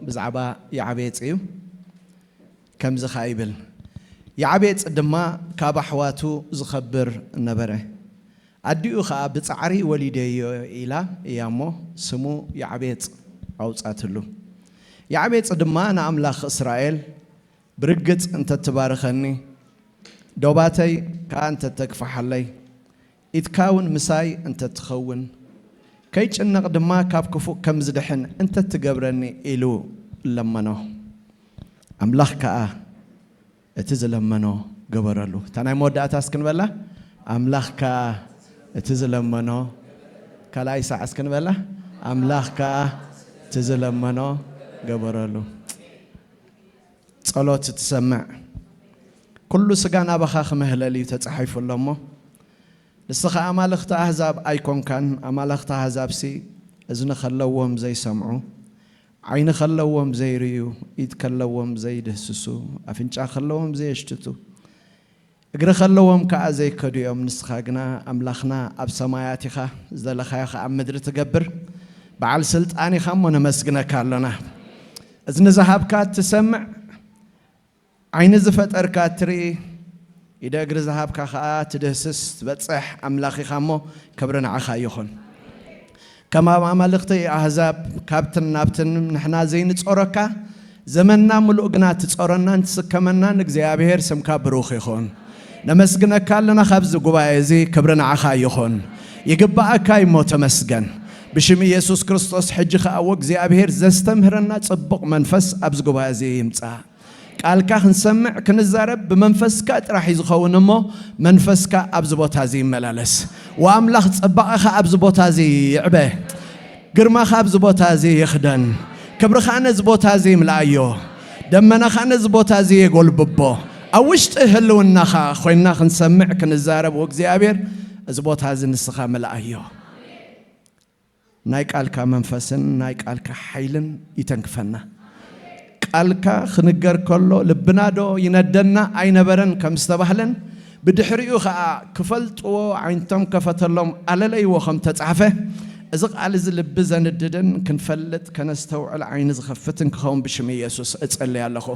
ብዛዕባ ያዕቤጽ እዩ። ከምዚ ኸኣ ይብል፣ ያዕቤጽ ድማ ካብ ኣሕዋቱ ዝኸብር ነበረ። ኣዲኡ ኸኣ ብጻዕሪ ወሊደዮ ኢላ እያ እሞ ስሙ ያዕቤጽ ኣውጻትሉ። ያዕቤጽ ድማ ንኣምላኽ እስራኤል፣ ብርግጽ እንተ ትባርኸኒ፣ ዶባተይ ከኣ እንተ ተግፍሓለይ፣ ኢድካ እውን ምሳይ እንተ ትኸውን፣ ከይጭነቕ ድማ ካብ ክፉእ ከም ዝድሕን እንተ ትገብረኒ ኢሉ ለመኖ። ኣምላኽ ከኣ እቲ ዝለመኖ ገበረሉ። እታ ናይ መወዳእታ እስክንበላ፣ ኣምላኽ ከኣ እቲ ዝለመኖ፣ ካልኣይ ሳዕ እስክንበላ፣ ኣምላኽ ከኣ እቲ ዝለመኖ ገበረሉ። ጸሎት ትሰምዕ። ኩሉ ስጋ ናባኻ ክምህለል እዩ ተጻሒፉ ኣሎ እሞ፣ ንስኻ ኣማልኽቲ ኣህዛብ ኣይኮንካን። ኣማልኽቲ ኣህዛብሲ እዝኒ ከለዎም ዘይሰምዑ፣ ዓይኒ ከለዎም ዘይርእዩ፣ ኢድ ከለዎም ዘይድህስሱ፣ ኣፍንጫ ከለዎም ዘየሽትቱ፣ እግሪ ከለዎም ከኣ ዘይከዱ እዮም። ንስኻ ግና ኣምላኽና ኣብ ሰማያት ኢኻ፣ ዝደለኻዮ ከኣ ኣብ ምድሪ ትገብር። በዓል ስልጣን ኢኻ እሞ ነመስግነካ ኣሎና። እዝኒ ዝሃብካ ትሰምዕ፣ ዓይኒ ዝፈጠርካ ትርኢ፣ ኢደ እግሪ ዝሃብካ ኸኣ ትድህስስ ትበጽሕ ኣምላኽ ኢኻ እሞ፣ ክብሪ ንዓኻ ይኹን። ከም ኣብ ኣማልኽቲ ኣህዛብ ካብትን ናብትን ንሕና ዘይንጾረካ፣ ዘመንና ምሉእ ግና ትጾረናን ትስከመናን እግዚኣብሔር ስምካ ብሩኽ ይኹን። ነመስግነካ ኣለና ካብዚ ጉባኤ እዚ፣ ክብሪ ንዓኻ ይኹን። ይግብኣካ እሞ ተመስገን። ብሽም ኢየሱስ ክርስቶስ ሕጂ ኸኣ ወእግዚኣብሔር ዘስተምህረና ጽቡቕ መንፈስ ኣብዚ ጉባኤ እዚ ይምጻእ። ቃልካ ክንሰምዕ ክንዛረብ ብመንፈስካ ጥራሕ እዩ ዝኸውን እሞ መንፈስካ ኣብዚ ቦታ እዚ ይመላለስ። ወኣምላኽ ጸባቐኻ ኣብዚ ቦታ እዚ ይዕበ። ግርማኻ ኣብዚ ቦታ እዚ ይኽደን። ክብርኻ ነዚ ቦታ እዚ ይምልኣዮ። ደመናኻ ነዚ ቦታ እዚ የጎልብቦ። ኣብ ውሽጢ ህልውናኻ ኮይንና ክንሰምዕ ክንዛረብ ወእግዚኣብሔር እዚ ቦታ እዚ ንስኻ ምልኣዮ። ናይ ቃልካ መንፈስን ናይ ቃልካ ሓይልን ይተንክፈና። ቃልካ ክንገር ከሎ ልብና ዶ ይነደና ኣይነበረን ከም ዝተባህለን ብድሕሪኡ ኸኣ ክፈልጥዎ ዓይንቶም ከፈተሎም ኣለለይዎ ከም ተጻሕፈ፣ እዚ ቃል እዚ ልቢ ዘንድድን ክንፈልጥ ከነስተውዕል ዓይኒ ዝኸፍትን ክኸውን ብሽም ኢየሱስ እጸልይ ኣለኹ።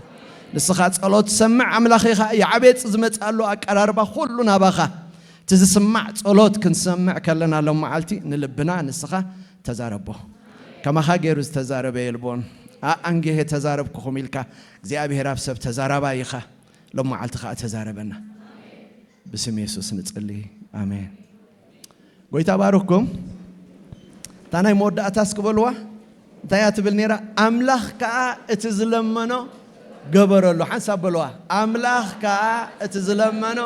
ንስኻ ጸሎት ሰምዕ ኣምላኽ ኢኻ። የዓቤጽ ዝመጽኣሉ ኣቀራርባ ኩሉ ናባኻ። እቲ ዝስማዕ ጸሎት ክንሰምዕ ከለና ሎም መዓልቲ ንልብና ንስኻ ተዛረቦ። ከማኻ ገይሩ ዝተዛረበ የልቦን። ኣኣንጌሄ ተዛረብኩኹም ኢልካ እግዚኣብሔር ኣብ ሰብ ተዛራባይ ኢኻ። ሎም መዓልቲ ኸኣ ተዛረበና። ብስም የሱስ ንጽሊ። ኣሜን። ጎይታ ባርኽኩም። እታ ናይ መወዳእታ እስኪ በልዋ። እንታይ እያ ትብል ነይራ? ኣምላኽ ከኣ እቲ ዝለመኖ ገበረሉ። ሓንሳብ በልዋ። ኣምላኽ ከኣ እቲ ዝለመኖ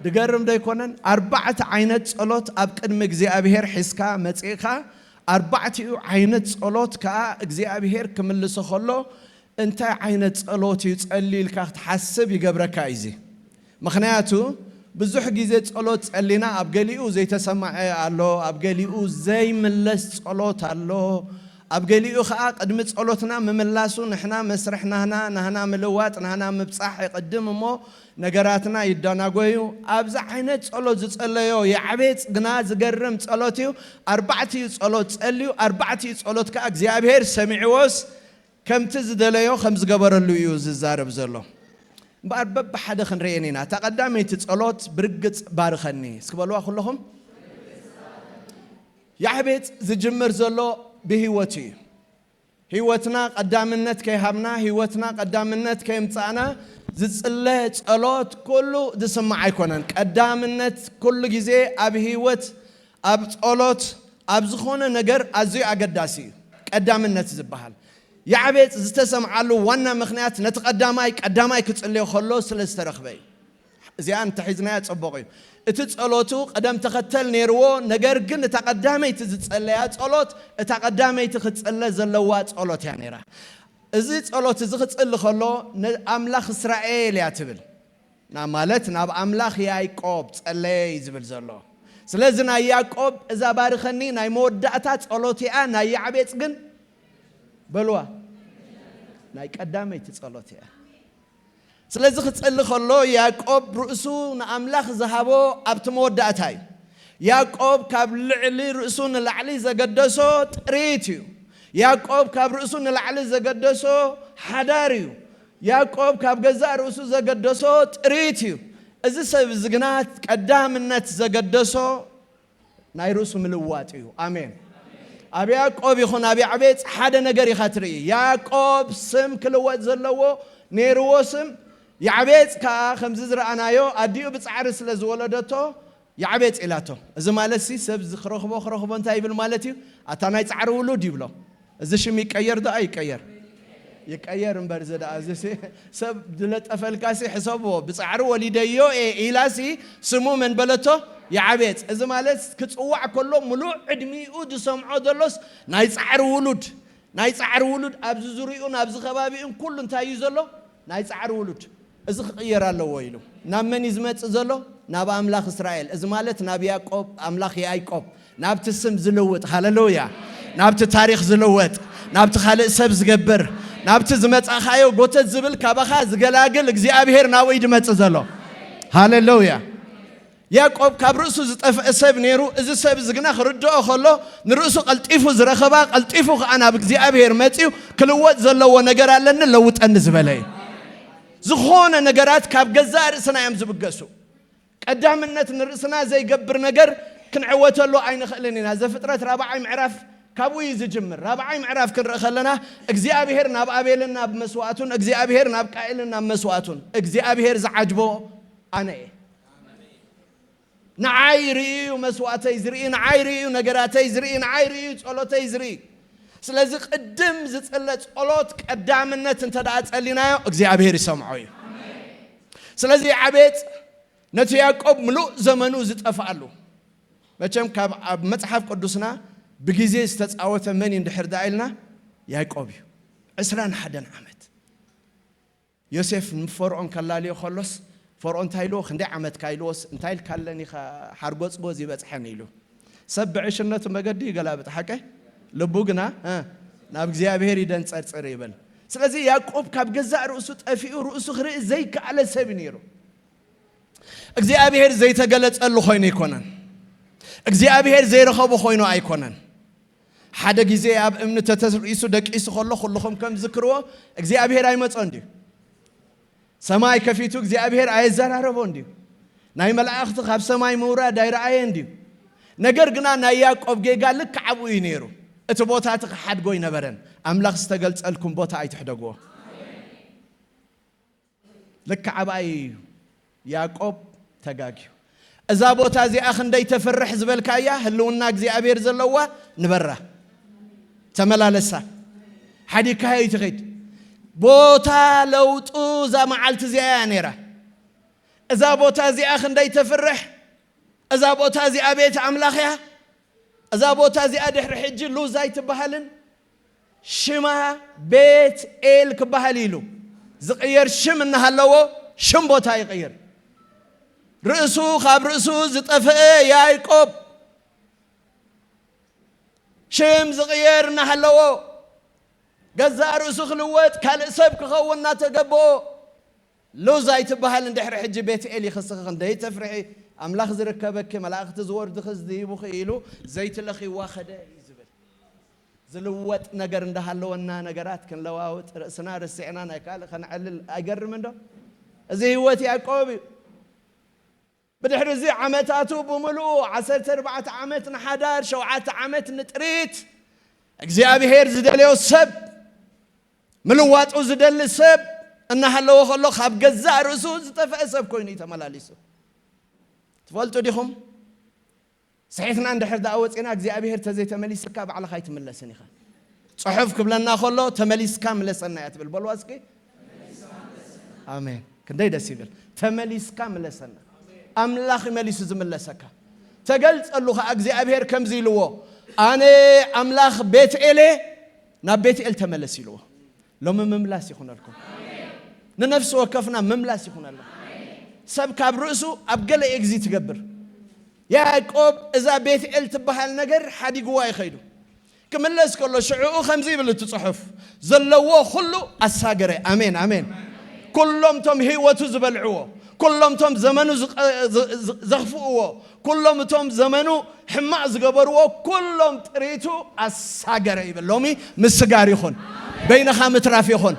ድገርም ዶ ኣይኮነን? ኣርባዕተ ዓይነት ጸሎት ኣብ ቅድሚ እግዚኣብሔር ሒዝካ መጺእካ፣ ኣርባዕቲኡ ዓይነት ጸሎት ከኣ እግዚኣብሔር ክምልሶ ከሎ እንታይ ዓይነት ጸሎት እዩ ጸልዩ ኢልካ ክትሓስብ ይገብረካ እዩ እዚ። ምኽንያቱ ብዙሕ ግዜ ጸሎት ጸሊና ኣብ ገሊኡ ዘይተሰማዐ ኣሎ፣ ኣብ ገሊኡ ዘይምለስ ጸሎት ኣሎ፣ ኣብ ገሊኡ ኸኣ ቅድሚ ጸሎትና ምምላሱ ንሕና መስርሕ ናህና፣ ናህና ምልዋጥ፣ ናህና ምብጻሕ ይቕድም እሞ ነገራትና ይደናጎዩ። ኣብዚ ዓይነት ጸሎት ዝጸለዮ የዕቤጽ ግና ዝገርም ጸሎት እዩ። ኣርባዕቲኡ ጸሎት ጸልዩ፣ ኣርባዕቲኡ ጸሎት ከኣ እግዚኣብሔር ሰሚዕዎስ ከምቲ ዝደለዮ ከም ዝገበረሉ እዩ ዝዛረብ ዘሎ። እምበኣር በብሓደ ክንርእየን ኢና። እታ ቀዳመይቲ ጸሎት ብርግጽ ባርኸኒ። እስኪ በልዋ ኩለኹም። ያዕቤጽ ዝጅምር ዘሎ ብህይወቱ እዩ። ህይወትና ቀዳምነት ከይሃብና፣ ህይወትና ቀዳምነት ከየምጻእና ዝጽለ ጸሎት ኩሉ ዝስማዕ ኣይኮነን። ቀዳምነት ኩሉ ግዜ ኣብ ህይወት፣ ኣብ ጸሎት፣ ኣብ ዝኾነ ነገር ኣዝዩ ኣገዳሲ እዩ። ቀዳምነት ዝበሃል ያዕቤጽ ዝተሰምዓሉ ዋና ምኽንያት ነቲ ቀዳማይ፣ ቀዳማይ ክጽልዮ ከሎ ስለ ዝተረኽበ እዩ። እዚኣ እንተሒዝናያ ጽቡቕ እዩ። እቲ ጸሎቱ ቅደም ተኸተል ነይርዎ፣ ነገር ግን እታ ቀዳመይቲ ዝጸለያ ጸሎት፣ እታ ቀዳመይቲ ክትጽለ ዘለዋ ጸሎት እያ ነይራ። እዚ ጸሎት እዚ ክጽሊ ከሎ፣ ንኣምላኽ እስራኤል እያ ትብል። ና-፣ ማለት ናብ ኣምላኽ ያዕቆብ ጸለየ እዩ ዝብል ዘሎ። ስለዚ ናይ ያዕቆብ እዛ ባርኸኒ ናይ መወዳእታ ጸሎት እያ፣ ናይ ያዕቤጽ ግን በልዋ ናይ ቀዳመይቲ ጸሎት እያ። ስለዚ ክጸሊ ከሎ ያዕቆብ ርእሱ ንኣምላኽ ዝሃቦ ኣብቲ መወዳእታ እዩ። ያዕቆብ ካብ ልዕሊ ርእሱ ንላዕሊ ዘገደሶ ጥሪት እዩ። ያዕቆብ ካብ ርእሱ ንላዕሊ ዘገደሶ ሓዳር እዩ። ያዕቆብ ካብ ገዛእ ርእሱ ዘገደሶ ጥሪት እዩ። እዚ ሰብ እዚ ግና ቀዳምነት ዘገደሶ ናይ ርእሱ ምልዋጥ እዩ። ኣሜን። ኣብ ያዕቆብ ይኹን ኣብ ያዕቤጽ ሓደ ነገር ኢኻ ትርኢ። ያዕቆብ ስም ክልወጥ ዘለዎ ነይርዎ ስም፣ ያዕቤጽ ከኣ ከምዚ ዝረኣናዮ ኣዲኡ ብጻዕሪ ስለ ዝወለደቶ ያዕቤጽ ኢላቶ። እዚ ማለት ሲ ሰብ እዚ ክረኽቦ ክረኽቦ እንታይ ይብል ማለት እዩ? ኣታ ናይ ጻዕሪ ውሉድ ይብሎ። እዚ ሽም ይቀየር ዶ ኣይቀየር? ይቀየር እምበር እዚ ደኣ እዚ ሲ ሰብ ዝለጠፈልካ ሲ ሕሰብዎ። ብጻዕሪ ወሊደዮ እየ ኢላ ሲ ስሙ መን በለቶ? ያዕቤጽ። እዚ ማለት ክጽዋዕ ከሎ ምሉእ ዕድሚኡ ዝሰምዖ ዘሎስ ናይ ጻዕሪ ውሉድ፣ ናይ ጻዕሪ ውሉድ ኣብዚ ዙሪኡን ኣብዚ ከባቢኡን ኩሉ እንታይ እዩ ዘሎ? ናይ ጻዕሪ ውሉድ። እዚ ክቕየር ኣለዎ ኢሉ። ናብ መን እዩ ዝመጽእ ዘሎ? ናብ ኣምላኽ እስራኤል። እዚ ማለት ናብ ያዕቆብ፣ ኣምላኽ ያዕቆብ። ናብቲ ስም ዝልውጥ፣ ሃሌሉያ። ናብቲ ታሪኽ ዝልወጥ፣ ናብቲ ካልእ ሰብ ዝገብር፣ ናብቲ ዝመጻኻዮ ጎተት ዝብል ካባኻ ዝገላግል እግዚኣብሔር ናብኡ እዩ ዝመጽእ ዘሎ። ሃሌሉያ። ያዕቆብ ካብ ርእሱ ዝጠፍአ ሰብ ነይሩ። እዚ ሰብ እዚ ግና ክርድኦ ከሎ ንርእሱ ቀልጢፉ ዝረኸባ፣ ቀልጢፉ ከኣ ናብ እግዚኣብሔር መጺኡ ክልወጥ ዘለዎ ነገር ኣለኒ ለውጠኒ ዝበለ እዩ። ዝኾነ ነገራት ካብ ገዛእ ርእስና እዮም ዝብገሱ። ቀዳምነት ንርእስና ዘይገብር ነገር ክንዕወተሉ ኣይንኽእልን ኢና። ዘፍጥረት ራብዓይ ምዕራፍ ካብኡ እዩ ዝጅምር። ራብዓይ ምዕራፍ ክንርኢ ከለና እግዚኣብሔር ናብ ኣቤልን ናብ መስዋእቱን፣ እግዚኣብሔር ናብ ቃኤልን ናብ መስዋእቱን፣ እግዚኣብሔር ዝዓጅቦ ኣነ እየ። ንዓይ ርእዩ መስዋእተይ ዝርኢ፣ ንዓይ ርእዩ ነገራተይ ዝርኢ፣ ንዓይ ርእዩ ጸሎተይ ዝርኢ። ስለዚ ቅድም ዝጽለ ጸሎት ቀዳምነት እንተ ደኣ ጸሊናዮ እግዚኣብሔር ይሰምዖ እዩ። ስለዚ ያዕቤጽ ነቲ ያዕቆብ ምሉእ ዘመኑ ዝጠፍኣሉ፣ መቸም ካብ ኣብ መጽሓፍ ቅዱስና ብግዜ ዝተጻወተ መን እዩ እንድሕር ደኣ ኢልና፣ ያዕቆብ እዩ። ዕስራን ሓደን ዓመት ዮሴፍ ንፈርዖን ከላልዮ ከሎስ፣ ፈርዖን እንታይ ኢልዎ? ክንደይ ዓመትካ ኢልዎስ፣ እንታይ ኢልካ ኣለኒ ኢኻ ሓርጎጽጎ ዝበጽሐኒ ኢሉ። ሰብ ብዕሽነቱ መገዲ ይገላብጥ፣ ሓቀ? ልቡ ግና፣ እ፣ ናብ እግዚኣብሔር ይደንጸርጽር ይብል። ስለዚ ያዕቆብ ካብ ገዛእ ርእሱ ጠፊኡ ርእሱ ክርኢ ዘይከኣለ ሰብ እዩ ነይሩ። እግዚኣብሔር ዘይተገለጸሉ ኮይኑ ኣይኮነን። እግዚኣብሔር ዘይረኸቦ ኮይኑ ኣይኮነን። ሓደ ግዜ ኣብ እምኒ ተተርኢሱ ደቂሱ ከሎ ኩልኹም ከም ዝክርዎ እግዚኣብሔር ኣይመጾን ድዩ? ሰማይ ከፊቱ እግዚኣብሔር ኣየዘራረቦን ድዩ? ናይ መላእኽቲ ካብ ሰማይ ምውራድ ኣይረኣየን ድዩ? ነገር ግና ናይ ያዕቆብ ጌጋ ልክዕ ኣብኡ እዩ ነይሩ። እቲ ቦታ እቲ ክሓድጎ ኣይነበረን። ኣምላኽ ዝተገልጸልኩም ቦታ ኣይትሕደግዎ። ልክዕ ኣብኣ እዩ ያዕቆብ ተጋግዩ። እዛ ቦታ እዚኣ ክንደይ ተፍርሕ ዝበልካያ ህልውና እግዚኣብሔር ዘለዋ ንበራ። ተመላለሳ። ሓዲግካዮ ኣይትኸይድ። ቦታ ለውጡ እዛ መዓልቲ እዚኣ እያ ነይራ። እዛ ቦታ እዚኣ ክንደይ ተፍርሕ፣ እዛ ቦታ እዚኣ ቤት ኣምላኽ እያ። እዛ ቦታ እዚኣ ድሕሪ ሕጂ ሉዝ ኣይትበሃልን። ሽማ ቤት ኤል ክበሃል ኢሉ ዝቕየር ሽም እናሃለዎ ሽም ቦታ ይቕይር። ርእሱ ካብ ርእሱ ዝጠፍአ ያዕቆብ ሽም ዝቕየር እናሃለዎ ገዛእ ርእሱ ክልወጥ ካልእ ሰብ ክኸውን እናተገበኦ ሉዝ ኣይትበሃል። እንድሕሪ ሕጂ ቤት ኤል ይኽስኺ ክንደይ ተፍርሒ፣ ኣምላኽ ዝርከበኪ፣ መላእኽቲ ዝወርድኺ ዝድይቡኺ ኢሉ ዘይትለኺዋ ኸደ እዩ ዝብል። ዝልወጥ ነገር እንዳሃለወና ነገራት ክንለዋውጥ ርእስና ርሲዕና ናይ ካልእ ከነዕልል ኣይገርምን ዶ? እዚ ህይወት ያዕቆብ እዩ። ብድሕሪ እዚ ዓመታቱ ብምሉኡ ዓሰርተ ኣርባዕተ ዓመት ንሓዳር፣ ሸውዓተ ዓመት ንጥሪት፣ እግዚኣብሔር ዝደለዮ ሰብ፣ ምልዋጡ ዝደሊ ሰብ እናሃለዎ ከሎ ካብ ገዛእ ርእሱ ዝጠፍአ ሰብ ኮይኑ እዩ ተመላሊሱ። ትፈልጡ ዲኹም? ስሒትና እንድሕር ደኣ ወፂና እግዚኣብሔር ተዘይተመሊስካ ባዕልኻ ኣይትምለስን ኢኻ። ጽሑፍ ክብለና ከሎ ተመሊስካ ምለሰና እያ ትብል። በልዋ እስኪ። ኣሜን። ክንደይ ደስ ይብል። ተመሊስካ ምለሰና። ኣምላኽ መሊሱ ዝምለሰካ። ተገልጸሉ ኸዓ እግዚኣብሔር ከምዚ ኢልዎ፣ ኣነ ኣምላኽ ቤት ኤል እየ፣ ናብ ቤት ኤል ተመለስ ኢልዎ። ሎሚ ምምላስ ይኹነልኩም። ንነፍሲ ወከፍና ምምላስ ይኹነልና። ሰብ ካብ ርእሱ ኣብ ገለ ኤግዚት ይገብር። ያዕቆብ እዛ ቤት ኤል ትበሃል ነገር ሓዲግዋ ይኸይዱ። ክምለስ ከሎ ሽዕኡ ከምዚ ይብል እቲ ጽሑፍ፣ ዘለዎ ኩሉ ኣሳገረ። ኣሜን፣ ኣሜን። ኩሎም ቶም ህይወቱ ዝበልዕዎ፣ ኩሎም እቶም ዘመኑ ዝቐ-፣ ዝ-፣ ዝ-፣ ዘኽፍእዎ፣ ኩሎም እቶም ዘመኑ ሕማቕ ዝገበርዎ፣ ኩሎም ጥሪቱ ኣሳገረ ይብል። ሎሚ ምስጋር ይኹን። በይንኻ ምትራፍ ይኹን።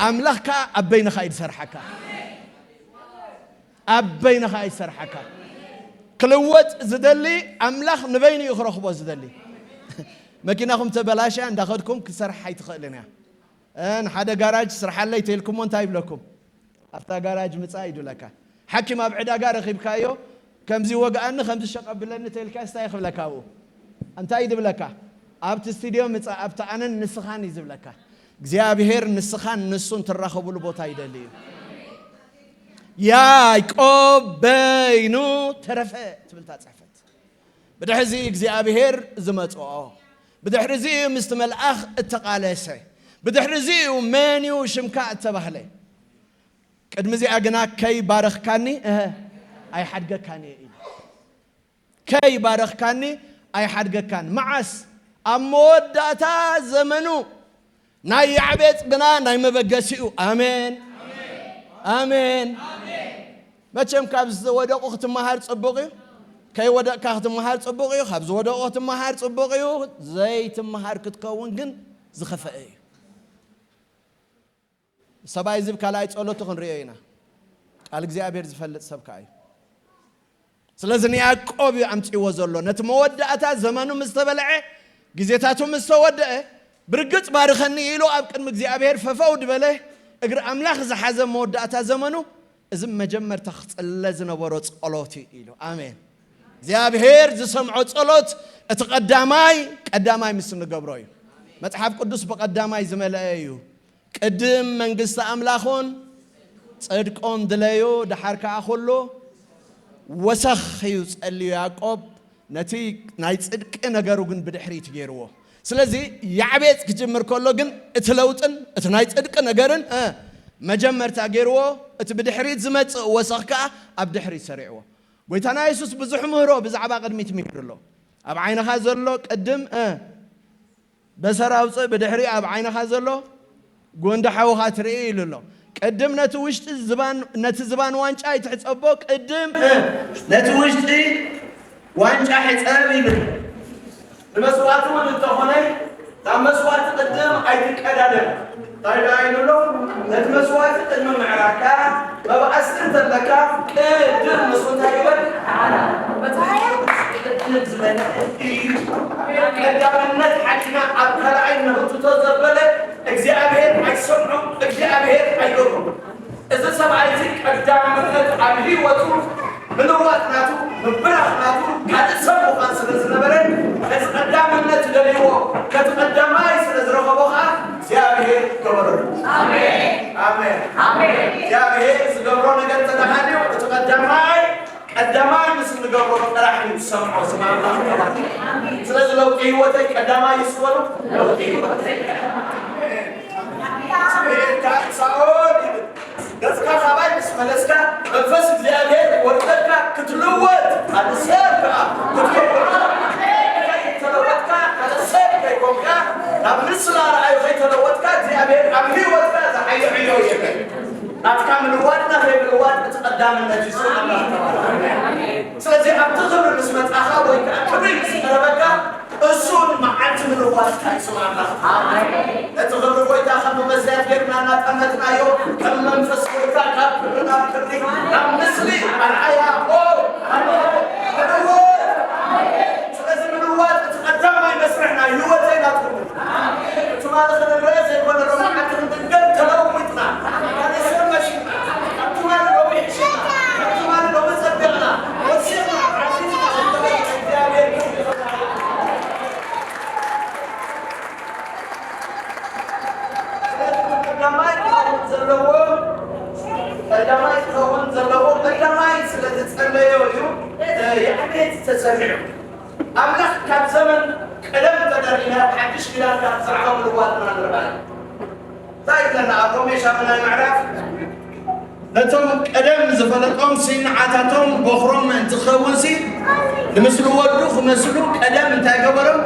ኣምላኽ ከኣ ኣብ በይንኻ እዩ ዝሰርሓካ። ኣብ በይንኻ እዩ ዝሰርሓካ። ክልወጥ ዝደሊ ኣምላኽ ንበይኑ እዩ ክረኽቦ ዝደሊ። መኪናኹም ተበላሽያ እንዳኸድኩም ክሰርሕ ኣይትኽእልን እያ። እ፣ ንሓደ ጋራጅ ስርሓለይ ተልኩሞ እንታይ ይብለኩም? ኣብታ ጋራጅ ምጻእ እዩ ድብለካ። ሓኪም ኣብ ዕዳጋ ረኺብካዮ፣ ከምዚ ወግኣኒ፣ ከምዚ ሸቕ ኣብለኒ ተልካ፣ እንታይ ክብለካ ኣብኡ? እንታይ እዩ ድብለካ? ኣብቲ ስቱድዮ ምጻእ፣ ኣብቲ ኣነን ንስኻን እዩ ዝብለካ። እግዚኣብሔር ንስኻን ንሱን ትራኸቡሉ ቦታ ይደሊ እዩ። ያዕቆብ በይኑ ተረፈ ትብል እታ ጽሕፈት። ብድሕሪ እዚ እግዚኣብሔር ዝመጽኦ፣ ብድሕሪ እዚ ምስቲ መልኣኽ እተቓለሰ፣ ብድሕሪ እዚ እዩ መን እዩ ሽምካ እተባህለ። ቅድሚ እዚኣ ግና ከይባረኽካኒ፣ እህ፣ ኣይሓድገካን እየ ኢሉ። ከይባረኽካኒ ኣይሓድገካን። መዓስ? ኣብ መወዳእታ ዘመኑ። ናይ ያዕቤጽ ግና ናይ መበገሲኡ። ኣሜን። ኣሜን። መቸም ካብ ዝወደቑ ክትመሃር ጽቡቕ እዩ። ከይወደቕካ ክትመሃር ጽቡቕ እዩ። ካብ ዝወደቑ ክትመሃር ጽቡቕ እዩ። ዘይትመሃር ክትከውን ግን ዝኸፈአ እዩ። ሰብኣይ ዝብ ካልኣይ ጸሎቱ ክንርእዮ ኢና። ቃል እግዚኣብሔር ዝፈልጥ ሰብ ከኣ እዩ። ስለዚ ንያዕቆብ እዩ ኣምጺእዎ ዘሎ። ነቲ መወዳእታ ዘመኑ ምስ ተበልዐ፣ ግዜታቱ ምስ ተወደአ፣ ብርግጽ ባርኸኒ ኢሉ ኣብ ቅድሚ እግዚኣብሔር ፈፈው ድበለ፣ እግሪ ኣምላኽ ዝሓዘ መወዳእታ ዘመኑ፣ እዚ መጀመርታ ክጽለ ዝነበሮ ጸሎት እዩ ኢሉ። ኣሜን። እግዚኣብሔር ዝሰምዖ ጸሎት እቲ ቀዳማይ፣ ቀዳማይ ምስ እንገብሮ እዩ። መጽሓፍ ቅዱስ ብቐዳማይ ዝመልአ እዩ። ቅድም መንግስቲ ኣምላኹን ጽድቁን ድለዩ፣ ደሓር ከኣ ኩሉ ወሰኽ እዩ ጸልዩ ያዕቆብ፣ ነቲ ናይ ጽድቂ ነገሩ ግን ብድሕሪት ገይርዎ። ስለዚ ያዕቤጽ ክጅምር ከሎ ግን እቲ ለውጥን እቲ ናይ ጽድቂ ነገርን፣ እ፣ መጀመርታ ገይርዎ፣ እቲ ብድሕሪት ዝመጽእ ወሰኽ ከኣ ኣብ ድሕሪት ሰሪዕዎ። ጎይታና የሱስ ብዙሕ ምህሮ ብዛዕባ ቅድሚት ምሂሩ ኣሎ። ኣብ ዓይንኻ ዘሎ ቅድም፣ እ፣ በሰር ኣውፅእ፣ ብድሕሪ ኣብ ዓይንኻ ዘሎ ጎንዲ ሓውኻ ትርኢ ኢሉ ኣሎ። ቅድም ነቲ ውሽጢ ዝባን፣ ነቲ ዝባን ዋንጫ ኣይትሕፀቦ፣ ቅድም ነቲ ውሽጢ ዋንጫ ሕፀብ ኢሉ። ንመስዋዕቲ እውን እንተኾነ፣ ናብ መስዋዕቲ ቅድም ኣይትቀዳደም። እንታይ ደኣ ኢሉ ኣሎ? ነቲ መስዋዕቲ ቅድሚ ምዕራግካ፣ መብኣሲ እንተለካ፣ ቅድም ንሱ እንታይ ይበል? መጽሓፍ ቅዱስ ቅድም ዝበለ እዩ። ቀዳምነት ሓድና ኣብ ካልኣይ ንኽትቶ ዘበለ እግዚኣብሔር ኣይሰምዖም፣ እግዚኣብሔር ኣይገብሮም። እዚ ሰብኣይ እዚ ቀዳምነት ኣብ ህይወቱ ምልዋጥ ናቱ፣ ምብራኽ ናቱ፣ ካልእ ሰብ ምዃን ስለ ዝነበረ፣ ነቲ ቀዳምነት ደልይዎ፣ ነቲ ቀዳማይ ስለ ዝረኸቦ ኸዓ እግዚኣብሔር ገበረሉ። ኣሜን። ኣሜን። ኣሜን። እግዚኣብሔር ዝገብሮ ነገር ተተሃልዩ፣ እቲ ቀዳማይ፣ ቀዳማይ ምስ እንገብሮ ጥራሕ እዩ ዝሰምዖ፣ ስም ኣምላኽ ተባረከ። ስለዚ ለውጢ ህይወተይ ቀዳማይ እዩ ዝበሉ። ለውጢ ህይወተይ ቀዳማይ። ስምዒትካ ሳኦል ይብል። ገጽካ ካባይ ምስ መለስካ፣ መንፈስ እግዚኣብሔር ወርደካ ክትልወጥ፣ ሓደ ሰብ ከኣ ክትገብሮ፣ ከይተለወጥካ፣ ሓደ ሰብ ከይኮንካ፣ ናብ ምስላ ረኣዩ ከይተለወጥካ፣ እግዚኣብሔር ኣብ ህይወትካ ዝሓዮ ዕዮ የለን። ናትካ ምልዋጥና ከይምልዋጥ እቲ ቀዳምነት እዩ። ስም ኣምላኽ ተባረከ። ስለዚ ኣብቲ ክብሪ ምስ መጻኻ ወይ ከኣ ክብሪ ምስ ቀረበካ፣ እሱን መዓልቲ ምልዋጥካ እዩ። ስም ኣምላኽ። ኣሜን። እቲ ክብሪ ጎይታ ከም መመዝያት ጌርና እናጠመትናዮ፣ ከም መንፈስ ጎይታ ካብ ክብሪ ናብ ክብሪ፣ ናብ ምስሊ ኣርኣያ፣ ኦ፣ ኣሜን። ምልዋጥ። ስለዚ ምልዋጥ እቲ ቀዳማይ መስርሕ ናይ ህይወተይ ናትኩም። ትማሊ ክንረአ ዘይኮነ ሎማዓንቲ ክንድንገር ተለዊጥና። ካልእ ሰብ መሲልና። ካብ ትማሊ ሎሚ ሕሽና። ካብ ትማሊ ሎሚ ጸቢቕና። ወሲኽና፣ ዓዚዝና፣ እግዚኣብሔር ቀዳማይ ክኸውን ዘለዎ፣ ቀዳማይ ክኸውን ዘለዎ፣ ቀዳማይ ስለ ዝጸለዮ እዩ፣ እ፣ ያዕቤጽ ተሰሚዑ። ኣምላኽ ካብ ዘመን ቀደም ተደሪና ኣብ ሓድሽ ኪዳን ካብ ብዛዕባ ምልዋጥና ንርኣ። እንታይ ይብለና ኣብ ሮሜ ሻምናይ ምዕራፍ? ነቶም ቀደም ዝፈለጦም ስንዓታቶም በኹሮም ምእንቲ ክኸውንሲ፣ ንምስሊ ወዱ ክመስሉ ቀደም እንታይ ገበሮም?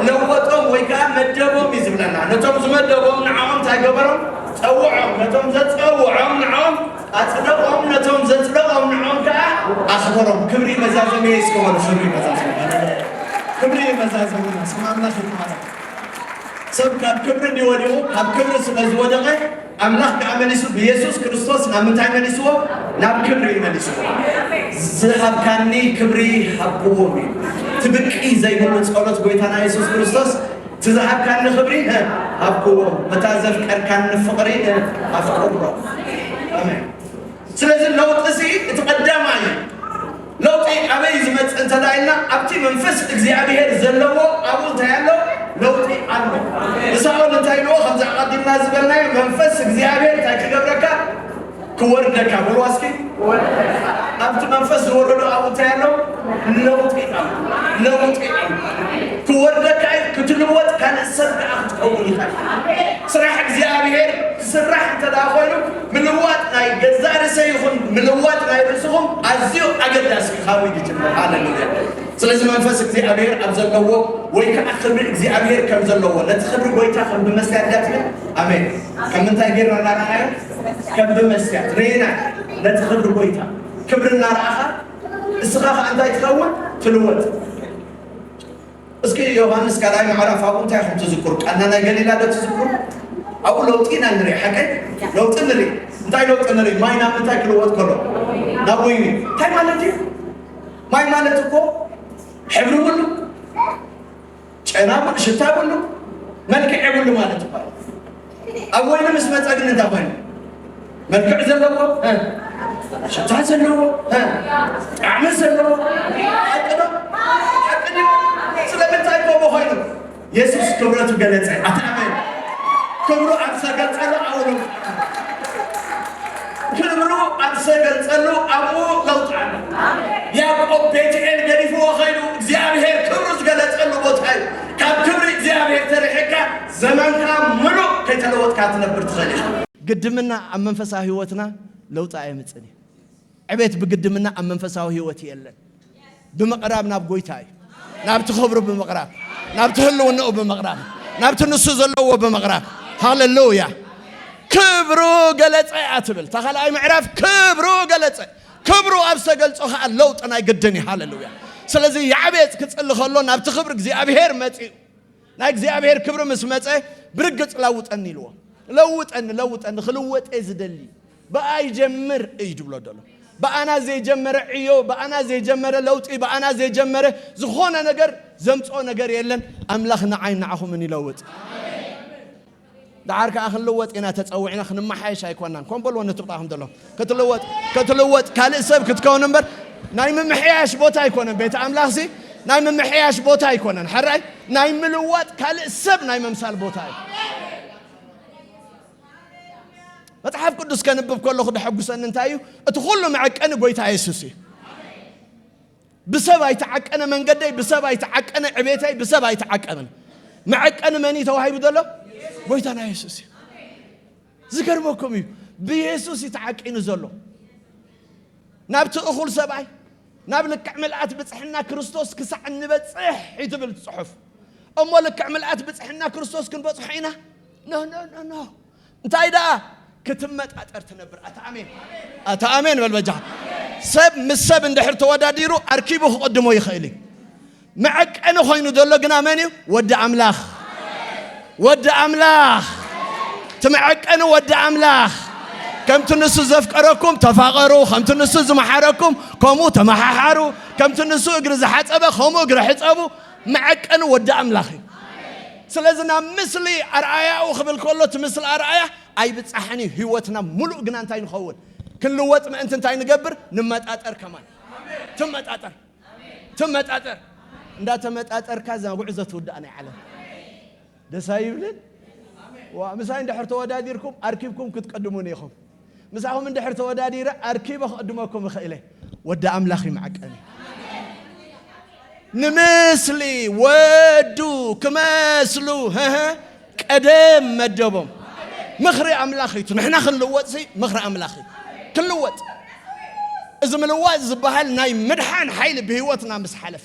ለወጦም ወይ ከዓ መደቦም እዩ ዝብለና። ነቶም ዝመደቦም ንዓኦም እንታይ ገበሮም? ጸውዖም። ነቶም ዘጸውዖም ንዓኦም ኣጽደቖም፣ ነቶም ዘጽደቖም ንዓኦም ከዓ ኣኽበሮም። ክብሪ መዛዘሚ እስከ በሉ፣ ክብሪ መዛዘሚ። ክብሪ መዛዘሚ ስም ኣምላኽ ይባረክ። ሰብ ካብ ክብሪ እንዲወድቁ፣ ካብ ክብሪ ስለ ዝወደቐ፣ ኣምላኽ ከዓ መሊሱ ብየሱስ ክርስቶስ ናብ ምንታይ መሊስዎ? ናብ ክብሪ እዩ መሊስዎ። ዝሃብካኒ ክብሪ ሃብክዎም እዩ። ትብቂ ዘይብሉ ጸሎት ጎይታና የሱስ ክርስቶስ፣ እቲ ዝሃብካኒ ክብሪ፣ እ፣ ሃብክዎም። በታ ዘፍቀርካኒ ፍቕሪ፣ እ፣ ኣፍቅሮ። ኣሜን። ስለዚ ለውጢ እዚ እቲ ቀዳማይ እዩ። ለውጢ ኣበይ ዝመጽእ እንተ ደኣ ኢልና፣ ኣብቲ መንፈስ እግዚኣብሔር ዘለዎ ኣብኡ እንታይ ኣሎ? ለውጢ ኣሎ። ንሳኦል እንታይ ኢልዎ? ከምዚ ኣቐዲምና ዝበልናዮ፣ መንፈስ እግዚኣብሔር እንታይ ክገብረካ? ክወርደካ። በልዋ እስኪ። ኣብቲ መንፈስ ዝወረዶ ኣብኡ እንታይ ኣሎ? ለውጢ ኣሎ። ለውጢ ኣሎ። ክወርደካ እዩ፣ ክትልወጥ፣ ካልእ ሰብ ከዓ ክትኸውን ኢኻ። ስራሕ እግዚኣብሔር ክስራሕ እንተ ደኣ ኮይኑ፣ ምልዋጥ ናይ ገዛእ ርእሰይ ይኹን ምልዋጥ ናይ ርእስኹም ኣዝዩ ኣገዳሲ እዩ። ካብ ይጅምር። ሃሌሉያ። ስለዚ መንፈስ እግዚኣብሔር ኣብ ዘለዎ ወይ ከዓ ክብሪ እግዚኣብሔር ከም ዘለዎ፣ ነቲ ክብሪ ጎይታ ከም ብመስትያት ድያ ትብል? ኣሜን። ከም ምንታይ ጌርና እናረኣናዮ? ከም ብመስትያት ርኢና ነቲ ክብሪ ጎይታ። ክብሪ እናረኣኻ እስኻ ከዓ እንታይ ትኸውን? ትልወጥ። እስኪ ዮሃንስ ካልኣይ ምዕራፍ ኣብኡ እንታይ ኢኹም ትዝክሩ? ቃና ናይ ገሊላ ዶ ትዝክሩ? ኣብኡ ለውጢ ኢና ንርኢ፣ ሓቀይ? ለውጢ ንርኢ። እንታይ ለውጢ ንርኢ? ማይ ናብ ምንታይ ክልወጥ ከሎ? ናብ ወይኒ። እንታይ ማለት እዩ? ማይ ማለት እኮ ሕብሪ ብሉ፣ ጨና ብሉ፣ ሽታ ብሉ፣ መልክዕ የብሉ ማለት እኮ። ኣብ ወይኒ ምስ መጸ ግን እንታይ ኮይኑ? መልክዕ ዘለዎ፣ እ፣ ሽታ ዘለዎ፣ እ፣ ጣዕሚ ዘለዎ። ሓቂ ዶ? ሓቂ ድዩ? ስለምንታይ ከምኡ ኮይኑ? የሱስ ክብረቱ ገለጸ። ኣታ ኣሜን። ክብሩ ኣብ ዝተገልጸሉ ኣብኡ ለውጢ ኣሎ። ክብሩ ኣብ ዝተገልጸሉ ኣብኡ ለውጢ ኣሎ። ያዕቆብ ቤትኤል ገዲፍዎ ኸይዱ እግዚኣብሔር ክብሩ ዝገለጸሉ ቦታ እዩ። ካብ ክብሪ እግዚኣብሔር ተርሒቕካ ዘመንካ ምሉእ ከይተለወጥካ ትነብር ትኽእል ኢኻ። ግድምና ኣብ መንፈሳዊ ህይወትና ለውጢ ኣየምጽእን እዩ። ዕቤት ብግድምና ኣብ መንፈሳዊ ህይወት የለን። ብምቕራብ ናብ ጎይታ እዩ። ናብቲ ክብሩ ብምቕራብ፣ ናብቲ ህልውናኡ ብምቕራብ፣ ናብቲ ንሱ ዘለዎ ብምቕራብ። ሃሌሉያ። ክብሩ ገለጸ እያ ትብል። እታ ካልኣይ ምዕራፍ ክብሩ ገለጸ። ክብሩ ኣብ ዝተገልጾ ኸዓ ለውጢ ናይ ግድን እዩ። ሃሌሉያ። ስለዚ ያዕቤጽ ክጽሊ ከሎ ናብቲ ክብሪ እግዚኣብሔር መጺኡ። ናይ እግዚኣብሔር ክብሪ ምስ መጸ ብርግጽ ለውጠኒ ኢልዎ። ለውጠኒ፣ ለውጠኒ፣ ክልወጥ እየ ዝደሊ። ብኣ ይጀምር እዩ ዝብሎ ዘሎ። ብኣና ዘይጀመረ ዕዮ፣ ብኣና ዘይጀመረ ለውጢ፣ ብኣና ዘይጀመረ ዝኾነ ነገር ዘምጽኦ ነገር የለን። ኣምላኽ ንዓይ ንዓኹምን ይለውጥ። ደሓር ከኣ ክንልወጥ ኢና ተጸዊዕና፣ ክንመሓየሽ ኣይኮናን። ኮን በልዎ ነቲ ብጣኹም ዘሎ። ክትልወጥ፣ ክትልወጥ፣ ካልእ ሰብ ክትከውን እምበር ናይ ምምሕያሽ ቦታ ኣይኮነን። ቤት ኣምላኽሲ ናይ ምምሕያሽ ቦታ ኣይኮነን። ሕራይ ናይ ምልዋጥ ካልእ ሰብ ናይ መምሳል ቦታ እዩ። መጽሓፍ ቅዱስ ከንብብ ከለኹ ደሐጉሰኒ እንታይ እዩ? እቲ ኩሉ መዐቀኒ ጎይታ የሱስ እዩ። ብሰብ ኣይተዓቀነ መንገደይ፣ ብሰብ ኣይተዓቀነ ዕቤተይ፣ ብሰብ ኣይተዓቀብን። መዐቀኒ መን እዩ ተዋሂቡ ዘሎ? ጎይታና የሱስ እዩ። ዝገርመኩም እዩ፣ ብየሱስ እዩ ተዓቂኑ ዘሎ። ናብቲ እኹል ሰብኣይ፣ ናብ ልክዕ ምልኣት ብጽሕና ክርስቶስ ክሳዕ እንበጽሕ እዩ ትብል ጽሑፍ። እሞ ልክዕ ምልኣት ብጽሕና ክርስቶስ ክንበጽሖ ኢና? ኖ፣ ኖ፣ ኖ፣ ኖ። እንታይ ደኣ? ክትመጣጠር ትነብር። ኣታ ኣሜን። ኣታ ኣሜን በል በጃኻ። ሰብ ምስ ሰብ እንድሕር ተወዳዲሩ ኣርኪቡ ክቕድሞ ይኽእል እዩ። መዐቀኒ ኮይኑ ዘሎ ግና መን እዩ? ወዲ ኣምላኽ። ወዲ ኣምላኽ። እቲ መዐቀኒ ወዲ ኣምላኽ። ከምቲ ንሱ ዘፍቀረኩም ተፋቐሩ፣ ከምቲ ንሱ ዝመሓረኩም ከምኡ ተመሓሓሩ፣ ከምቲ ንሱ እግሪ ዝሓጸበ ከምኡ እግሪ ሕጸቡ። መዐቀኒ ወዲ ኣምላኽ እዩ። ስለዚ ናብ ምስሊ ኣርኣያኡ ክብል ከሎ እቲ ምስሊ ኣርኣያ ኣይብጻሕን እዩ። ህይወትና ሙሉእ ግና እንታይ ንኸውን? ክንልወጥ ምእንቲ እንታይ ንገብር? ንመጣጠር ከማን። ትመጣጠር። ትመጣጠር። እንዳተመጣጠርካ እዛ ጉዕዞ ትውዳእ ናይ ዓለም። ደስ ኣይብልን? ዋ፣ ምሳይ እንድሕር ተወዳዲርኩም ኣርኪብኩም ክትቀድሙኒ ኢኹም። ምሳኹም እንድሕር ተወዳዲረ ኣርኪበ ክቕድመኩም እኽእል እየ። ወዲ ኣምላኽ ይመዐቀኒ። ንምስሊ ወዱ ክመስሉ፣ ህህ፣ ቀደም መደቦም። ምኽሪ ኣምላኽ እዩ። ንሕና ክንልወጥሲ ምኽሪ ኣምላኽ እዩ። ክልወጥ። እዚ ምልዋጥ ዝበሃል ናይ ምድሓን ሓይሊ ብህይወትና ምስ ሓለፈ፣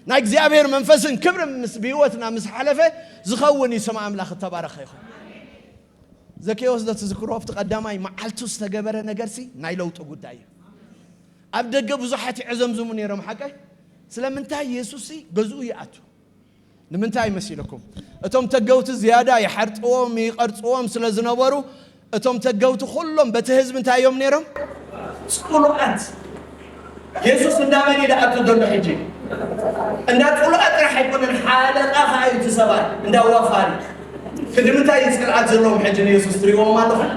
ናይ እግዚኣብሔር መንፈስን ክብርን ምስ ብህይወትና ምስ ሓለፈ ዝኸውን እዩ። ስም ኣምላኽ እተባረኸ ይኹን። ዘኬዎስ ዶ ትዝክሮ? ኣብቲ ቀዳማይ መዓልቱ ዝተገበረ ነገርሲ ናይ ለውጢ ጉዳይ እዩ። ኣብ ደገ ብዙሓት ይዕዘምዝሙ ነይሮም። ሓቀ? ስለምንታይ? የሱስሲ ገዝኡ ይኣቱ። ንምንታይ መሲልኩም? እቶም ተገውቲ ዝያዳ ይሓርጥዎም ይቐርጽዎም ስለ ዝነበሩ፣ እቶም ተገውቲ ኩሎም በቲ ህዝቢ እንታይ እዮም ነይሮም? ጽሉኣት። የሱስ እንዳ መን እዩ ዝኣቱ ዘሎ ሕጂ? እንዳ ጽሉኣት ጥራሕ ኣይኮነን፣ ሓለቓ ኸኣ እዩ እቲ ሰብኣይ፣ እንዳ ዋፋሪ። ክንዲ ምንታይ እዩ ጽልኣት ዘለዎም ሕጂ ንየሱስ ትሪእዎም ኣለኹም?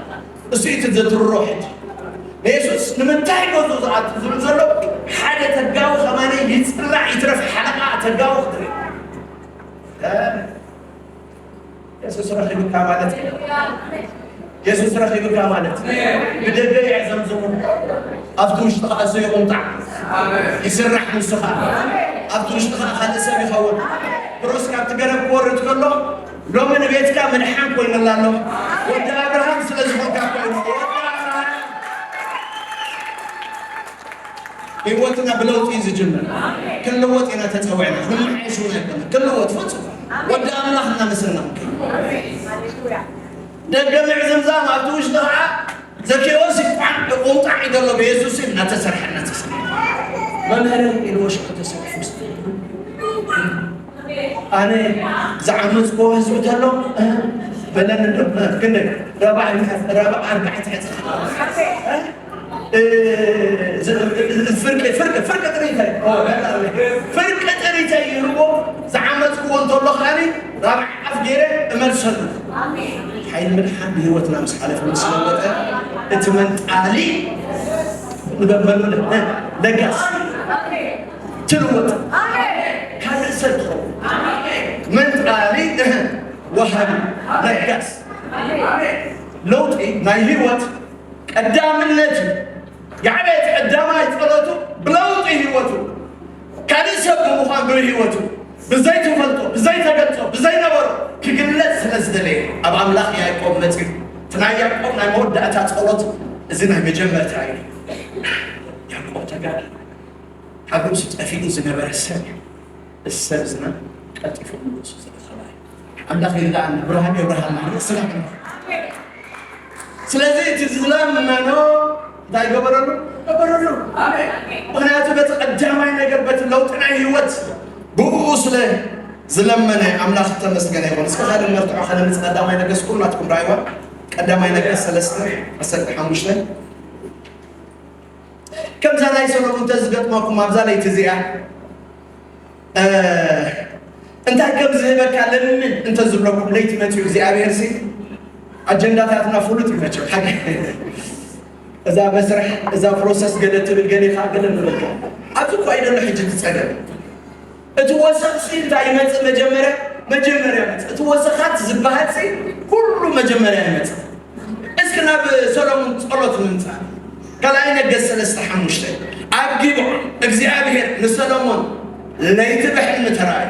እሱ እዩ እቲ ዘትርሮ ሕጂ። ንየሱስ ንምንታይ ገዝኡ ዝኣቱ ዝብል ዘሎ፣ ሓደ ተጋዊ ከማነይ ይጽላእ ይትረፍ ሓለቓ ተጋዊ ክትርኢ። የሱስ ረኺብካ ማለት እዩ። የሱስ ረኺብካ ማለት እዩ። ብደገ ይዕዘምዝሙ፣ ኣብቲ ውሽጥኻ እሱ ይቑምጣዕ፣ ይስራሕ ንሱ ኸኣ። ኣብቲ ውሽጥኻ ካልእ ሰብ ይኸውን። ኪሮስ ካብቲ ገረብ ክወርድ ከሎ፣ ሎሚ ንቤትካ ምድሓን ኮይኑላ ኣሎ። ወዲ ኣብርሃም ስለ ዝኾንካ ኮይኑ፣ ወዲ ኣብርሃም። ህይወትና ብለውጢ እዩ ዝጅምር። ክንልወጥ ኢና ተጸዊዕና፣ ክንመሓየሽ እውን ኣይኮነን። ክንልወጥ ፍጹም ወዲ ኣምላኽ እናመሰልና ክንከይድ። ደገ ምዕዝምዛም ኣብቲ ውሽጢ ኸዓ ዘኬዎስ ይቋዕ ቁምጣዕ እዩ ዘሎ ብየሱስ እናተሰርሐ እናተሰርሐ። መምህረይ ኢልዎ ሽዑ ተሰሪሑ ምስጢር። ኣነ ዝዓመጽክዎ ህዝቢ ተሎ፣ እህ፣ በለኒ ዶ፣ እህ፣ ክንደይ? ረብዓ፣ ረብዓ፣ ኣርባዕተ ዕጽፊ። እህ? እ፣ ዝ-፣ እ፣ ፍርቂ፣ ፍርቂ፣ ፍርቂ ጥሪተይ። ኦ፣ ፍርቂ ጥሪተይ ይርቦ ዝዓመጽክዎ እንተሎ ኸኣኒ ራብዓ ኣፍ ገይረ እመልሰሉ። ሓይሊ ምድሓን ብህይወትና ምስ ሓለፈ ምስ ለወጠ እቲ መንጣሊ ንበበሉ ለጋስ ትልወጥ ካልእ ሰብ ትኸውን። መንጣሊ፣ እህ፣ ወሃቢ ለጋስ ለውጢ ናይ ህይወት ቀዳምነት እዩ። የዕቤት ቀዳማይ ጸሎቱ ብለውጢ ህይወቱ፣ ካልእ ሰብ ብምዃን ብህይወቱ ብዘይተፈልጦ፣ ብዘይተገልጾ፣ ብዘይነበሮ ክግለጽ ስለ ዝደለየ ኣብ ኣምላኽ ያዕቆብ መጺኡ። እቲ ናይ ያዕቆብ ናይ መወዳእታ ጸሎት እዚ ናይ መጀመርታ እዩ። ያዕቆብ ተጋጊ ካብ ርእሱ ጠፊኡ ዝነበረ ሰብ እዩ። እዚ ሰብ እዝና ቀልጢፉ ንርእሱ ዝረኸባ እዩ። ኣምላኽ ይርዳእና፣ ብርሃን የብርሃልና፣ ርእስና ክንረኽብ። ስለዚ እቲ ዝለመኖ እንታይ ገበረሉ? ገበረሉ። ኣሜን። ምኽንያቱ በቲ ቀዳማይ ነገር፣ በቲ ለውጢ ናይ ህይወት ብኡ ስለ ዝለመነ ኣምላኽ ዝተመስገነ ይኹን። እስከ ካልእ መርትዖ ከነምጽእ፣ ቀዳማይ ነገስት ኩላትኩም ራእይዋ፣ ቀዳማይ ነገስት ሰለስተ ዓሰርተ ሓሙሽተ። ከምዛ ናይ ሰሎሞን እንተዝገጥመኩም ኣብዛ ለይቲ እዚኣ፣ እ፣ እንታይ ከም ዝህበካ ለምን እንተዝብለኩም፣ ለይቲ መጺኡ እግዚኣብሔር ሲ ኣጀንዳታትና ፍሉጥ እዩ መቸም። ሓቂ እዛ መስርሕ፣ እዛ ፕሮሰስ ገለ ትብል፣ ገለ ኸዓ ገለ ንበልካ። ኣብዚ እኮ እዩ ዘሎ ሕጂ እቲ ጸገም። እቲ ወሰኽሲ እንታይ ይመጽእ? መጀመርያ፣ መጀመርያ ይመጽእ። እቲ ወሰኻት ዝበሃልሲ ኩሉ መጀመርያ ይመጽእ። እስኪ ናብ ሰሎሞን ጸሎት ንምጻእ። ካልኣይ ነገስት ሰለስተ ሓሙሽተ። ኣብ ጊብዖን እግዚኣብሔር ንሰሎሞን ለይቲ ብሕልሚ ተራእዩ።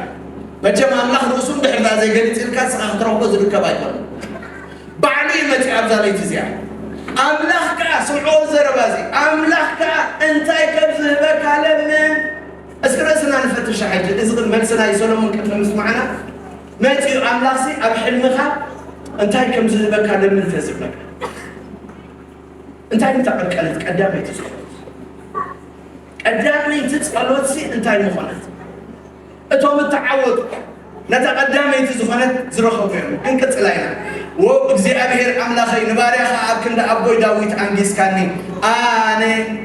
መቸም ኣምላኽ ርእሱ እንድሕር ደኣ ዘይገሊጽ ኢልካ ንስኻ ክትረኽቦ ዝርከብ ኣይኮነን። ባዕሉ እዩ መጺኡ ኣብዛ ለይቲ እዚኣ። ኣምላኽ ከኣ፣ ስምዕዎ ዘረባ እዚ፣ ኣምላኽ ከኣ እንታይ ከም ዝህበካ ለምን። እስኪ ርእስና ንፈትሻ ሕጂ። እዚ ግን መልሲ ናይ ሰሎሞን ቅድሚ ምስማዕና መጺኡ ኣምላኽሲ ኣብ ሕልምኻ እንታይ ከም ዝህበካ ለምን ተዝብለካ። እንታይ ምተቐልቀለት ቀዳመይቲ ጸሎት? ቀዳመይቲ ጸሎትሲ እንታይ ምኾነት? እቶም እተዓወቱ ነታ ቀዳመይቲ ዝኾነት ዝረኸቡ እዮም። ክንቅጽል ኢና። ወ እግዚኣብሔር ኣምላኸይ፣ ንባርያኻ ኣብ ክንዲ ኣቦይ ዳዊት ኣንጊስካኒ። ኣነ፣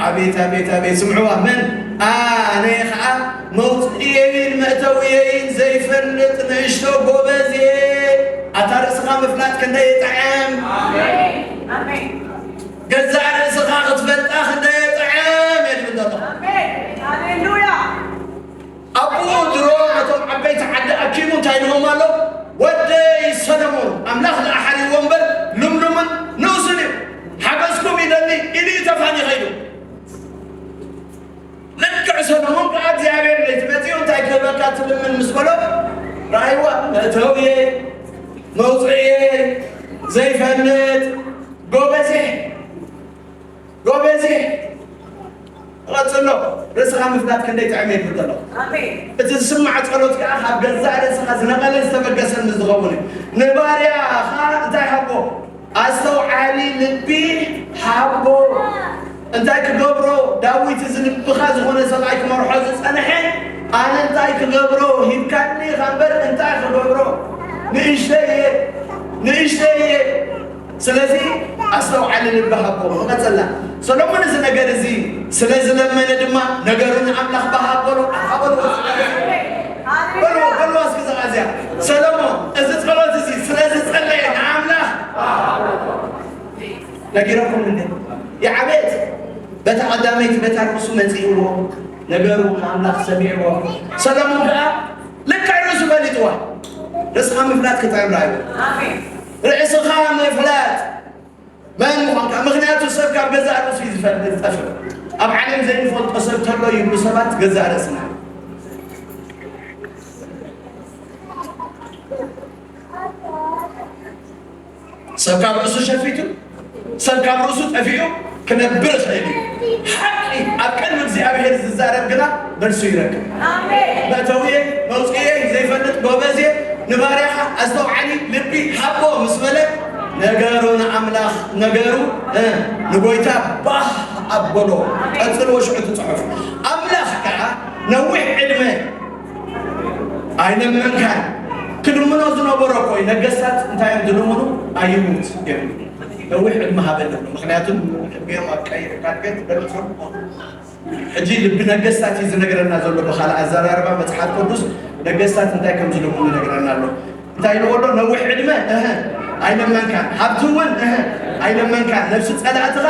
ኣቤት፣ ኣቤት፣ ኣቤት፣ ስምዕዋ፣ መን? ኣነ ኸኣ መውጽእየይን መእተውየይን ዘይፈልጥ ንእሽቶ ጎበዝ እየ። ኣታ ርእስኻ ምፍላጥ ክንደይ ይጥዕም! ኣሜን። ኣሜን። ገዛእ ርእስኻ ክትፈልጣ ክንደይ ይጥዕም! እየ ዝብል ዘለኹ። ኣሜን። ሃሌሉያ። ኣቦኡ ድሮ ነቶም ዓበይቲ ዓዲ ኣኪቡ እንታይ ኢልዎም ኣሎ? ወደይ ሰለሞን፣ ኣምላኽ ደኣ ሓልይዎ እምበር ልምሉምን ንኡስን እዩ። ሓገዝኩም ይደሊ ኢሉ እዩ ተፋንዩ ኸይዱ። ልክዕ ሰሎሞን ከኣ እግዚኣብሔር ለይቲ መጺኡ እንታይ ክህበካ ትልምን ምስ በሎ፣ ረኣይዋ፣ መእተውየ፣ መውጽእየ ዘይፈልጥ ጎበዜ። ጎበዜ፣ ቀጽሎ። ርእስኻ ምፍላጥ ክንደይ ጥዕም እዩ ትብሎ። ኣሜን። እቲ ዝስማዕ ጸሎት ከኣ ካብ ገዛእ ርእስኻ ዝነቐለ ዝተበገሰ ምስ ዝኸውን እዩ። ንባርያኻ እንታይ ሃቦ? ኣስተውዓሊ ልቢ ሃቦ። እንታይ ክገብሮ? ዳዊት እዚ ልብኻ ዝኾነ ሰብኣይ ክመርሖ ዝጸንሐ፣ ኣነ እንታይ ክገብሮ? ሂብካኒ ኢኻ እምበር እንታይ ክገብሮ? ንእሽተይ እየ፣ ንእሽተይ እየ። ስለዚ ኣስተውዓሊ ልቢ ሃቦ። ንቐጸላ። ሰሎሞን እዚ ነገር እዚ ስለ ዝለመነ ድማ ነገሩ ንኣምላኽ በሃ በሎ። ኣታ በሎ። በሎ፣ በሎ እስኪ እዛ እዚኣ። ሰሎሞን እዚ ጸሎት እዚ ስለ ዝጸለየ ንኣምላኽ ነጊረኩም እንዴ? ይዓቤት በታ ቀዳመይቲ በታ ርእሱ መጺእዎ፣ ነገሩ ንኣምላኽ ሰሚዕዎ። ሰሎሞን ከኣ ልክዕ ርእሱ ፈሊጥዋ። ርእስኻ ምፍላጥ ክጥዕም ርኣዩ። ኣሜን። ርእስኻ ምፍላጥ መን ምዃንካ። ምኽንያቱ ሰብ ካብ ገዛእ ርእሱ እዩ ዝፈልጥ፣ ዝጠፍእ። ኣብ ዓለም ዘይንፈልጦ ሰብ ተሎ ይብሉ ሰባት ገዛእ ርእስና። ሰብ ካብ ርእሱ ሸፊቱ፣ ሰብ ካብ ርእሱ ጠፊኡ ክነብር ይኽእል እዩ። ሓቂ ኣብ ቅድሚ እግዚኣብሔር ዝዛረብ ግና መልሱ ይረክብ። ኣሜን። መእተውየይ መውፅኤይ ዘይፈልጥ ጎበዝየ፣ ንባርያኻ ኣስተውዓሊ ልቢ ሃቦ ምስ በለ፣ ነገሩ ንኣምላኽ፣ ነገሩ፣ እ፣ ንጎይታ ባህ ኣበሎ። ቀጽልዎ ሽዑ እቲ ጽሑፍ። ኣምላኽ ከኣ ነዊሕ ዕድመ ኣይለመንካን። ክልምኖ ዝነበሮ እኮ እዩ። ነገስታት እንታይ እዮም ዝልምኑ? ኣይሙት እዮም። ነዊሕ ዕድመ ሃበኒ። ምኽንያቱ ዕድሜኦም ኣብ ቀይሕ ካርፔት ደቂሶም። ሕጂ ልቢ ነገስታት እዩ ዝነግረና ዘሎ። ብኻልእ ኣዘራርባ መጽሓፍ ቅዱስ ነገስታት እንታይ ከም ዝልምኑ ይነግረና ኣሎ። እንታይ ኢልዎ ኣሎ? ነዊሕ ዕድመ፣ እህ፣ ኣይለመንካን። ሃብቲ እውን፣ እህ፣ ኣይለመንካን። ነብሲ ጸላእትኻ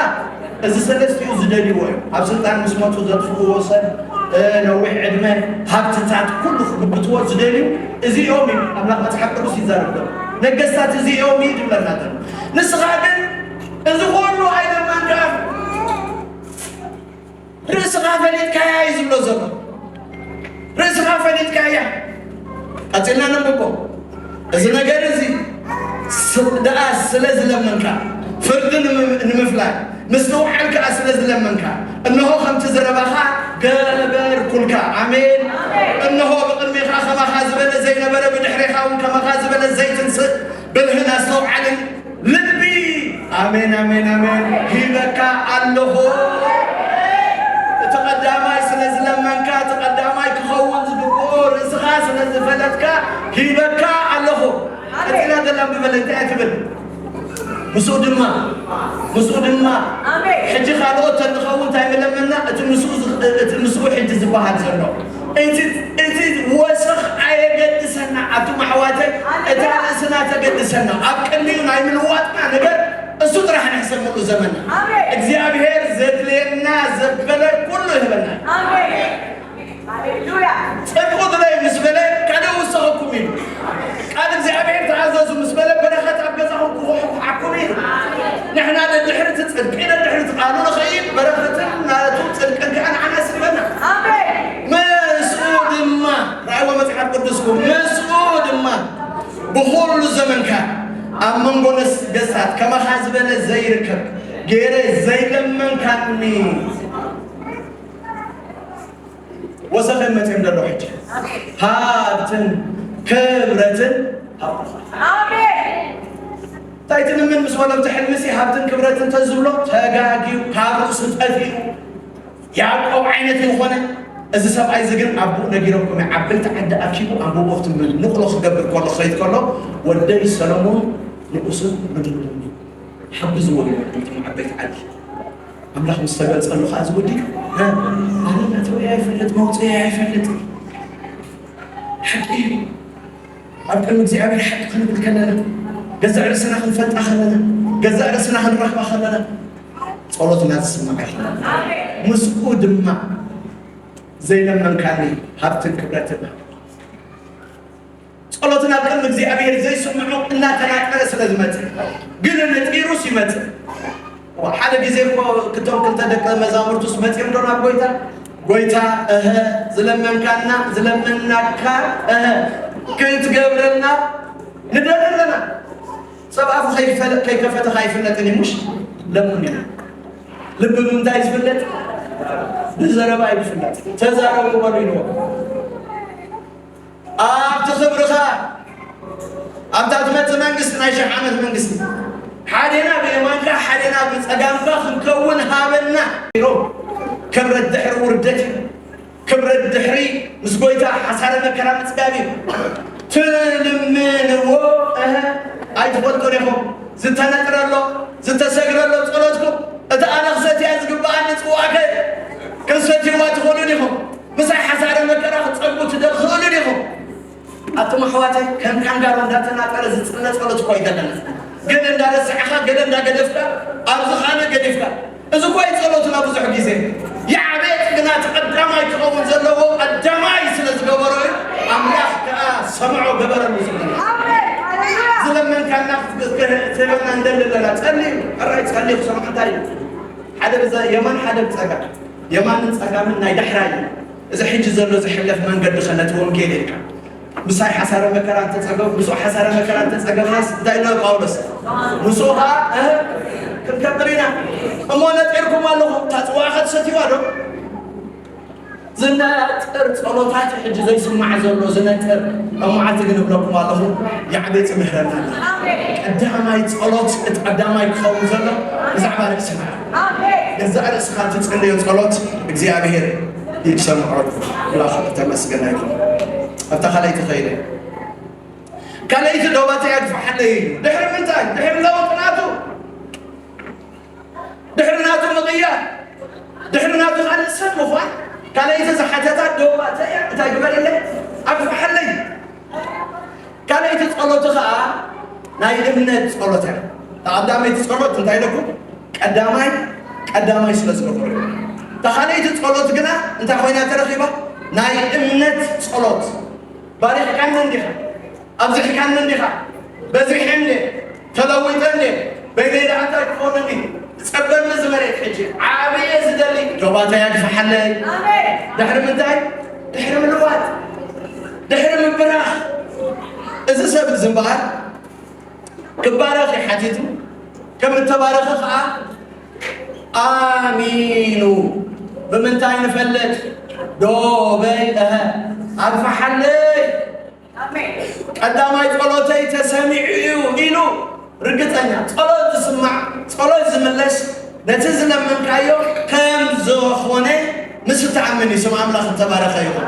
እዚ ሰለስቲኡ ዝደልይዎ እዮም። ኣብ ስልጣን ምስ መጹ ዘጥፍእዎ ሰብ፣ እ፣ ነዊሕ ዕድመ፣ ሃብትታት፣ ኩሉ ክግብትዎ ዝደልዩ እዚኦም እዮም። ኣምላኽ መጽሓፍ ቅዱስ ይዛረብ ዘሎ። ነገስታት እዚኦም እዩ ዝብለና ዘሎ። ንስኻ ግን እዚ ኩሉ ኣይለመንካን። ርእስኻ ፈሊጥካያ እዩ ዝብሎ ዘሎ። ርእስኻ ፈሊጥካያ። ቀጺልና ነንብቦ። እዚ ነገር እዚ ስ-፣ ደኣ ስለ ዝለመንካ፣ ፍርዲ ንም-፣ ንምፍላይ፣ ምስትውዓል ከኣ ስለ ዝለመንካ፣ እንሆ ከምቲ ዘረባኻ ገበርኩልካ። ኣሜን። እንሆ ብቕድሜኻ ከማኻ ዝበለ ዘይነበረ፣ ብድሕሬኻ እውን ከማኻ ዝበለ ዘይትንስእ ብልህን ኣስተውዓልን ልቢ፣ ኣሜን፣ ኣሜን፣ ኣሜን፣ ሂበካ ኣለኹ። እቲ ቀዳማይ ስለ ዝለመንካ፣ እቲ ቀዳማይ ክኸውን ዝግብኦ ርእስኻ ስለ ዝፈለጥካ፣ ሂበካ ኣለኹ። ቀጺላ ዘላ ኣንብበለይ፣ እንታይ እያ ትብል? ምስኡ ድማ፣ ምስኡ ድማ፣ ኣሜን። ሕጂ ካልኦት ተንኸውን እንታይ ምለመና? እቲ ምስኡ ዝኽ-፣ እቲ ምስኡ ሕጂ ዝበሃል ዘሎ። እቲ፣ እቲ ወሰኽ ኣየገድሰና፣ ኣቱም ኣሕዋተይ፣ ኣሜን። እታ ርእስና ተገድሰና። ኣብ ቅድሚኡ ናይ ምልዋጥና ነገር እሱ ጥራሕ ንሕሰብ ምሉእ ዘመንና። ኣሜን። እግዚኣብሔር ዘድልየና ዘበለ ኩሉ ይህበና። ኣሜን። ሃሌሉያ። ጽድቁ ድለዩ ምስ በለ ካልእ ውሰኸኩም ኢሉ። ቃል እግዚኣብሔር ተኣዘዙ ምስ በለ በረኸት ኣብ ገዛኹም ክኹሕኩሓኩም ኢሉ። ንሕና ነድሕሪ እቲ ጽድቂ፣ ነድሕሪ እቲ ቃሉ ንኸይድ፣ በረኸትን ናቱ ጽድቅን ከኣ ንዓና ስልበና። ኣሜን። ምስኡ ድማ፣ ረኣይዎ መጽሓፍ ቅዱስኩም፣ ምስኡ ድማ ብኹሉ ዘመንካ ኣብ መንጎ ነስ-፣ ገሳት ከማኻ ዝበለ ዘይርከብ ገይረ ዘይለመንካኒ። ወሰኸ መጺኦም ዘሎ ሕጂ ሃብትን ክብረትን ሃብትኻ። ኣሜን። እንታይ ትልምን ምስ በሎ፣ እቲ ሕልምሲ ሃብትን ክብረትን ተዝብሎ ተጋግዩ፣ ካብ ርእሱ ጠፊኡ፣ ያዕቆብ ዓይነት ዝኾነ እዚ ሰብኣይ እዚ ግን ኣቦኡ ነጊሮኩም፣ ዓበይቲ ዓዲ ኣኪቡ ኣንብቦ ክትብል ንቕሎ ክገብር ከሎ፣ ክኸይድ ከሎ፣ ወደይ ሰሎሞን ንኡስን ምድሩን ሓግዝዎ ይበሉ እቶም ዓበይቲ ዓዲ። ኣምላኽ ምስ ተገልጸሉ ኸዓ እዚ ወዲ፣ እ፣ ኣነ መእተዊ ኣይፈልጥ፣ መውፅኢ ኣይፈልጥ። ሓቂ እዩ። ኣብ ቅድሚ እግዚኣብሔር ሓቂ ክንብል ከለና፣ ገዛእ ርእስና ክንፈልጣ ከለና፣ ገዛእ ርእስና ክንረኽባ ከለና፣ ጸሎትና ዝስማዕ ኣይኮነን። ምስኡ ድማ ዘይለመንካኒ ሃብትን ክብረትን። ጸሎትና ኣብ ቅድሚ እግዚኣብሔር ዘይስምዑ እናተናጠረ ስለ ዝመጽእ፣ ግን ንጢሩስ ይመጽእ። ሓደ ግዜ እኮ ክልተ ደቂ መዛሙርቱስ መጺኦም ዶ ናብ ጎይታ? ጎይታ፣ እህ፣ ዝለመንካና፣ ዝለመንናካ፣ እህ፣ ክትገብረልና ንደሊ ኣለና። ሰብ ኣፉ ከይፈለ-፣ ከይከፈተ ከይፍለጥን እዩ፣ ምሽ? ለምኑ እዩ። ልቢ ብምንታይ ዝፍለጥ? ብዘረባ እዩ ዝፍለጥ። ተዛረቡ በሉ ኢልዎ። ኣብቲ ክብርኻ ኣብታ ትመጽእ መንግስቲ፣ ናይ ሽሕ ዓመት መንግስቲ፣ ሓዴና ብየማንካ ሓዴና ብጸጋምካ ክንከውን ሃበና ኢሎም። ክብረት ድሕሪ ውርደት እዩ። ክብረት ድሕሪ ምስ ጎይታ ሓሳረ መከራ ምጽጋብ እዩ። ትልምንዎ፣ እህ፣ ኣይትፈልጡን ኢኹም። ዝተነጥረሎ ዝተሰግረሎ ጸሎትኩም፣ እቲ ኣነ ክሰትያ ዝግብኣኒ ጽዋዕከ ክንሰትይዋ ትኽእሉን ኢኹም። ምሳይ ሓሳረ መከራ ክትጸግቡ ትደል-፣ ትኽእሉን ኢኹም። ኣቱም ኣሕዋተይ፣ ከም ካንጋሮ እንዳተናጠረ ዝጽለ ጸሎት እኮ ኣይደለና። ገለ እንዳረሳዕኻ፣ ገለ እንዳገደፍካ፣ ኣብዚ ካልእ ገዲፍካ። እዚ እኮ እዩ ጸሎትና ብዙሕ ግዜ። ይዓበየ ግና እቲ ቀዳማይ ክኸውን ዘለዎ ቀዳማይ ስለ ዝገበሮ እዩ። ኣምላኽ ከኣ ሰምዖ ገበረሉ ዝብል። ዝለመንካና ክትህበና እንደሊ ኣለና። ጸሊ፣ ሕራይ ጸሊ ክሰምዖ እንታይ እዩ? ሓደ ብዘ-፣ የማን ሓደ ብጸጋም። የማንን ጸጋምን ናይ ዳሕራይ እዩ። እዚ ሕጂ ዘሎ ዝሕለፍ መንገዲ ከ ነቲ ወንጌል ኢልካ ምሳይ ሓሳረ መከራ እንተጸገብ-፣ ምስኡ ሓሳረ መከራ እንተጸገብናስ እንታይ ኢሎ ጳውሎስ? ምስኡ ኸኣ፣ እህ፣ ክንከብር ኢና። እሞ ነጢርኩም ኣለኹም፣ እታ ጽዋዕኸ ትሰትይዋ ዶ? ዝነጥር ጸሎታት ሕጂ ዘይስማዕ ዘሎ ዝነጥር፣ ኣብ መዓልቲ ግን እብለኩም ኣለኹ፣ ይዓበየ ጽምሕረና ኣሎ። ቀዳማይ ጸሎት፣ እቲ ቀዳማይ ክኸውን ዘሎ ብዛዕባ ርእስና። ገዛእ ርእስኻ ትጽልዮ ጸሎት እግዚኣብሔር ይሰምዖ። ኣምላኽ ተመስገን ይኹን። ኣብታ ካልኣይቲ ከይደ። ካልኣይቲ ዶባተይ ኣግፍሓለይ እዩ። ድሕሪ ምንታይ? ድሕሪ ለውጢ ናቱ። ድሕሪ ናቱ ምቕያር። ድሕሪ ናቱ ካልእ ሰብ ምዃን። ካልኣይቲ ዝሓተታ ዶባተይ እያ። እንታይ ግበረለይ? ኣግፍሓለይ። ካልኣይቲ ጸሎት ኸኣ ናይ እምነት ጸሎት እያ። እታ ቀዳመይቲ ጸሎት እንታይ ኢለኩም? ቀዳማይ፣ ቀዳማይ ስለ ዝገበሩ እዩ። እታ ካልኣይቲ ጸሎት ግና እንታይ ኮይና ተረኺባ? ናይ እምነት ጸሎት። ባሪኽካኒ እንዲኻ፣ ኣብዚሕካኒ እንዲኻ፣ በዚሐ እንደ፣ ተለዊጠ እንደ፣ በይነይ ደኣ እንታይ ክኾነኒ? ዝጸበኒ እዚ መሬት ሕጂ ዓብየ ዝደሊ ዶባተይ ኣግፍሓለይ። ኣሜን። ድሕሪ ምንታይ? ድሕሪ ምልዋጥ፣ ድሕሪ ምብራኽ። እዚ ሰብ እዚ እምበኣር ክባረኽ እዩ ሓቲቱ፣ ከም እተባረኸ ኸኣ ኣሚኑ። ብምንታይ ንፈልጥ? ዶበይ፣ እሀ፣ ኣግፍሓለይ። ኣሜን። ቀዳማይ ጸሎተይ ተሰሚዑ እዩ ኢሉ ርግጸኛ። ጸሎት ዝስማዕ፣ ጸሎት ዝምለስ፣ ነቲ ዝለመንካዮ ከም ዝኾነ ምስ እትኣምን እዩ። ስም ኣምላኽ እተባረኸ ይኹን።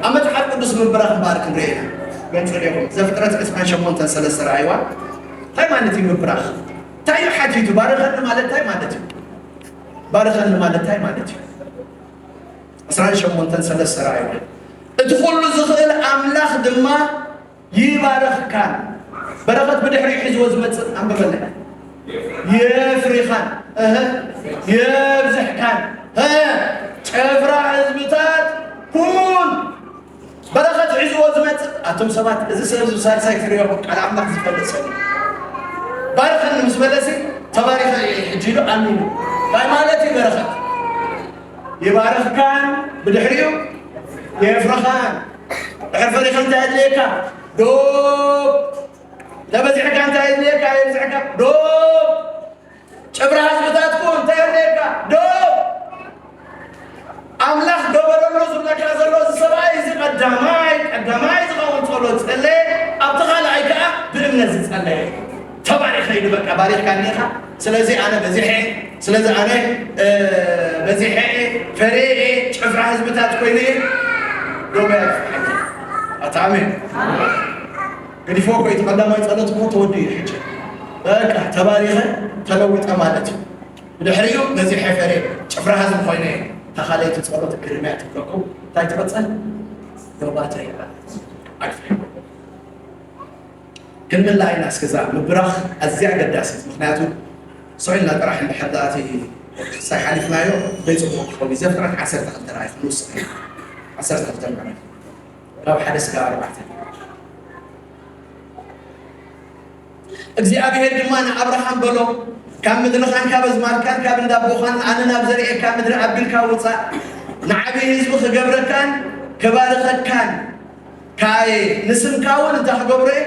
ኣብ መጽሓፍ ቅዱስ ምብራኽ እምበኣር ክንርኢ ኢና። ገንጽል ኢኹም። ዘፍጥረት ዕስራን ሸሞንተን ሰለስተ ረኣይዋ። እንታይ ማለት እዩ ምብራኽ? እንታይ እዩ ሓቲቱ? ባርኸኒ ማለት እንታይ ማለት እዩ? ባርኸኒ ማለት እንታይ ማለት እዩ? ዕስራን ሸሞንተን ሰለስተ ረኣይዋ። እቲ ኩሉ ዝኽእል ኣምላኽ ድማ ይባርኽካን። በረኸት ብድሕሪኡ ሒዝዎ ዝመጽእ ኣንብበለይ። የፍሪኻን፣ እህ፣ የብዝሕካን፣ እህ፣ ጭፍራ ህዝብታት ኩን። በረኸት ሒዝዎ ዝመጽእ። ኣቱም ሰባት፣ እዚ ሰብ እዚ ሳልሳይ ክርእዮ ቃል ኣምላኽ ዝፈልጥ ሰብ እዩ። ባርኸኒ ምስ በለሲ፣ ተባሪኸ እየ ሕጂ ኢሉ ኣሚኑ። እንታይ ማለት እዩ በረኸት? ይባርኽካን ብድሕሪኡ የፍርኻን። ድሕር ፈሪኻ እንታይ ኣድልየካ? ዶብ። ተበዚሕካ እንታይ ኣድልየካ? የብዝሕካ። ዶብ። ጭፍራ ህዝብታትኩ እንታይ ኣድልየካ? ዶብ። ኣምላኽ ዶ በለሎ ዝብለካ ዘሎ እዚ ሰብኣይ እዚ ቀዳማይ፣ ቀዳማይ ዝኸውን ጸሎት ጸለየ፣ ኣብቲ ካልኣይ ከኣ ብእምነት ዝጸለየ። ተባሪኸ ኢሉ በቃ ባሪኽካኒ ኢኻ። ስለዚ ኣነ በዚሐ፣ ስለዚ ኣነ፣ እ፣ በዚሐ እየ፣ ፈርየ እየ፣ ጭፍራ ህዝብታት ኮይነ እየ። ዶበይ ኣግፍሓኒ። ኣታ ኣሜን። ገዲፎ እኮ እቲ ቀዳማይ ጸሎት እኮ ተወዲኡ እዩ ሕጂ። በቃ ተባሪኸ፣ ተለዊጠ ማለት እዩ። ብድሕሪኡ በዚሐ ፈርየ፣ ጭፍራ ህዝቢ ኮይነ እየ። እታ ካልኣይቲ ጸሎት ግርምያ ትብለኩም። እንታይ ትቕጽል? ዶባተይ ኣግፍሐ። ክንምላ ኢና እስከ እዛ ምብራኽ ኣዝያ ኣገዳሲት። ምኽንያቱ ስቕ ኢልና ጥራሕ እንድሕር ደኣ እቲ ሳይ ሓሊፍናዮ ዘይጽቡቕ ክኸውን እዩ። ዘፍጥረት ዓሰርተ ክልተ ረኣይ ክንውስኽ ኢና። ዓሰርተ ክልተ ምዕራፍ ካብ ሓደ እስከ ኣርባዕተ። እግዚኣብሄር ድማ ንኣብርሃም በሎ፣ ካብ ምድርኻን ካብ ኣዝማድካን ካብ እንዳ ኣቦኻን ኣነ ናብ ዘርእየካ ምድሪ ኣቢልካ ውጻእ፣ ንዓብዪ ህዝቢ ክገብረካን ክባርኸካን ከኣ እየ፣ ንስምካ እውን እንታይ ክገብሮ እየ?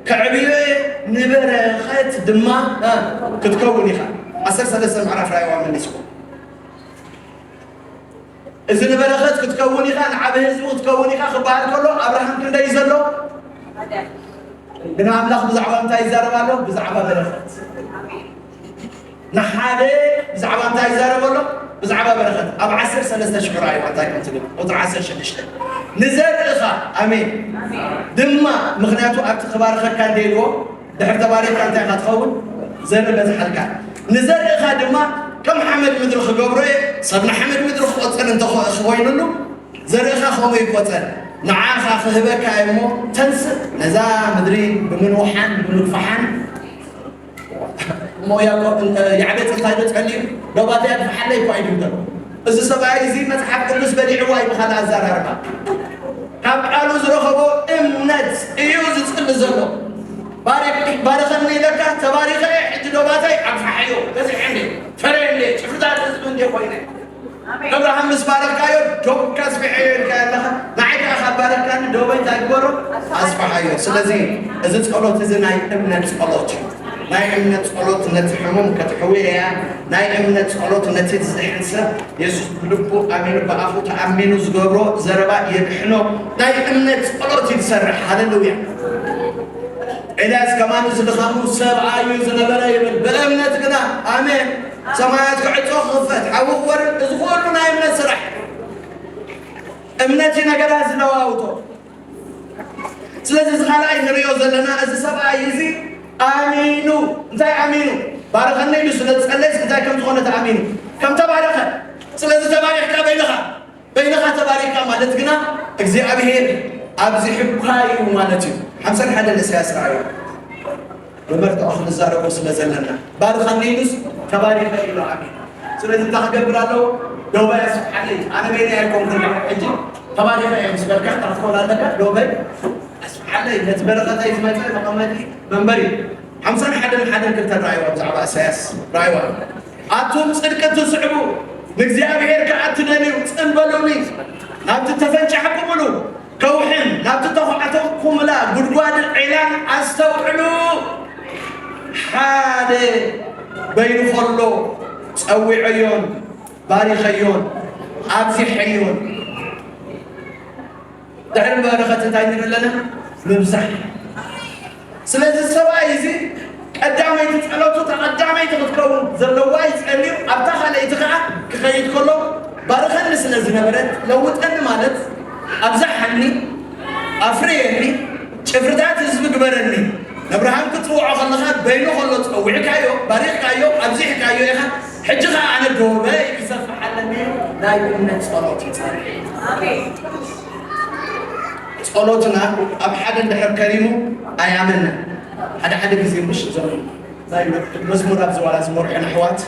ከዕብዮ እየ፣ ንበረኸት ድማ፣ እ፣ ክትከውን ኢኻ። ዓሰርተ ሰለስተ ምዕራፍ ራእይዋ መሊስኩም። እዚ ንበረኸት ክትከውን ኢኻ፣ ንዓቢ ህዝቢ ክትከውን ኢኻ ክበሃል ከሎ ኣብርሃም ክንደይ እዩ ዘሎ? ግና ኣምላኽ ብዛዕባ እንታይ ይዛረብ ኣሎ? ብዛዕባ በረኸት። ንሓደ ብዛዕባ እንታይ ይዛረብ ኣሎ? ብዛዕባ በረኸት። ኣብ ዓሰርተ ሰለስተ ሽዑ ራእይዋ እንታይ ከም ትብል፣ ቁጽሪ ዓሰርተ ሽዱሽተ። "ንዘርእኻ"፣ ኣሜን፣ "ድማ"፣ ምኽንያቱ ኣብቲ ክባርኸካ እንደልዎ፣ ድሕሪ ተባሪኽካ እንታይ ኢኻ ትኸውን? ዘርኢ በዝሓልካ። "ንዘርእኻ ድማ ከም ሓመድ ምድሪ ክገብሮ እየ፣ ሰብ ንሓመድ ምድሪ ክቖጽር እንተ ኾ-፣ ኾይኑሉ፣ ዘርእኻ ከምኡ ይቆጸር። ንዓኻ ክህበካ እየ እሞ፣ ተንስእ፣ ነዛ ምድሪ ብምንውሓን ብምግፋሓን" እሞ ያዕቆብ፣ እ፣ ያዕቤጽ እንታይ ዶ ጸልዩ? "ዶባተይ ኣግፍሓለይ" እኳ ኢሉ ይብሎ። እዚ ሰብኣይ እዚ መጽሓፍ ቅዱስ በሊዕዋ እዩ ብኻልእ ኣዘራርባ። ካብ ቃሉ ዝረኸቦ እምነት እዩ ዝጽሊ ዘሎ። "ባሪኽ-፣ ባርኸኒ" ኢለካ፣ "ተባሪኸ እየ፣ ሕጂ ዶባተይ ኣግፍሓዮ፣ በዚሐ እንዴ፣ ፈረየ እንዴ፣ ጭፍርታት ህዝቢ እንዴ ኮይነ?" ኣሜን። "እብርሃም ምስ ባረኽካዮ፣ ዶብካ ኣስፊሐዮ" ኢልካ ኣለኻ። ንዓይ ከኣ ካብ ባረኽካኒ፣ ዶበይ እንታይ ግበሮ? ኣስፍሓዮ። ስለዚ እዚ ጸሎት እዚ ናይ እምነት ጸሎት እዩ። ናይ እምነት ጸሎት ነቲ ሕሙም ከትሕውዮ እያ። ናይ እምነት ጸሎት ነቲ ዝድሕን ሰብ፣ የሱስ ብልቡ ኣሚኑ ብኣፉ ተኣሚኑ ዝገብሮ ዘረባ የድሕኖ። ናይ እምነት ጸሎት እዩ ዝሰርሕ። ሃሌሉያ። ኤልያስ ከማን እዚ ድኻሙ ሰብኣይ እዩ ዝነበረ ይብል። ብእምነት ግና፣ ኣሜን፣ ሰማያት ክዕጾ ክኽፈት፣ ሓዊ ክወርድ፣ እዚ ኩሉ ናይ እምነት ስራሕ። እምነት እዩ ነገራት ዝለዋውጦ። ስለዚ እዚ ካልኣይ ንሪኦ ዘለና፣ እዚ ሰብኣይ እዚ ኣሚኑ፣ እንታይ ኣሚኑ? "ባርኸኒ" ኢሉ ስለ ዝጸለየስ እንታይ ከም ዝኾነ ተኣሚኑ፣ ከም ተባረኸ። ስለዚ ተባሪኽካ በይንኻ፣ በይንኻ ተባሪኽካ ማለት ግና እግዚኣብሔር ኣብዚሑካ እዩ ማለት እዩ። ሓምሳን ሓደን ኢሳያስ ረኣዩ። መመርትዖ ክንዛረቦ ስለ ዘለና፣ "ባርኸኒ" ኢሉስ "ተባሪኸ" ኢሉ ኣሚኑ። ስለዚ እንታይ ክገብር ኣለዎ? "ዶባይ ኣስፍሓለይ፣ ኣነ በይነይ ኣይኮንኩን ድሕሪ ሕጂ፣ ተባሪኸ እየ" ምስ በልካ እንታይ ክትኮን ኣለካ? "ዶባይ ኣስፍሓለይ፣ ነቲ በረኸተይ ዝመጸ መቐመጢ መንበሪ" ሓምሳን ሓደን ሓደን ክልተን ረኣይዋ፣ ብዛዕባ ኢሳያስ ረኣይዋ። "ኣቱም ጽድቂ ትስዕቡ፣ ንእግዚኣብሔር ከኣ ትደልዩ፣ ጽን በሉኒ፣ ናብቲ ተፈንጫሕኩምሉ ከውሕን ናብቲ ተዃዕተኩምላ ጉድጓድ ዒላን ኣስተውዕሉ። ሓደ በይኑ ኸሎ ጸዊዐዮን ባሪኸዮን ኣብዚሐዮን።" ድሕሪ በረኸት እንታይ ንርኢ ኣለና? ምብዛሕ። ስለዚ ሰብኣይ እዚ ቀዳመይቲ ጸሎቱ፣ እታ ቀዳመይቲ ክትከውን ዘለዋ እዩ ጸልዩ፣ ኣብታ ካልኣይቲ ከኣ ክኸይድ ከሎ፣ "ባርኸኒ" ስለ ዝነበረት፣ "ለውጠኒ" ማለት፣ "ኣብዝሓኒ፣ ኣፍርየኒ፣ ጭፍርታት ህዝቢ ግበረኒ"። ንኣብርሃም ክትጽውዖ ከለኻ፣ በይኑ ከሎ ጸዊዕካዮ፣ ባሪኽካዮ፣ ኣብዚሕካዮ ኢኻ። ሕጂ ኸኣ ኣነ ዶበይ ክሰፍሕ ኣለኒ። ናይ እምነት ጸሎት ይጸልይ። ኣሜን። ጸሎትና ኣብ ሓደ እንድሕር ከሪሙ ኣያመናን። ሓደ ሓደ ግዜ ምሽ እዞም ናይ መዝሙር ኣብ ዝዋላ ዝመርሑን ኣሕዋት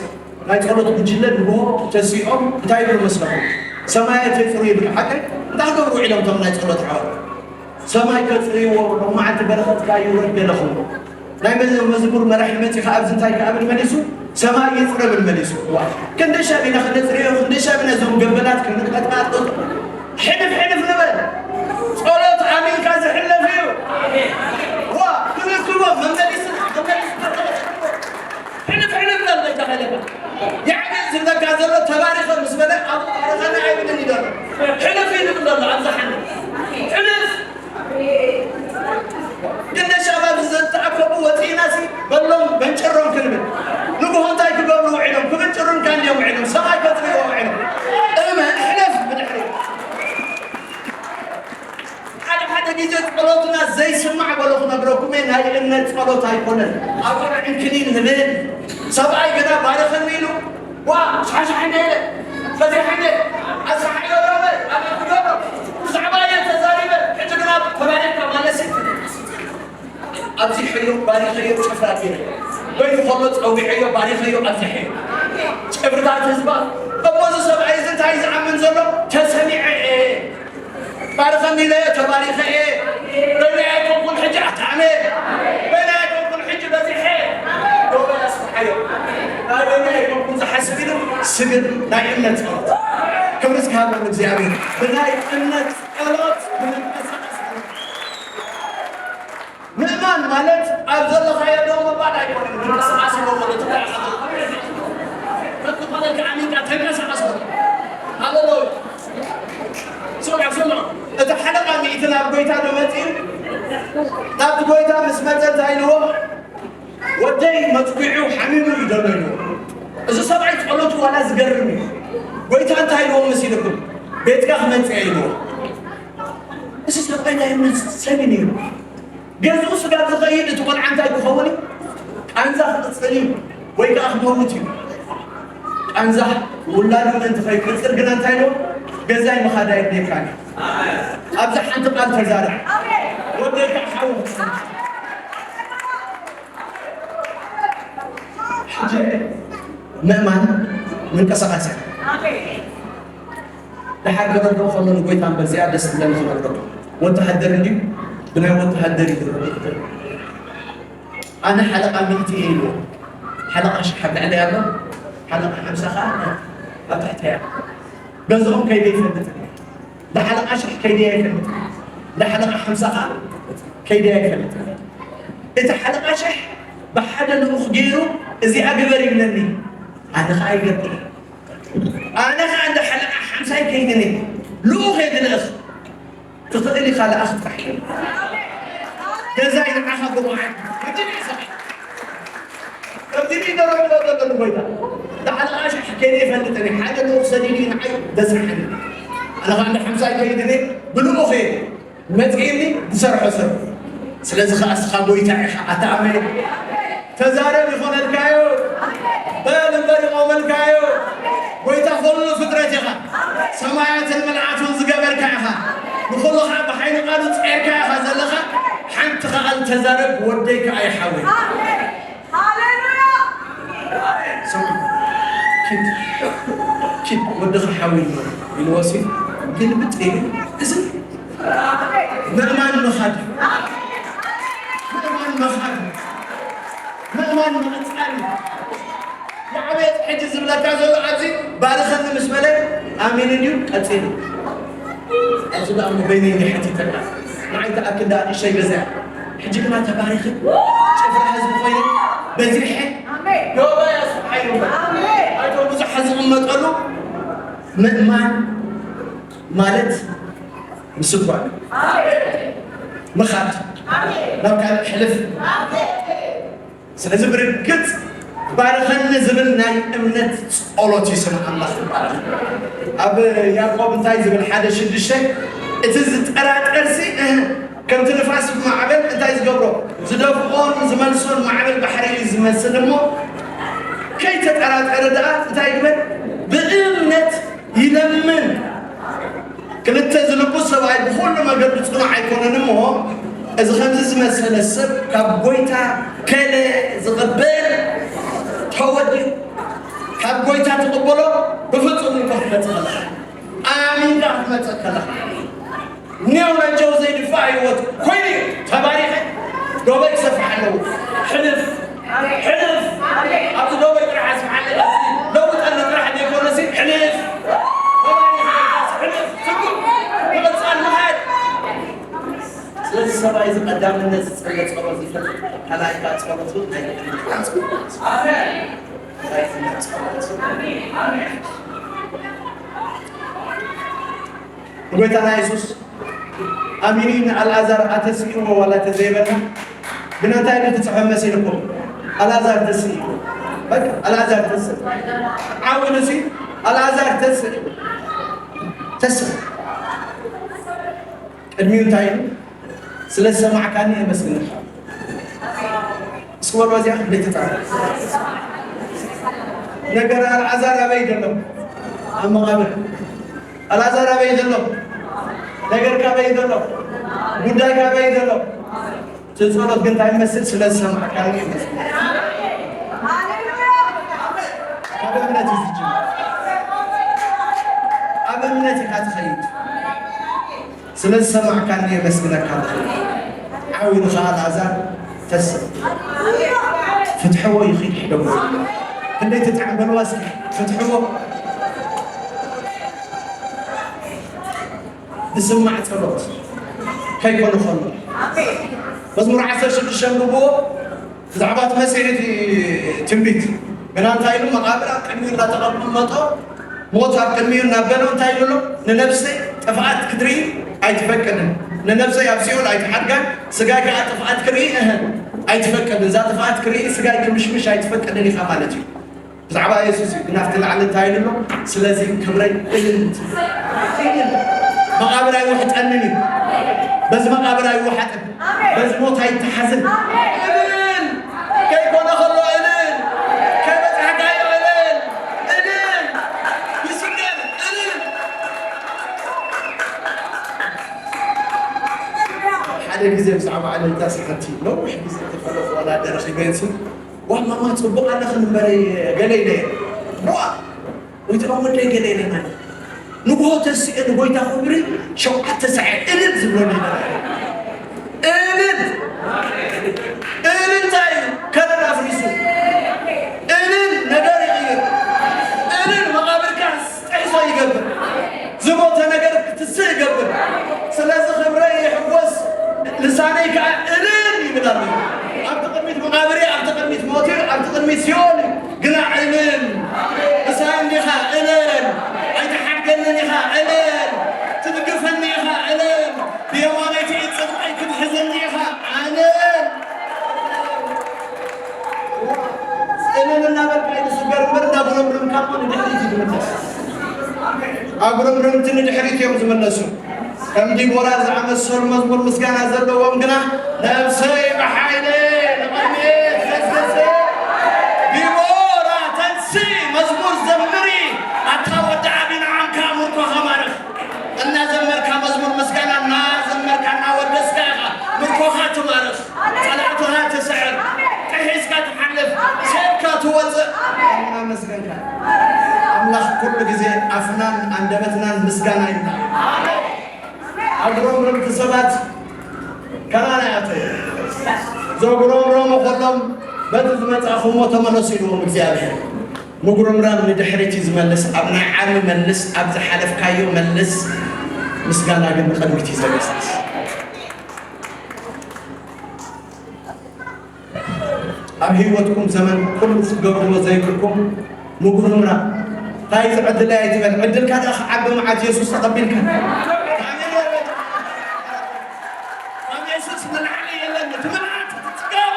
ናይ ጸሎት ጉጅለ ንግሆ ተሲኦም እንታይ ይብሉ መስለኹም? ሰማይ ኣትጽሩ ይብሉ። ሓቀይ እንታይ ክገብሩ ውዒሎም እቶም ናይ ጸሎት ኣሕዋት? ሰማይ ከጽርይዎ፣ ሎም መዓልቲ በረኸትካ ይውረድ ገለኹም። ናይ መዝ-፣ መዝሙር መራሒ መጺኡ ከኣ ኣብዚ እንታይ ክብል መሊሱ? ሰማይ ይጽረ ብል መሊሱ። ዋ፣ ክንደይ ሻብ ኢና ክነጽርዮ፣ ክንደይ ሻብ ኢና እዞም ገበላት ክንቀጥቃጦ። ሕልፍ ሕልፍ ንበል። ጸሎት ኣሚንካ ዝሕለፍ እዩ። ዋ፣ ክንክቦ መመሊስና፣ መመሊስና ጸሎት ሕልፍ ሕልፍ በል በጃ ከለካ። ያዕቆብ ዝብለካ ዘሎ ተባሪኸ ምስ በለ ኣብኡ ባርኸኒ ኣይብልን እዩ ዘሎ። ሕልፍ እዩ ዝብል ዘሎ ኣብዝሓ። ሕልፍ። ግን ነሻብ ኣብዚ ዝተኣከቡ ወፂእናሲ በሎም በንጭሮም ክንብል። ንግሆ እንታይ ክገብሩ ውዒሎም? ክብንጭሩን ካንዮም ውዒሎም። ሰማይ ከፅርዮ ውዒሎም። እመን ሕለፍ ብድሕሪ። ሓደ ሓደ ግዜ ጸሎትና ዘይስማዕ በሎ ክነግረኩም እየ። ናይ እምነት ጸሎት ኣይኮነን። ኣብ ዕንክሊል ንብል። ሰብኣይ ግና ባርኸኒ ኢሉ፣ ዋ፣ ሻሻሕ እንደ ኢለ፣ ፈዚሐ እንደ፣ ኣስሓዮ ሎመ፣ ኣነ ክገብሮ፣ ብዛዕባ እየ ተዛሪበ፣ ሕጂ ግና ተባሪኽካ ማለት እዩ። ኣብዚሐዮ፣ ባሪኸዮ፣ ጭፍራ ገይረ። በይኑ ከሎ ጸዊዐዮ፣ ባሪኸዮ፣ ኣብዚሐዮ። ጭፍርታት ህዝባ፣ እሞ እዚ ሰብኣይ እዚ እንታይ እዩ ዝዓምን ዘሎ? ተሰሚዐ እየ። ባርኸኒ ኢለ ተባሪኸ እየ። በይነይ ኣይኮንኩን ሕጂ ኣጣዕመ። በይነይ ኣይኮንኩን ሕጂ በዚሐ። ዶበ ኣስፍሓዮ። ናይ በይነይ ኣይኮንኩን ዝሓስብ ኢሉ ስግር ናይ እምነት ጸሎት። ክብሪ እስኪ ሃበሉ እግዚኣብሔር። ብናይ እምነት ጸሎት ክንንቀሳቐስ ምእማን ማለት ኣብ ዘለኻዮ ደው ምባል ኣይኮነን። ምንቅስቓስ ይበልዎ ነቲ እንታይ ኢኻ ትብል? ከትኾነልካ ኣሚንካ ተንቀሳቐስ በል። ሃሌሉያ። መጸ እንታይ ኢልዎ? "ወደይ መጽጉዑ ሓሚሙ እዩ ዘሎ" ኢልዎ። እዚ ሰብኣይ ጸሎቱ ዋላ ዝገርም እዩ። ጎይታ እንታይ ኢልዎ መሲልኩም? "ቤትካ ክመጽእ እየ" ኢልዎ። እዚ ሰብኣይ ናይ እምነት ሰብ እዩ ነይሩ። ገዝኡ ስጋብ ዝኸይድ እቲ ቆልዓ እንታይ ክኸውን እዩ? ቃንዛ ክቕጽል እዩ ወይ ከኣ ክመውት እዩ። ቃንዛ ውላዱ ምእንቲ ከይቅጽል ግና እንታይ ኢልዎ? "ገዛይ ምኻድ ኣይድልየካን እዩ። ኣብዛ ሓንቲ ቃል ተዛረብ። ወደይ ከኣ ሓዊ ክኸውን" ሕጂ ምእማን ምንቅስቃስ እዩ። ደሓር ክረድኦ ከሎ ንጎይታ እምበር እዚኣ ደስ ትብለኒ ክነግረኩም። ወተሃደር እንድዩ ብናይ ወተሃደር እዩ ዝረድእ። ኣነ ሓለቓ ሚእቲ እየ ኢልዎ። ሓለቓ ሽሕ ኣብ ልዕሊ ኣሎ። ሓለቓ ሓምሳ ከዓ ኣብ ትሕቲ እያ። ገዝኦም ከይደ ይፈልጥ። ንሓለቓ ሽሕ ከይደ ኣይፈልጥ። ንሓለቓ ሓምሳ ከዓ ከይደ ኣይፈልጥ። እቲ ሓለቓ ሽሕ ብሓደ ልኡኽ ገይሩ እዚኣ ግበር ይብለኒ። ኣነ ከዓ ይገብር። ኣነ ከዓ እንደ ሓለቓ ሓምሳይ ከይድኒ ልኡኽ እየ ዝልእኽ። ትኽእል ኢኻ ልኣኽ ጥራሕ። ገዛይ ንዓኻ ግቡኣት። ከምዚ ኢሉ ይደረብሎ ዘሎ ንጎይታ። ንሓለቓ ሽሕ ከይደ ይፈልጥ እየ። ሓደ ልኡኽ ሰዲዱ እዩ ንዓይ በጽሓኒ። ኣነ ከዓ እንደ ሓምሳይ ከይድኒ ብልኡኽ እየ መጺእኒ ዝሰርሖ ሰብ። ስለዚ ኸዓ እስኻ ጎይታ ኢኻ። ኣታ ኣሜን። ተዛረብ ይኾነልካዮ። በል እምበር ይቆመልካዮ። ጎይታ ኩሉ ፍጥረት ኢኻ። ሰማያትን ምልኣቱን ዝገበርካ ኢኻ። ንኹሉ ኸዓ ብሓይሊ ቃሉ ጸርካ ኢኻ ዘለኻ። ሓንቲ ኸዓ ተዛረብ ወደይ ከኣ ይሓወይ። ሃሌሉያ! ስማ፣ ኪድ፣ ኪድ፣ ወድኻ ሓው ኢልዎ፣ ኢልዎ ሲ፣ ግልብጥ ኢሉ፣ እዚ ምእማን ምኻድ፣ ምእማን ምኻድ፣ ምእማን ምቕጻል። ንዓበየት ሕጂ ዝብለካ ዘሎ ኣብዚ ባርኸኒ ምስ በለ ኣሚኑ ድዩ ቀጺሉ? ኣብዚ ደኣ እሞ በይነይ እንዲየ ሓቲተካ። ንዓይ ትኣክል ደኣ ንእሽተይ ገዛ እያ። ሕጂ ግና ተባሪኸ፣ ጭፍራ ህዝቢ ኮይነ፣ በዚሐ፣ ኣሜን። ዶባይ ኣስፍሓዮ እምበር። ኣሜን። ኣይቶም ብዙሓት ዝቕመጠሉ ምእማን ማለት ምስጓም። ኣሜን። ምኻድ። ኣሜን። ናብ ካልእ ሕልፍ። ኣሜን። ስለዚ ብርግጽ ባርኸኒ ዝብል ናይ እምነት ጸሎት እዩ ስም ኣምላኽ ይባረኽ። ኣብ ያዕቆብ እንታይ ዝብል ሓደ ሽዱሽተ፣ እቲ ዝጠራጠርሲ፣ እህ፣ ከምቲ ንፋስ ማዕበል እንታይ ዝገብሮ? ዝደፍኦን ዝመልሶን ማዕበል ባሕሪ እዩ ዝመስል እሞ፣ ከይተጠራጠረ ደኣ እንታይ ይግበር? ብእምነት ይለምን። ክልተ ዝልቡ ሰብኣይ ብኹሉ መገዱ ጽኑዕ ኣይኮነን እሞ፣ እዚ ከምዚ ዝመሰለ ሰብ ካብ ጐይታ ከለ ዝቕበል ተወዲኡ። ካብ ጐይታ ትቕበሎ ብፍጹም እኮ ክትመጽእ ከለኻ፣ ኣሚንካ ክትመጽእ ከለኻ፣ ኔው ናቸው ዘይድፋእ ህይወት ኮይኑ እዩ። ተባሪኸ ዶበይ ክሰፍሕ ኣለዉ። ሕልፍ፣ ሕልፍ፣ ኣብዚ ዶበይ ጥራሕ ኣስፍሓለይ፣ ኣብዚ ለውጠኒ ጥራሕ ዘይኮነሲ፣ ሕልፍ፣ ተባሪኸ፣ ሕልፍ፣ ስጉም፣ ምቕጻል፣ ምኻድ። ስለዚ ሰብኣይ እዚ ቀዳምነት ዝጸለ ጸሎት ዝፈልጥ፣ ካልኣይ ከኣ ጸሎት እውን ናይ ልዕልና ጸሎት። ኣሜን። ናይ ልዕልና ጸሎት። ኣሜን። ንጎይታና የሱስ ኣሚኑ ንኣልኣዛር ኣተስእዎ ዋላ ተዘይበልና፣ ግን እንታይ ኢሉ ትጽሕፍ መሲልኩም? ኣልኣዛር ተስእዎ። በቃ ኣልኣዛር ተስእ። ዓው ኢሉ ሲ ኣልኣዛር ተስእ። ተስእ። ቅድሚኡ እንታይ ኢሉ? ስለ ዝሰማዕካኒ የመስግነካ። እስኪ በሉ እዚኣ ክንደይ ትጥዕም። ነገር ኣልዓዛር ኣበይ ዘሎ? ኣብ መቓብር። ኣልዓዛር ኣበይ ዘሎ? ነገርካ ኣበይ ዘሎ? ጉዳይካ ኣበይ ዘሎ? እቲ ጸሎት ግን እንታይ ይመስል? ስለ ዝሰማዕካኒ ይመስል። ካብ እምነት እዩ ዝጅምር። ኣብ እምነት ኢኻ ትኸይድ። ስለ ዝሰማዕካኒ የመስግነካ ኣለኹ። ዓው ኢሉ ኸዓ ኣልዓዛር ተስእ። ፍትሕዎ ይኺድ ሕደጉ። ክንደይ ትጥዕም በልዋ እስኪ። ፍትሕዎ። ዝስማዕ ጸሎት ከይኮነ ኸሎ። መዝሙር ዓሰርተ ሽዱሽተ ኣንብብዎ። ብዛዕባ እቲ መሲሕ እቲ ትንቢት ግና እንታይ ኢሉ? መቓብር ኣብ ቅድሚኡ እናተቐመጦ፣ ሞት ኣብ ቅድሚኡ እናበሎ እንታይ ኢሉ ኣሎ? ንነፍሰይ ጥፍኣት ክትርኢ ኣይትፈቅድን። ንነብሰይ ኣብ ሲኦል ኣይትሓድጋን፣ ስጋይ ከኣ ጥፍኣት ክርኢ፣ እህ፣ ኣይትፈቅድን። እዛ ጥፍኣት ክርኢ ስጋይ ክምሽምሽ ኣይትፈቅድን ኢኻ ማለት እዩ። ብዛዕባ የሱስ እዩ፣ ግን ኣብቲ ላዕሊ እንታይ ኢሉ ኣሎ? ስለዚ ክብረይ እልል፣ እልል። መቓብር ኣይውሕጠንን እዩ። በዚ መቓብር ኣይወሓጥን። በዚ ሞት ኣይተሓዝን። እልል! ከይኮነ ከሎ እልል! ከይበጻሕካዮ እልል! እልል! ይስገር! እልል! ሓደ ግዜ ብዛዕባ እልልታ ስሓቲ ነዊሕ ግዜ ተፈለኹ ዋላ ደረኺ ቤንስን፣ "ዋ ማማ፣ ጽቡቕ ኣለኽን እምበረይ፣ ገለ ኢለ እየ። ዋ፣ ወይ ተቐወደይ ገለ ኢለ ማለት ንግሆ ተሲኤ ንጎይታ ክብሪ ሸውዓተ ሳዕ እልል ዝብለሉ ይነበረ። እልል! እልልታ እዩ ከረን ኣፍሪሱ። እልል ነገር ይቕይር። እልል መቓብርካ ጥሒሶ ይገብር። ዝሞተ ነገር ክትስእ ይገብር። ስለዚ ክብረይ ይሕጎስ፣ ልሳነይ ከኣ እልል ይብል ኣሎ። ኣብቲ ቅድሚት መቓብር እዩ፣ ኣብቲ ቅድሚት ሞት እዩ፣ ኣብቲ ቅድሚት ሲኦል እዩ። ግና እልል። ምሳይ እንዲኻ እልል። ኣይትሓድገንን ኢኻ እልል። ትድግፈኒ ኢኻ እልል። ብየማነይቲ ኢድ ጽድቀይ ክትሕዘኒ ኢኻ እልል። እልል እናበልካ እዩ ዝስገር እምበር፣ እንዳጉረምረምካ እኮ ንድሕሪት እዩ ዝምለስ። ኣጉረምረምቲ ንድሕሪት እዮም ዝምለሱ። ከም ዲቦራ ዝኣመሰሉ መዝሙር ምስጋና ዘለዎም ግና፣ ነብሰይ ብሓይሊ ንቕድሚት ገስግሲ። ዲቦራ ተንስኢ፣ መዝሙር ዘምሪ፣ ኣታ ወዲ ኣቢንዓም ከኣ ምርኮኻ ባርኽ። እናዘመርካ መዝሙር ምስጋና እናዘመርካ እናወደስካ ኢኻ ምርኮኻ ትባርኽ፣ ጸላእትኻ ትስዕር፣ ጥሒስካ ትሓልፍ፣ ሰይርካ ትወጽእ። እናመስገንካ ኣምላኽ ኩሉ ግዜ ኣፍናን ኣንደበትናን ምስጋና ይምላ። ኣጉረምረምቲ ሰባት ከማና ያተ ዘጉረምረሙ ከሎም በቲ ዝመጻእኹሞ ተመለሱ ኢልዎም እግዚኣብሔር። ምጉርምራም ንድሕሪት እዩ ዝመልስ፣ ኣብ ናይ ዓሚ መልስ፣ ኣብ ዝሓለፍካዮ መልስ፣ ምስጋና ግን ንቕድሚት እዩ ዘገስግስ። ኣብ ህይወትኩም ዘመን ኩሉ ክትገብርዎ ዘይብልኩም ምጉርምራም። እንታይ እዚ ዕድለይ ኣይትበል፣ ዕድልካ ደኣ ክዓቢ መዓት የሱስ ተቐቢልካ። ካብ የሱስ ንላዕሊ የለን፣ እቲ ምልኣት፣ እቲ ጽጋብ።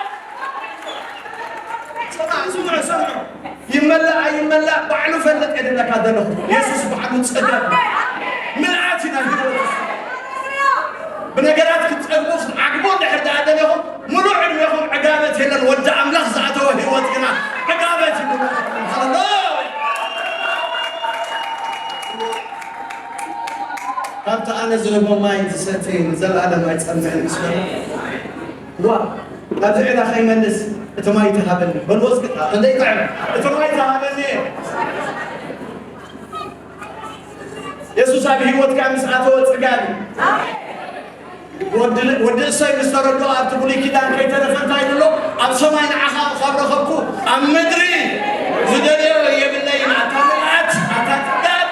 ስማዕ፣ ስምዑ፣ ስምዑ። ይመላእ ኣይመላእ ባዕሉ ፈልጥ እየ ዝብለካ ዘለኹ። የሱስ ባዕሉ ጽጋብ ምልኣት እዩ ናይ ህይወት። ብነገራት ክትጸግቡ ክትዓግቡ እንድሕር ደኣ ደለኹም፣ ምሉእ ዕድሜኹም ዕጋበት የለን። ወዲ ኣምላኽ ዝኣተወ ህይወት ግና ዕጋበት እዩ። ሃሌሉያ! ካብቲ ኣነ ዝህቦ ማይ ዝሰቲ ንዘለኣለም ኣይጸምእን እዩ ዝበለ። ዋ፣ ኣብዚ ዕዳ ከይመልስ እቲ ማይ ተሃበኒ። በልዎ እስኪ፣ ክንደይ ጥዕም! እቲ ማይ ተሃበኒ። የሱስ ኣብ ህይወትካ ምስ ኣተወ ጽጋብ እዩ። ወዲ፣ ወዲ እሰይ ምስ ተረድኦ ኣብቲ ብሉይ ኪዳን ከይተረፈ እንታይ ይብሎ? ኣብ ሰማይ ንዓኻ ካብ ረኸብኩ ኣብ ምድሪ ዝደልዮ የብለይን። ኣታ ምልኣት፣ ኣታ ጽጋብ።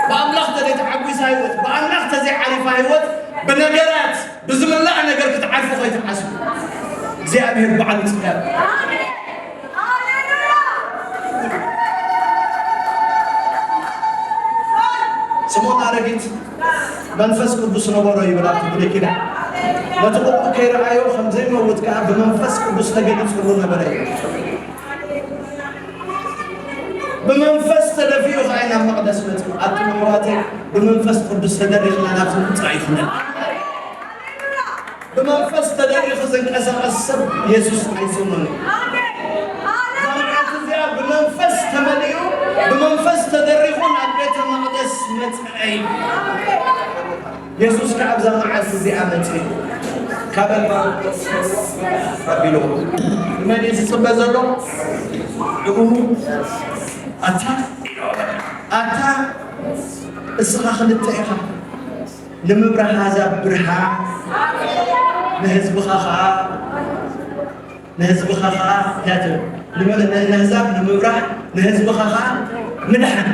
ብኣምላኽ ተዘይተዓጒሳ ህይወት፣ ብኣምላኽ ተዘይዓሪፋ ህይወት ብነገራት ብዝምላእ ነገር ክትዓርፉ ከይትሓስቡ፣ እግዚኣብሔር ባዕሉ ጽጋብ። ስምኦን ኣረጊት መንፈስ ቅዱስ ነበሮ ይብል ኣብቲ ብሉይ ኪዳን። ነቲ ቁልዑ ከይረኣዮ ከም ዘይመውት ከኣ ብመንፈስ ቅዱስ ተገሊጹሉ ነበረ ይብል። ብመንፈስ ተደፊኡ ኸዓ ናብ መቕደስ መጺኡ። ኣቱም ኣሕዋተይ፣ ብመንፈስ ቅዱስ ተደሪኽና ናብዚ ምምጻእ ይኹነልና። ብመንፈስ ተደሪኹ ዝንቀሳቐስ ሰብ የሱስ ኣይስእኖን እዩ። እዛ መዓልቲ እዚኣ ብመንፈስ ተመሊኡ፣ ብመንፈስ ተደሪኹ ናብ ቤተ መቕደስ መጸ እዩ። የሱስ ከኣ ኣብዛ መዓልቲ እዚኣ መጺኡ ካብ ኣልባብ ኣቢልዎ። ንመን እዩ ዝጽበ ዘሎ? ንእኡ። ኣታ፣ ኣታ እስኻ ክልተ ኢኻ፣ ንምብራህ ኣሕዛብ ብርሃን፣ ንህዝብኻ ኸኣ፣ ንህዝብኻ ኸኣ፣ እንታይ ትብል? ንመ-፣ ን-፣ ንኣሕዛብ ንምብራህ፣ ንህዝብኻ ኸኣ ምድሓን።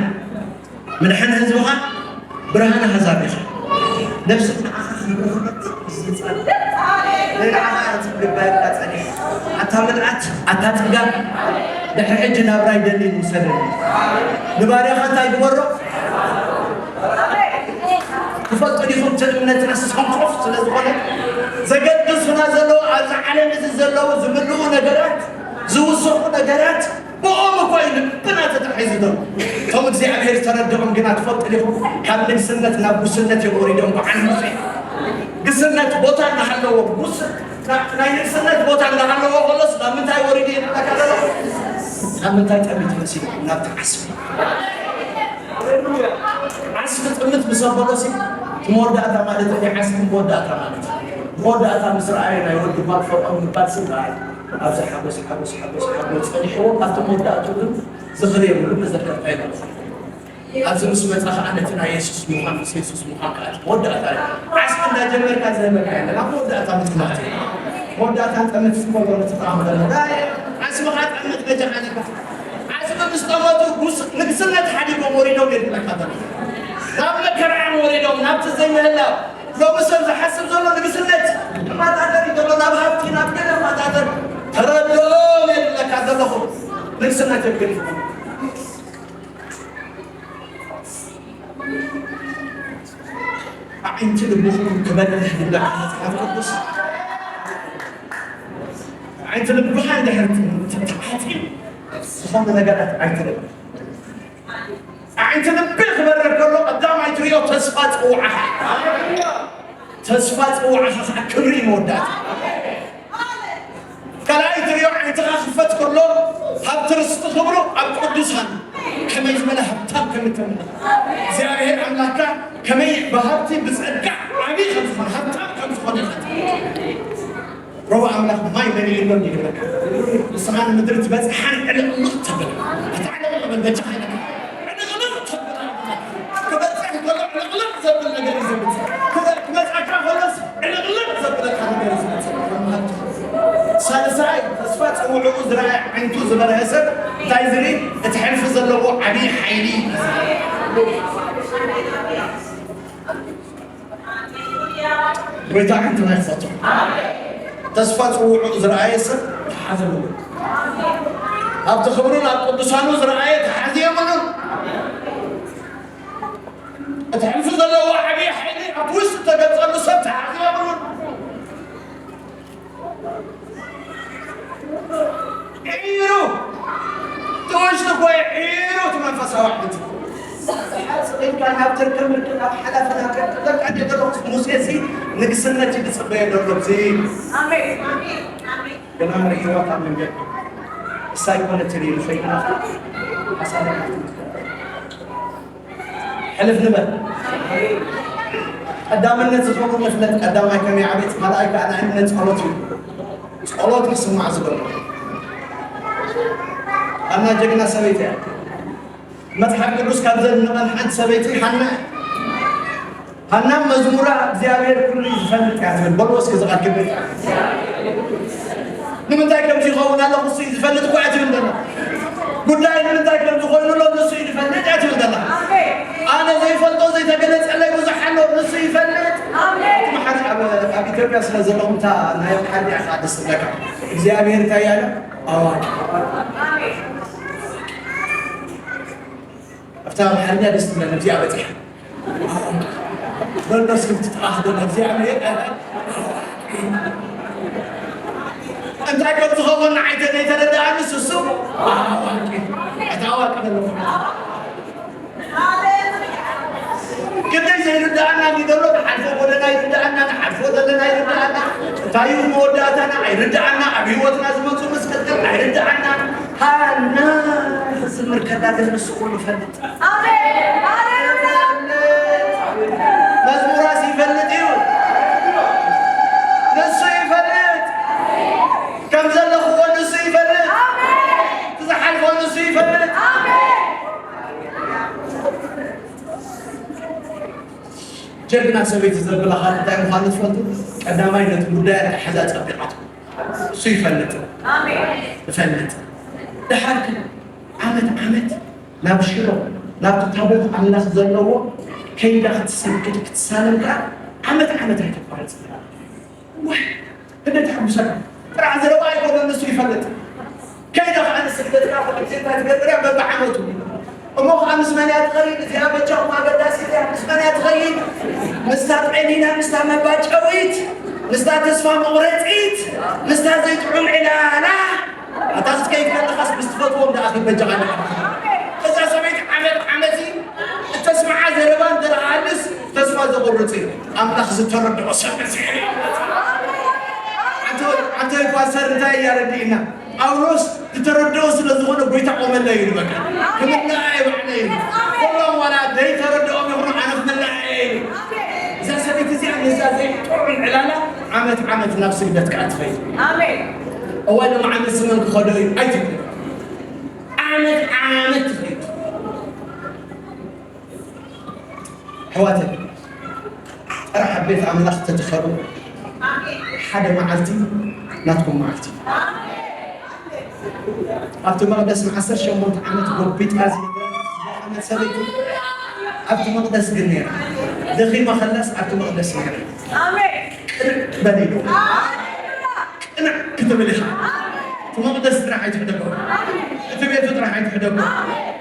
ምድሓን ህዝብኻ ብርሃን ኣሕዛብ ኢኻ። ነብሲ ንዓኻ ከም ረኸበት ዝጸልእ፣ ንዓኻ ጽግባይ ጸኒሕ። ኣታ ምልኣት፣ ኣታ ጽጋብ፣ ድሕሪ ሕጂ ናብራ ይደሊ ይውሰደኒ። ንባርያኻ እንታይ ግበሮ? ትፈልጡ ዲኹም? እቲ እምነትና ሰንኮፍ ስለ ዝኾነ፣ ዘገድሱና ዘለዉ፣ ኣብዚ ዓለም እዚ ዘለዉ ዝምልኡ ነገራት፣ ዝውሰኹ ነገራት፣ ብኦም እኮ እዩ ልብና ተታሒዙ ዘሎ። እቶም እግዚኣብሔር ዝተረድኦም ግና ትፈልጡ ዲኹም? ካብ ንግስነት ናብ ጉስነት እዮም ወሪዶም። በዓል ሙሴ ግስነት ቦታ እናሃለዎ፣ ጉስ-፣ ና-፣ ናይ ንግስነት ቦታ እናሃለዎ ከሎስ ናብ ምንታይ ወሪዱ እዩ ዝብለካ ዘሎ? ናብ ምንታይ ጠሚቱ መሲሉ? ናብቲ ዓስቢ። ዓስቢ ጥምት ምስ ኣበሎሲ፣ እቲ መወዳእታ ማለት እዩ። ዓስቢ መወዳእታ ማለት እዩ። መወዳእታ ምስ ረኣየ ናይ ወዲ ጓል ፈርዖን ምባል ስም ረኣየ። ኣብዚ ሓጎስ፣ ሓጎስ፣ ሓጎስ፣ ሓጎስ ጸኒሕዎ፣ ኣብቲ መወዳእቱ ግን ዝኽሪ የብሉ፣ መዘከርታ የብሉ። ኣብዚ ምስ መጻ ኸዓ ነቲ ናይ የሱስ ምዃን፣ ምስ የሱስ ምዃን ከኣ መወዳእታ እዩ። ዓስቢ እንዳጀመርካ ዝህበካ የለን፣ ኣብ መወዳእታ ምጽናት እዩ። መወዳእታ ጠምት ስኮሎ ነቲ ኸዓ ምደለ። ዳየ፣ ዓስብኻ ጠምት በጃኻ ነካ። ዓስቢ ምስ ጠመቱ ጉስ-፣ ንግስነት ሓዲጎም ወሪዶም የድለካ ዘሎ። ናብ መከራ እዮም ወሪዶም፣ ናብቲ ዘይምህላው። ሎሚ ሰብ ዝሓስብ ዘሎ ንግስነት ክመጣጠር እዩ ዘሎ፣ ናብ ሃብቲ፣ ናብ ገለ ክመጣጠር። ተረድኦም የድለካ ዘለኹ። ንግስነት የብልኩም። ኣዒንቲ ልብኹም ክበርህ ይብለካ መጽሓፍ ቅዱስ። ኣዒንቲ ልብኻ እንድሕር ተ-፣ ተዓጽዩ፣ ዝኾነ ነገራት ኣይትርኢ። ኣዒንቲ ልቢ ክበርህ ከሎ ቀዳማይ ትርእዮ ተስፋ ጽውዓኻ። ተስፋ ጽውዓኻ ከዓ ክብሪ መወዳእታ። ካልኣይ ትርእዮ ኣዒንትኻ ክፈት ከሎ ሃብቲ ርስቲ ክብሩ ኣብ ቅዱሳን ከመይ ዝበለ ሃብታም ከም እትምነ እግዚኣብሔር ኣምላኽካ ከመይ ብሃብቲ ብጸጋ ዓብዪ ከም ዝኾነ ሃብታም ከም ዝኾነ ኢኻ ትፈልጥ። ሮባ ኣምላኽ ማይ መሊእሎም ይብለካ። ንስኻ ንምድሪ ትበጽሓን ዕልቕልቕ ተብል። ኣታ ዕልቕልቕ በል በጃኻ ኢለካ። ዕልቕልቕ ተብል። ክበጽሕ ከሎ ዕልቕልቕ ዘብል ነገር እዩ ዝመጽእ። ክበ-፣ ክመጽኣካ ከሎስ ዕልቕልቕ ዘብለካ ነገር እዩ ዝመጽእ። ሳልሳይ፣ ተስፋ ጽውዕኡ ዝረኣየ፣ ዓይንቱ ዝበርሀ ሰብ እንታይ ዝርኢ? እቲ ሕልፊ ዘለዎ ዓብዪ ሓይሊ። ጎይታ ዓይንትና ይኽፈቶ። ተስፋ ጽውዕኡ ዝረኣየ ሰብ ተሓዘ ብሉ። ኣብቲ ክብሩን ኣብ ቅዱሳኑ ዝረኣየ ተሓዘ የብሉን። እቲ ሕልፊ ዘለዎ ዓብዪ ሓይሊ ኣብ ውሽጢ ተገልጸሉ ሰብ ተሓዘ የብሉን። ዒሩ፣ እቲ ውሽጢ እኮ ዒሩ፣ እቲ መንፈሳዊ ዓውዲ። ዝሓጽር ኢልካ ናብ ትርክብ ምርክብ፣ ናብ ሓላፊ፣ ናብ ቀጥታ ቀጥታ ዘለኹ ሙሴ ሲ ንግስነት እዩ ዝጽበዮ ዘሎ። እዚ ኣሜን። ኣሜን። ኣሜን። ግና ርእይዋ ካብ መንገዲ። እሳ ኣይኮነትን ኢሉ ከይድና ሓሳብ ሕልፍ ንበል። ቀዳምነት ዝኾኑ ንፍለጥ። ቀዳማይ ከመይ ዓቤት፣ ካልኣይ ከኣ ናይ እምነት ጸሎት እዩ። ጸሎት ክስማዕ ዝገብር። ኣና ጀግና ሰበይቲ እያ። መጽሓፍ ቅዱስ ካብ ዘድንቐን ሓንቲ ሰበይቲ ሃና እያ። ሃና መዝሙራ እግዚኣብሔር ኩሉ እዩ ዝፈልጥ እያ ትብል። በልዎ እስኪ እዚ ቃል ክብል። ንምንታይ ከምዚ ይኸውን ኣለኹ እሱ እዩ ዝፈልጥ እኮ እያ ትብል ዘላ። ጉዳይ ንምንታይ ከም ዝኾይኑ ኣሎ ንሱ እዩ ዝፈልጥ እያ ትብል ዘላ። ኣነ ዘይፈልጦ ዘይተገለጸለይ ብዙሕ ኣሎ ንሱ ይፈልጥ። እቲ መሓሪ ኣብ፣ ኣብ ኢትዮጵያ ስለ ዘለኹም እታ ናይ ሓዲ እያ ደስ ትብለካ። እግዚኣብሔር እንታይ ያለ ኣዋቂ። ኣብታ ኣምሓርኛ ደስ ትብለኒ እዚኣ በጺሓ። በሎ ስልቲ ጥራሕ ዘሎ እግዚኣብሔር እንታይ ከም ዝኸውን ንዓይ ዘይተረድኣኒ ስሱ ኣዋቂ። እቲ ኣዋቂ ዘሎ ክንደይ ዘይርድኣና እንዲ ዘሎ ንሓልፎ ጎደና ይርድኣና፣ ንሓልፎ ዘለና ይርድኣና። እንታይ እዩ መወዳእታና ኣይርድኣና፣ ኣብ ህይወትና ዝመፁ መስቀልቀል ኣይርድኣና። ሃና ክዝምር ከላ ግን ንሱ ኩሉ ይፈልጥ። ኣሜን። ሃሌሉያ። መዝሙራስ ይፈልጥ እዩ። ንሱ ይፈልጥ። ከም ዘለኽዎ ንሱ ይፈልጥ። ኣሜን። ዝሓልፎ ንሱ ይፈልጥ። ኣሜን። ጀግና ሰበይቲ ዘብላ ካልእ እንታይ ምዃኑ ትፈልጡ? ቀዳማይ ነቲ ጉዳይ ኣተሓዛ ጸቢቓቶ። እሱ ይፈልጥ። ኣሜን። ይፈልጥ። ደሓር ግን ዓመት ዓመት ናብ ሽሮ፣ ናብቲ ታቦት ኣምላኽ ዘለዎ ከይዳ ክትሰግድ ክትሳለም ከኣ ዓመት ዓመት ኣይተቋርጽ። ዋይ፣ ክንደይ ተሓጉሰካ። ጥራሕ ዘረባ ኣይኮነን፣ ንሱ ይፈልጥ። ከይዳ ከኣ ንስግደትካ ኩሉ ግዜ እንታይ ትገብር እያ? በብዓመቱ። እሞ እሞ ኸዓ ምስ መን እያ ትኸይድ? እዚኣ በጃኹም ኣገዳሲት እያ። ምስ መን እያ ትኸይድ? ምስታ ጤሊና፣ ምስታ መባጨዊት፣ ምስታ ተስፋ መቑረጺት፣ ምስታ ዘይጥዑም ዕላላ። ኣታ ክትከይድ ከለኻስ ምስ ትፈትዎም ደኣ ኺድ በጃኻ ደኣ። እዛ ሰበይቲ ዓመት ዓመት እዩ እተስምዓ ዘረባ እንተ ደኣ ሃልስ ተስፋ ዘቑርጽ እዩ። ኣምላኽ ዝተረድኦ ሰብ እዚ እዩ። ኣንተ፣ ኣንተ ፓስተር እንታይ እያ ረዲእና? ጳውሎስ ዝተረድኦ ስለ ዝኾነ ጎይታ ቆመላ እዩ በቃ። ክምለኣ እየ ባዕለይ እዩ። ኩሎም ዋላ ዘይተረድኦም ይኹኑ ኣነ ክምለኣ እየ እዩ። እዛ ሰበይቲ እዚኣ ነዛ ዘይጥዑም ዕላላ ዓመት ዓመት ናብ ስግደት ከኣ ትኸይድ። ኣሜን። እዋይ ሎም ዓመት ስመን ክኸዶ እዩ ኣይትብልን። ዓመት ዓመት ትኸይድ። ኣሕዋተይ፣ ጥራሕ ኣብ ቤት ኣምላኽ ተትኸዱ፣ ሓደ መዓልቲ ናትኩም መዓልቲ። ኣብቲ መቕደስ ንዓሰርተ ሸሞንተ ዓመት ጎቢጥካ ዝነበረት ዝደኸመት ሰበይቲ ኣብቲ መቕደስ ግን ነይራ። ደኺማ ከላስ ኣብቲ መቕደስ ነይራ። ኣሜን። ቅንዕ በል ኢሉ። ኣሜን። ቅንዕ ክትብል ኢኻ። እቲ መቕደስ ጥራሕ ኣይትሕደጎ። እቲ ቤቱ ጥራሕ ኣይትሕደጎ።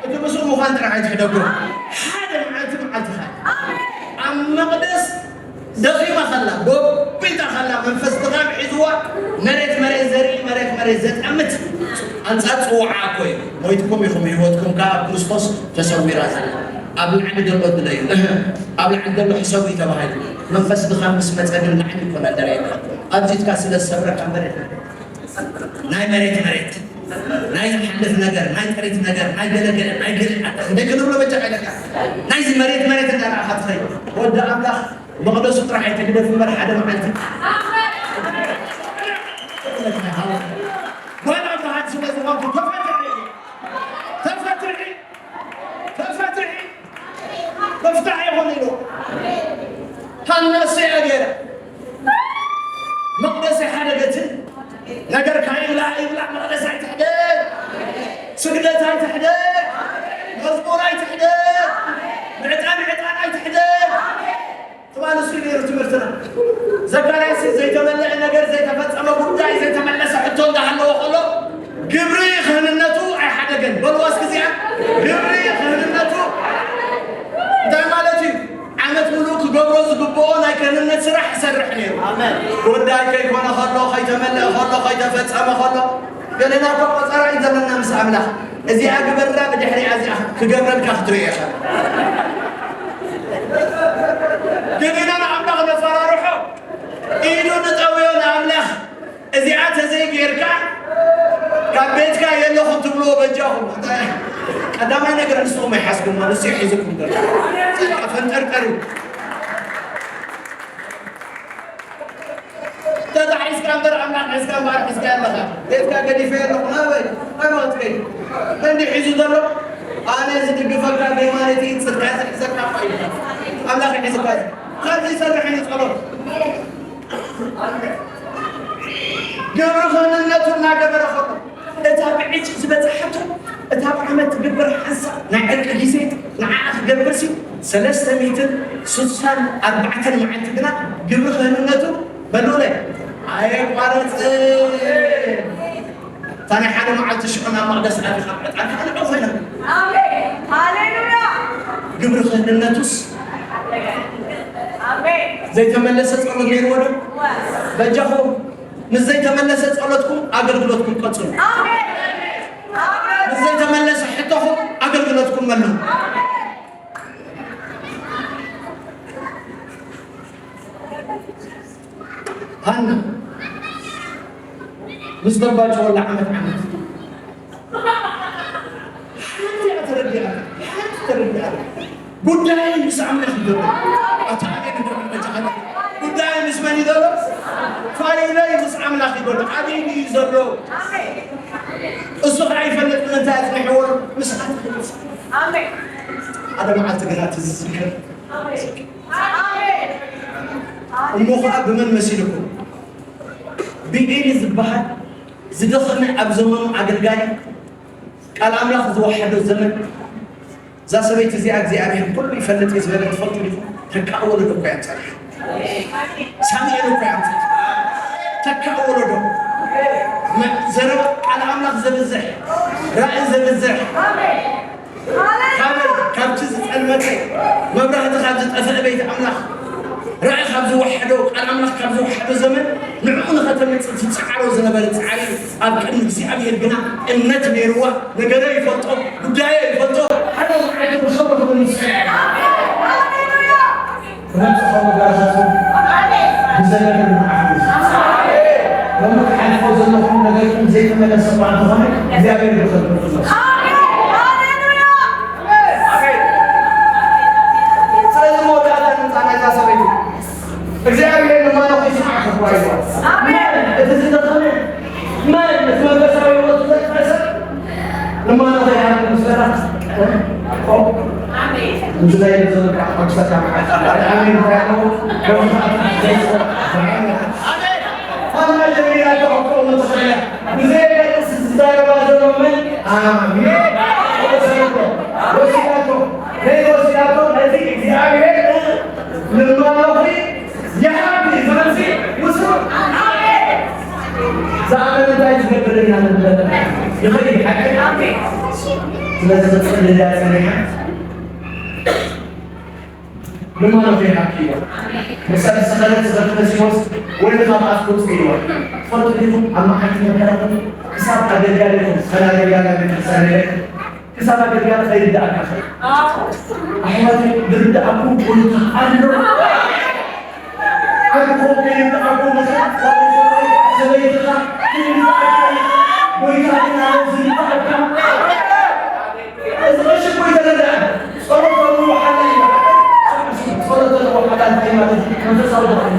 እቲ ምስኡ ምዃን ጥራሕ ኣይትሕደጎ። ሓደ መዓልቲ መዓልትኻ ኣብ መቕደስ ደኺማ ከላ፣ ጎቢጣ ከላ፣ መንፈስ ድኻም ሒዝዋ፣ መሬት መሬት ዘርኢ፣ መሬት መሬት ዘጠምት ኣንጻር ጽውዓ እኮ እዩ። ሞይትኩም ኢኹም፣ ህይወትኩም ከኣ ኣብ ክርስቶስ ተሰዊራ ዘላ። ኣብ ላዕሊ ዘሎ ድለዩ፣ እህ፣ ኣብ ላዕሊ ዘሎ ሕሰቡ እዩ ተባሂሉ። መንፈስ ድኻም ምስ መጸ ግን ላዕሊ ይኮና ደረየካ። ኣብዚትካ ስለ ዝሰብረካ መሬት ናይ መሬት መሬት፣ ናይ ዝሓልፍ ነገር፣ ናይ ጥሪት ነገር፣ ናይ ገለገለ፣ ናይ ገለ፣ እንታይ ክንብሎ በጃ ኢለካ። ናይዚ መሬት መሬት እንዳረኣኻ ትኸይድ። ወዲ ኣምላኽ መቕደሱ ጥራሕ ኣይትግደፍ እምበር ሓደ መዓልቲ። ጓል ኣምላኽ ስለ ዝኾንኩ ተፈትሒ፣ ተፈትሒ፣ ተፈትሒ። መፍታሕ ይኹን ኢሉ። ሃና እሰይ ኣገረ። መቕደስ ኣይሓደገትን። ነገርካ ይብላዕ ይብላዕ፣ መቕደስ ኣይትሕደግ። ስግደት ኣይትሕደግ። መዝሙር ኣይትሕደግ። ምዕጣን ዕጣን ኣይትሕደግ። ትማሊ እሱ ነይሩ ትምህርትና። ዘካርያስ ዘይተመለአ ነገር፣ ዘይተፈጸመ ጉዳይ፣ ዘይተመለሰ ሕቶ እንዳሃለዎ ከሎ፣ ግብሪ ክህንነቱ ኣይሓደገን። በልዋ እስኪ እዚኣ፣ ግብሪ ክህንነቱ እንታይ ማለት እዩ? ዓመት ሙሉእ ክገብሮ ዝግብኦ ናይ ክህንነት ስራሕ ይሰርሕ ነይሩ። ኣሜን። ጉዳይ ከይኮነ ከሎ፣ ከይተመለአ ከሎ፣ ከይተፈጸመ ከሎ፣ ገለና እኮ ቆጸራ እዩ ዘለና ምስ ኣምላኽ። እዚኣ ግበራ፣ ብድሕሪኣ እዚኣ ክገብረልካ ክትርኢ ኢኻ። ግን ኢና ንኣምላኽ ነፈራርሖ፣ ኢዱ ንጠውዮ ንኣምላኽ። እዚኣ ተዘይጌርካ ካብ ቤትካ የለኹም ትብልዎ በጃኹም። ቀዳማይ ነገር ንስኹም ኣይሓዝኩም፣ ንሱ እዩ ሒዝኩም ዘሎ። ፈንጠርጠር እዩ። ተታሒዝካ እምበር ኣምላኽ ሒዝካ እምበር ሒዝካ ኣለኻ። ቤትካ ገዲፈ ኣለኹ፣ ናበይ? ናበይ ትከይድ? መን ድዩ ሒዙ ዘሎ? ኣነ ዝድግፈካ ብየማነይቲ ጽድቃ ዝሕዘካ እኮ እዩ። ኣምላኽ ይሕዝካ። ካብዚ ይሰርሕ እዩ ጸሎት። ግብሪ ክህንነቱ እናገበረ ከሎ፣ እታ ብዕጭ ዝበጽሓቶ፣ እታ ብዓመት ትግበር ሓንሳእ ናይ ዕርቂ ግዜ፣ ንዓኣ ክገብርሲ፣ ሰለስተ ሚእትን ስሳን ኣርባዕተን መዓልቲ ግና ግብሪ ክህንነቱ በሉለይ ኣየቋረጽን። እታ ናይ ሓደ መዓልቲ ሽዑ ናብ መቕደስ ኣቲኻ ዕጣንካ ኣልዕል ኮይና። ኣሜን። ሃሌሉያ። ግብሪ ክህንነቱስ ኣሜን። ዘይተመለሰ ጸሎት ነይርዎ ዶ? በጃኹም ምስ ዘይተመለሰ ጸሎትኩም ኣገልግሎትኩም ቀጽሉ። ኣሜን። ኣሜን። ምስ ዘይተመለሰ ሕቶኹም ኣገልግሎትኩም መልሱ። ኣሜን። ሃና ምስ ተባጨወላ ዓመት ዓመት ሓንቲ እያ ተረዲኣ፣ ሓንቲ ተረዲኣ። ጉዳይ ምስ ኣምላኽ ይገበር። ኣታ ኣሜን ይገበር፣ መጀመርያ ጉዳይ ምስ መን እዩ ዘሎ? ፋይለይ ምስ ኣምላኽ ይገበር። ኣበይ እዩ ዘሎ? እሱ ኸዓ ይፈልጥ፣ ንምንታይ ኣጽኒሕዎ? ምስ ኣምላኽ። ኣሜን። ሓደ መዓልቲ ግና ትዝክር። ኣሜን። እሞ ኸዓ ብመን መሲልኩም? ብኤሊ ዝበሃል ዝደኸመ ኣብ ዘመኑ ኣገልጋሊ ቃል ኣምላኽ ዝወሓዶ ዘመን እዛ ሰበይቲ እዚኣ እግዚኣብሔር ኩሉ ይፈልጥ እዩ ዝበለ ትፈልጡ ዲኹም? ተካእ ወለዶ እኮ እያ ትጸንሕ። ሳሙኤል እኮ እያ ትጸንሕ። ተካእ ወለዶ መ-፣ ዘረባ ቃል ኣምላኽ ዘብዝሕ፣ ራእይ ዘብዝሕ፣ ካብ መብራህቲ ካብ ዝጠፍእ ቤት ኣምላኽ፣ ራእይ ካብ ዝወሓዶ፣ ቃል ኣምላኽ ካብ ዝወሓዶ ዘመን ንዕኡ ንኸተምጽእ ትጽዓሮ ዝነበረ ጻዕሪ እዩ። ኣብ ቅድሚ እግዚኣብሔር ግና እምነት ነይርዋ። ነገረ ይፈልጦ፣ ጉዳየ ይፈልጦ። ሓደ መዓልቲ ብኸብሪ ክመልስ እዩ። ክመጽእ ከሎ ጋሻቱ ብዘመን ንዓኹም። ሎሚ ትሓልፎ ዘለኹም ነገርኩም ዘይተመለሰ እኳ እንተኾነ፣ እግዚኣብሔር ብኸብሪ ክመልሶ። ኣሜን። ስለዚ መወዳእታ ንምጻእ ናይዛ ሰበይቲ እግዚኣብሔር ንማኖኽ ይስምዓካ እኳ ኢልዋ። ኣሜን። እቲ ዝደኸመ መን እቲ መንፈሳዊ ህይወቱ ዘጥፈሰ ንማኖኽ ይሃብ ምስ በላ፣ ኦ፣ ኣሜን። እዚ ናይ ዘሎ ከዓ ሓጉሳካ መዓልቲ። ኣሜን። እንታይ ኣለዎ? ከም ከኣ ዘይስምዕ። ኣሜን። ኣሜን። ኣና ጀሚራ ተሕቆ መተኸያ። ብዘየገድስ ዝዛረባ ዘሎ መን? ኣሜን። ወሰዶ። ወሲዳቶ። ነይ ወሲዳቶ። ነዚ እግዚኣብሔር ልማኖኺ ይሃብኪ ዝመጽእ ውስኑ። ኣሜን። ዝኣመነ እንታይ ዝገብር ኢና ንብለና። ይኽእል ሓቂ። ኣሜን። ስለዚ ክትጽሊ እያ ጸኒሓ። ልማኖ ከይሃብኪ ኢልዋ። ንሳ ዝሰኸረት ዝኸፍተ ሲሞስ ወይኒ ካብ ኣፍ ክውፅእ ኢልዋ። ትፈልጡ ዲኹም ኣብ መዓልቲ መከራኹም ክሳብ ኣገልጋሊኹም፣ ሰላ ኣገልጋሊ ቤተክርስትያን ኢለ ክሳብ ኣገልጋሊ ከይርድኣካ ኸ? ኣሕዋተይ ዝርድኣኩም ቦታ ኣሎ። ኣንኮ ከይርድኣኩም ሰበይትኻ ከይርድኣካ ጎይታ ግን ኣሎ ዝርድኣካ። እዚ ቀሺ እኮ ይተረድኣ። ጸሎት ዘለዎ ሓላል እዩ። ጸሎት ዘለዎ ሓላል እንታይ ማለት እዩ? መንፈሳዊ ድኻም።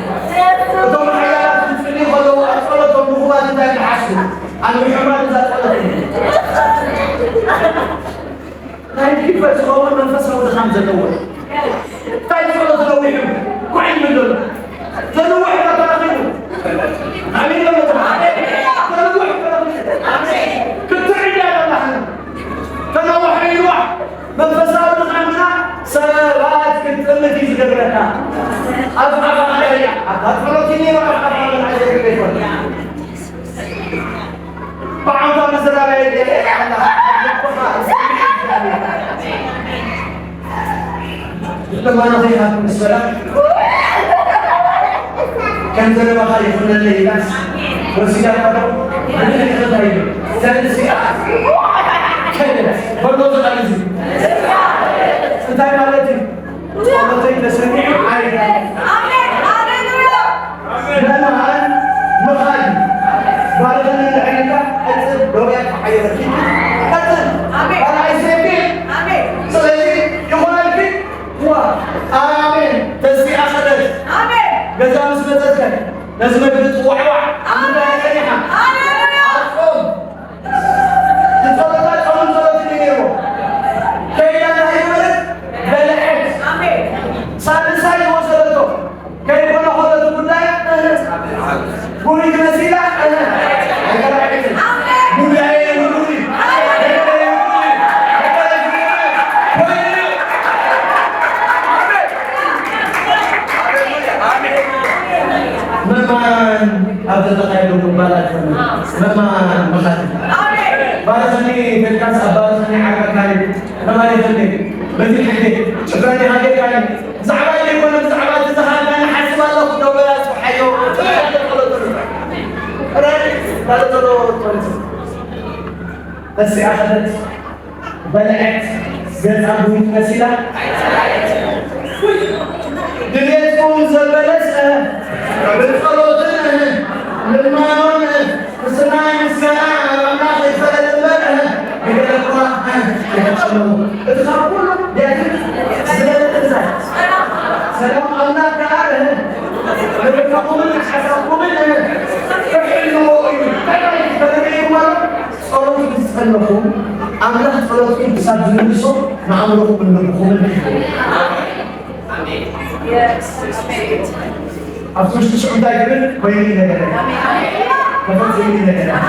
እቶም ሓያላት ዝጽልዩ ከለዉ ኣብ ጸሎቶም ምኹባት እንታይ ይሓስቡ? ኣብ ምሕማድ እዛ ጸሎት እዩ። ናይ ዲፈ ዝኸውን መንፈሳዊ ድኻም ዘለዎ። እንታይ ጸሎት ነዊሑ? ጓዕ ይብል ዘሎ። ዘንውሕ ተረኺቡ። ኣሜን በሉ። ዘንውሕ ተረኺቡ። ክትዕ እያ ዘላኽን። ተነውሐ ይንዋሕ። መንፈሳዊ ድኻምና ሰባት ክትጥምት እዩ ዝገብረካ። ኣብ ኣፋ እያ። ኣታ ጸሎት እዩ ነይሩ፣ ኣብ ኣፋ መልዓ ዘይግበ ይኾን። ብዓውታ ምዝራብ ኣየድልየካ። ልማኖ ከይሃብ ምስ በላ፣ ከም ዘለባኻ ይኹነለይ ኢላስ፣ ወሲዳካ ዶ? ንድሕሪት እንታይ ኢሉ? ተንሲኣ ከደት። በሎ ዝቓል እዚ እንታይ ማለት እዩ? ጸሎተይ ተሰሚዑ ኣይደል። ኣሜን። ሃሌሉያ። መምሃር ምኻድ ባርኸኒ ንዕልካ ቀጽል፣ ዶብያ ተሓየረኪ ቀጽል። ኣሜን። ባርኣይ ሰይፊ። ኣሜን። ስለዚ ይኹነልኪ። ዋ። ኣሜን። ተስፊኣ ኸደት። ኣሜን። ገዛ ምስ መጸትከ ነዚ መግቢ ጽዋዕዋዕ ኣሜን። እንታይ ጸኒሓ? ሃሌሉያ። ኣጾም ዝጸሎታ ጾምን ጸሎትን እዩ ነይርዎ። ከይዳ እንታይ ገበረት? በልዐት። ኣሜን። ሳልሳይ ዝወሰደቶ ከይኮነ ከሎ እቲ ጉዳይ፣ እህ፣ ጉሂት መሲላ፣ እህ፣ ኣይተራዕትን። ጉዳይ የብሉን። መማን ኣብ ተተኻየዱ ጉባላት መማን መኻት ባረኸኒ ተካስ ኣብ ባረኸኒ ዓርበካኒ ተባሪኸኒ በቲ ሕጂ ጭፍራኒ ሃገርካኒ ብዛዕባ ዘይኮነ ብዛዕባ እቲ ዝሃብካኒ ሓስብ ኣለኹ ደው በላ ጽሓዮ። ጥራይ ማለት ዘሎ ተንስ ተሲኣ ኸደት በልዐት ገጻ ቡን መሲላ። ድሌትኩም ዘበለጸ ብጸሎትን ልማኖን ምስናይ ምስጋና ናብ ኣምላኽ ይፈለጥ እምበር፣ ብገለ እኳ ኣይትጨነቑ። እቲ ካብ ኩሉ ቢያትን ዝበለጸ ሰላም ኣምላኽ ከኣ ንልብኹምን ሓሳብኩምን ክሕልዎ እዩ። ከመይ ተረዲእኩም ኣሎ? ጸሎት ምስ ጸለኹም፣ ኣምላኽ ጸሎትኩም ክሳብ ዝምልሶ ንኣእምሮኹምን ልብኹምን ሒዝዎ። ኣብቲ ውሽጢ ሽዑ እንታይ ክብል? ኮይኑ ይነገረኒ። ተፈጺሙ ይነገረኒ።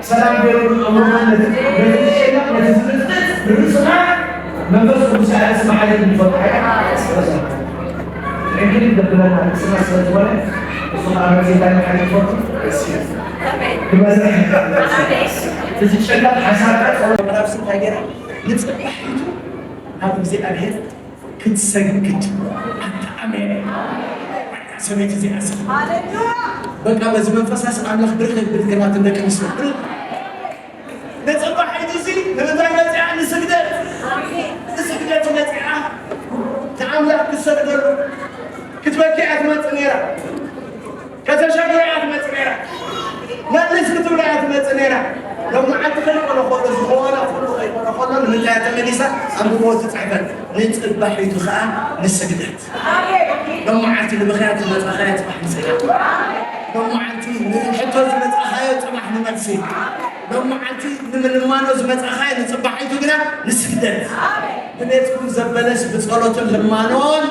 ሰላም ገይሩ ኣእምሮና ነቲ፣ ነቲ ዝሸይና፣ ነቲ ዝምጥጥ፣ ንርእስና መንፈስ ቅዱስ ያለ ስም ሓይል እንዲፈጥር። እንግዲህ ደብረና ንስና ስለዝኾነ እሱ ከኣመት የዳን ሓይል ፈጥሩ። ክመዝርሕ እዚ ጨላ ሓሳብ ጸሎት ምዕራፍ ስንታይ ገይራ ንጽባሒቱ ናብ እግዚኣብሔር ክትሰግድ ኣታ ኣሜን። ሰበይቲ እዚኣ ስ በቃ በዚ መንፈሳስ ኣምላኽ ብርኽ ብርክናትን ደቂ ኣንስትዮ ብርኽ ነጸባሒት እዚ ንምንታይ መጽኣ? ንስግደት። ንስግደት መጽኣ። ንኣምላኽ ክትሰግደሉ ክትበኪ እያ ትመጽእ ነይራ። ከተሻግሮ እያ ትመጽእ ነይራ። መልስ ክትብላ እያ ትመጽእ ነይራ። ሎማዓንቲ ከይኮነ ከሎ ዝኾነ ኩሉ ከይኮነ ከሎ ንምንታይ እያ ተመሊሳ? ኣብ ንግሆ ዝጽሕፈት ንጽባሒቱ ኸኣ ንስግደት። ሎማዓንቲ ንብኽያት ዝመጻኻዮ ጽባሕ ንስግደት። ሎማዓንቲ ንሕቶ ዝመጻኻዮ ጽባሕ ንመልሲ። ሎማዓንቲ ንምልማኖ ዝመጻኻዮ ንጽባሒቱ ግና ንስግደት። ብቤትኩም ዘበለስ ብጸሎትን ልማኖን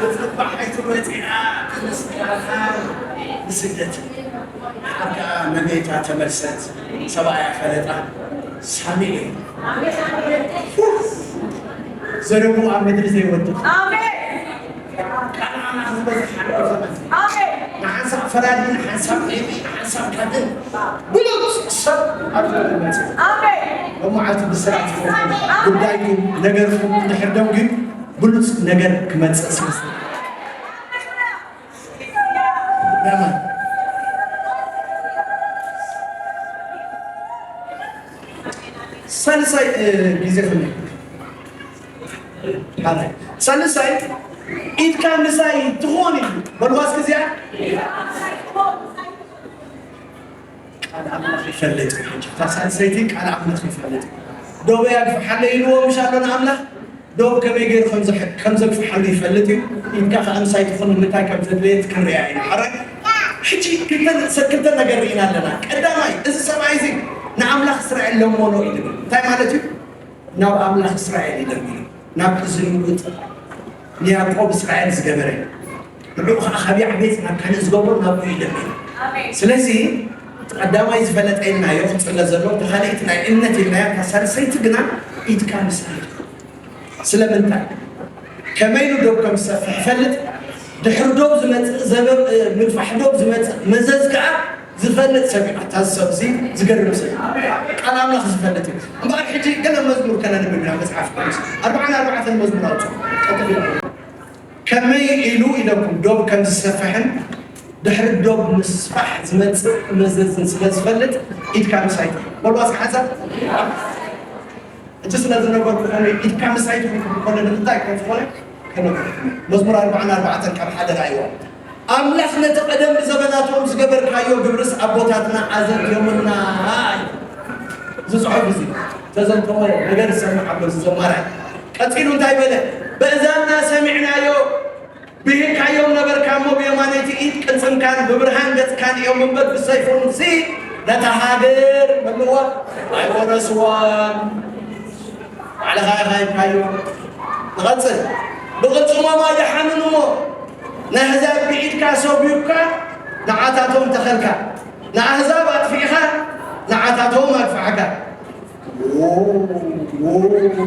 ብጽባሒቱ መጺኣ ተመስጋእካ ንስግደት። ሓብካ መቤታ ተመልሰት ሰብኣያ ፈለጣ ሳሚኤል ዘረቡ ኣብ ምድሪ ዘይወድቕ ቃል ኣምላኽ ዝበዝሕ ሓቂ ዘመን ንሓንሳብ ፈራዲ ንሓንሳብ ሌዊ ንሓንሳብ ካህን ብሉጽ ሰብ ኣብ ዘመን መጽእ ሎመዓልቲ ብስራት ጉዳይኩም ነገርኩም ድሕር ደው ግን ብሉጽ ነገር ክመጽእ ስለ ሳልሳይ ግዜ ከመይ ሓራይ ሳልሳይ ኢድካ ምሳይ ትኾን እዩ በልዋ እስኪ እዚኣ ቃል ኣምላኽ ይፈልጥ እዩ። እታ ሳልሰይቲ ቃል ኣምላኽ ይፈልጥ እዩ። ዶበይ ኣግፍሓለይ ኢልዎ ምሽ ኣሎ ንኣምላኽ ዶብ ከመይ ገይሩ ከም ዘግፍሓሉ ይፈልጥ እዩ። ኢድካ ከዓ ምሳይ ትኹን ንምንታይ ከም ዘድለየት ክንሪኣ ኢና። ሓራይ ሕጂ ክልተ ነገር ርኢና ኣለና። ቀዳማይ እዚ ሰብኣይ እዚ ንኣምላኽ እስራኤል ለመኖ እዩ ዝብል እንታይ ማለት እዩ? ናብ ኣምላኽ እስራኤል ይለምኑ ናብ ዝልውጥ ንያዕቆብ እስራኤል ዝገበረ ንዕኡ ከዓ ካብ ያዕቤጽ ናብ ካልእ ዝገብሮ ናብኡ ይለምኑ። ስለዚ እቲ ቀዳማይ ዝፈለጠ ኢልናዮ ክፅለ ዘሎ እቲ ካልኣይቲ ናይ እምነት ኢልናዮ እታ ሳልሰይቲ ግና ኢድካ ምስኣል ስለምንታይ ከመይ ኢሉ ዶብ ከም ዝሰፍሕ ይፈልጥ ድሕሪ ዶብ ዝመፅእ ዘበብ ምግፋሕ ዶብ ዝመፅእ መዘዝ ከዓ ዝፈልጥ ሰብ እዩ ኣታ ሰብ እዚ ዝገርም ሰብ ቃል ኣምላኽ ዝፈልጥ እዩ እምበኣር ሕጂ ገለ መዝሙር ከነንብብ ኢና መፅሓፍ ቅዱስ ኣርባዓን ኣርባዕተን መዝሙር ኣውፅኡ ከመይ ኢሉ ኢለኩም ዶብ ከም ዝሰፍሕን ድሕሪ ዶብ ምስፋሕ ዝመፅእ መዘዝን ስለ ዝፈልጥ ኢድካ ምሳይ በሉ ኣስሓንሳ እቲ ስለ ዝነበርኩ ከመይ ኢድካ ምሳይ ትኹን ከሎ ንምንታይ ከም ዝኾነ ከነግረኩም መዝሙር ኣርባዓን ኣርባዕተን ካብ ሓደ ራእይዎ ኣምላኽ ነቲ ቀደም ብዘበናቶም ዝገበርካዮ ግብርስ ኣቦታትና ኣዘንትዮምና እዩ እዚ ጽሑፍ እዚ ተዘንተሞ ነገር ዝሰምዕ ኣሎ እዚ ዘማራይ ቀጺሉ እንታይ በለ በእዛና ሰሚዕናዮ ብሂልካዮም ነበርካ እሞ ብየማነይቲ ኢድ ቅልጽምካን ብብርሃን ገጽካን እዮም እምበር ብሰይፎምሲ ነታ ሃገር በልዋ ኣይወረስዋን ባዕልኻ ኢኻ ሂብካዮ ንቐጽል ብቕልጽሞም ኣይደሓኑን እሞ ነህዛብ ብኢድካ ሰጒግካ ንዓታቶም ተኸልካ ንኣህዛብ ኣጥፊእኻ ንዓታቶም ኣግፋሕካ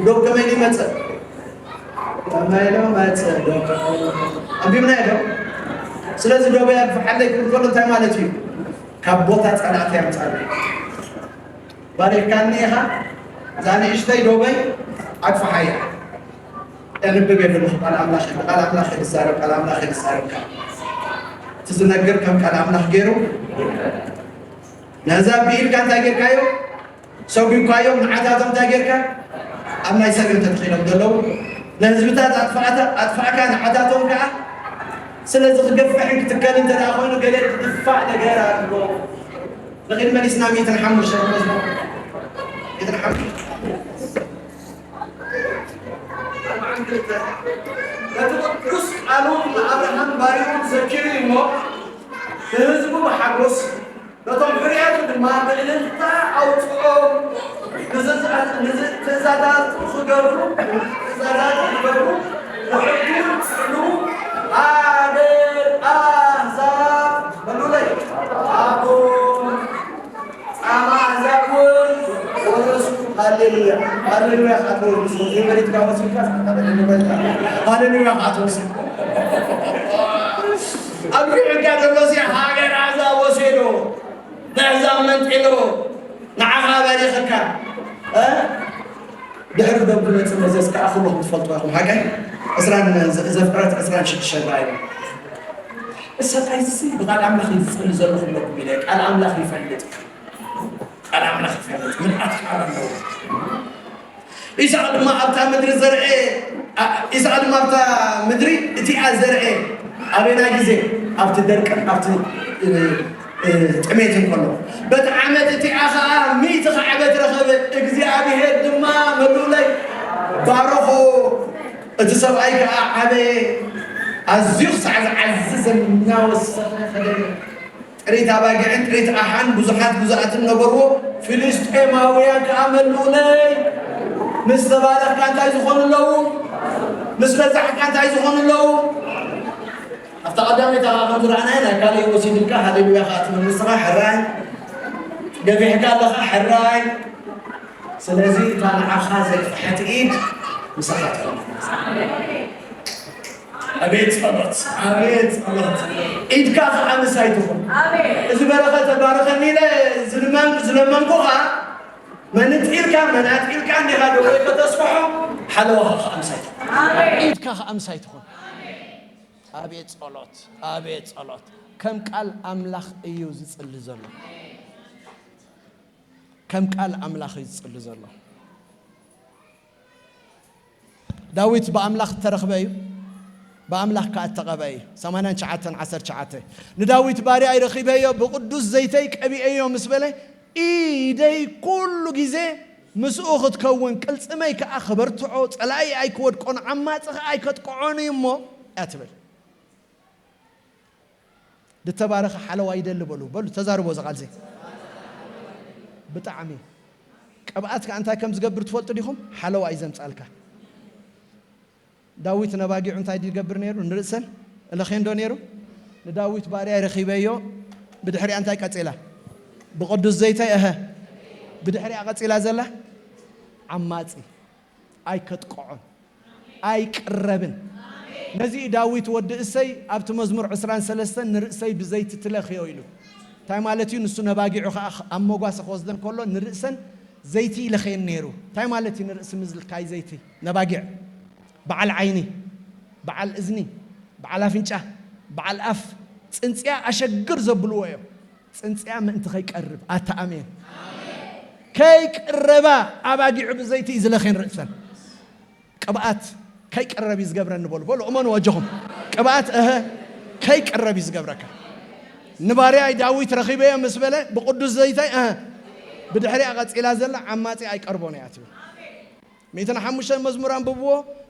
ዶ ከመይ ይመጽእ ከመይ ዶ መጽእ ዶ ኣንቢብና ዶ ስለዚ ዶ በያ ግፍሓለይ ክብል ከሎ እንታይ ማለት እዩ ካብ ቦታ ጸላእቲ ያምጻሉ ባሪኽካኒ ኢኻ እዛ ንእሽተይ ዶበይ ኣግፍሓያ ኣንብብ የብሉ ቃል ኣምላኽ ቃል ኣምላኽ ይዛረብ ቃል ኣምላኽ ይዛረብካ እቲ ዝነግር ከም ቃል ኣምላኽ ገይሩ ነዛ ብኢድካ እንታይ ጌርካዮ ሰጒግካዮም ንዓታቶም እንታይ ጌርካ ኣብ ናይ ሰብ እዮም ተተኺሎም ዘለዉ ንህዝብታት ኣጥፋእካ ንዓታቶም ከዓ ስለዚ ክገፍሕን ክትከልን እንተ ኮይኑ ገለ ትድፋእ ነገር ኣሎ ንኽድ መሊስና ሚእትን ሓሙሽተ ነቲ ቅዱስ ቃሉ ንኣብርሃም ባሪኹ ዘኪሩ እሞ ንህዝቡ ብሓጎስ ነቶም ሕርያቱ ድማ ብእልልታ ኣውፅኦም ትእዛዛቱ ክገብሩ ትእዛዛቱ ክገብሩ ንሕጉ ፅዕኑ ሃገር ኣህዛብ በሉለይ ኣቦም ጻማ ኣህዛብ እውን ወረሱ። ሃሌሉያ ሃሌሉያ ኣቶ ወርሱ ዘይመሬት ጋር ወሲድካ ሃሌሉያ ኣቶ ወርሱ ኣብ ሪዕጋ ዘሎ እዚ ሃገር ኣህዛብ ወሴዶ ነህዛብ መንጢሎ ንዓኻ ባሪኸካ ድሕሪ ደጉ መጽእ መዘዝ ከኣ ኩልኹም ትፈልጥዎ ኢኹም። ሓቀይ ዕስራን ዘፍጥረት ዕስራን ሽዱሽተ ራእይ። እሰ ቃይሲ ብቃል ኣምላኽ እዩ ዝጽሊ ዘለኹም ኢለ ቃል ኣምላኽ ይፈልጥ። ቃል ኣምላኽ ይፈልጥ። ምልኣት ቃል ኣለዎ። ኢሳቅ ድማ ኣብታ ምድሪ ዘርኤ፣ ኣ-፣ ኢሳቅ ድማ ኣብታ ምድሪ እቲኣ ዘርኤ። ኣበየናይ ግዜ? ኣብቲ ደርቅን ኣብቲ፣ እ፣ እ፣ ጥሜትን ከሎ። በቲ ዓመት እቲኣ ኸኣ ሚእቲ ካዕበት ረኸበ። እግዚኣብሄር ድማ መሉእለይ ባረኾ። እቲ ሰብኣይ ከኣ ዓበየ። ኣዝዩ ክሳዕ ዝዓዝዝ እናወሰኸ ኸደ። ጥሪት ኣባጊዕን ጥሪት ኣሓን ብዙሓት ግዙኣትን ነበርዎ። ፍልስጤማውያን ከኣ መሉእለይ። ምስ ተባረኽካ እንታይ ዝኾኑ ኣለዉ? ምስ በዛሕካ እንታይ ዝኾኑ ኣለዉ? ኣብታ ቀዳመይቲ ከኣ ከም ዝረኣናዮ ናይ ካልእ ወሲድልካ ሃሌሉያ ከኣ ትብል ንስኻ ሕራይ። ገፊሕካ ኣለኻ ሕራይ። ስለዚ እታ ንዓኻ ዘጥፍሐት ኢድ ምሳኻ ትኹን። ኣቤት ጸሎት፣ ኣቤት ጸሎት። ኢድካ ከኣ ምሳይ ትኹን። ኣሜን። እዚ በረኸት ተባረኸኒ ኢለ ዝልመን-፣ ዝለመንኩኻ መንጢልካ፣ መናጢልካ እንዲኻ ደወይ ከተስፍሖ፣ ሓለዋኻ ከኣ ምሳይ ትኹን። ኣሜን። ኢድካ ከኣ ምሳይ ትኹን። ኣቤት ጸሎት፣ ኣቤት ጸሎት። ከም ቃል ኣምላኽ እዩ ዝጽሊ ዘሎ። ከም ቃል ኣምላኽ እዩ ዝጽሊ ዘሎ። ዳዊት ብኣምላኽ እተረኽበ እዩ፣ ብኣምላኽ ከኣ እተቐብአ እዩ። ሰማንያን ትሽዓተን ዓሰርተ ትሽዓተ። ንዳዊት ባርያይ ረኺበዮ፣ ብቕዱስ ዘይተይ ቀቢኤዮ ምስ በለ፣ ኢደይ ኩሉ ግዜ ምስኡ ክትከውን፣ ቅልጽመይ ከኣ ክበርትዖ፣ ጸላኢ ኣይክወድቆን፣ ዓማጺ ከኣ ኣይከጥቅዖን እዩ እሞ እያ ትብል። ዝተባረኸ ሓለዋ ይደሊ በሉ። በሉ፣ ተዛርቦ እዚ ቃል እዚ። ብጣዕሚ። ቅብኣት ከኣ እንታይ ከም ዝገብር ትፈልጡ ዲኹም? ሓለዋ እዩ ዘምጻልካ። ዳዊት ነባጊዑ እንታይ ድገብር ነይሩ? ንርእሰን እለኼን ዶ ነይሩ? ንዳዊት ባርያይ ረኺበዮ። ብድሕሪኣ እንታይ ቀጺላ? ብቕዱስ ዘይተይ፣ እሀ። ብድሕሪኣ ቀጺላ ዘላ? ዓማጺ። ኣይከጥቅዖን፣ ኣይቅረብን። ነዚ እዩ ዳዊት ወዲ እሰይ ኣብቲ መዝሙር ዕስራን ሰለስተን ንርእሰይ ብዘይቲ ትለኽዮ ኢሉ። እንታይ ማለት እዩ? ንሱ ነባጊዑ ኸዓ ኣብ መጓሰ ክወስደን ከሎ ንርእሰን ዘይቲ ይለኸየን ነይሩ። እንታይ ማለት እዩ ንርእሲ ምዝልካይ ዘይቲ? ነባጊዕ፣ በዓል ዓይኒ፣ በዓል እዝኒ፣ በዓል ኣፍንጫ፣ በዓል ኣፍ፣ ጽንጽያ ኣሸግር ዘብልዎ እዮም። ጽንጽያ ምእንቲ ከይቀርብ፣ ኣታ ኣሜን። ከይቅረባ ኣባጊዑ ብዘይቲ እዩ ዝለኸን ርእሰን። ቅብኣት ከይቅረብ እዩ ዝገብረኒ በሉ። በሉ፣ እመኑ ኣጆኹም። ቅብኣት፣ እህ፣ ከይቅረብ እዩ ዝገብረካ። ንባርያይ ዳዊት ረኺበዮ ምስ በለ፣ ብቅዱስ ዘይታይ፣ እህ፣ ብድሕሪኣ ቀጺላ ዘላ ዓማጺ ኣይቀርቦን እያ ትብል። ሚእትን ሓሙሽተን መዝሙር ኣንብብዎ።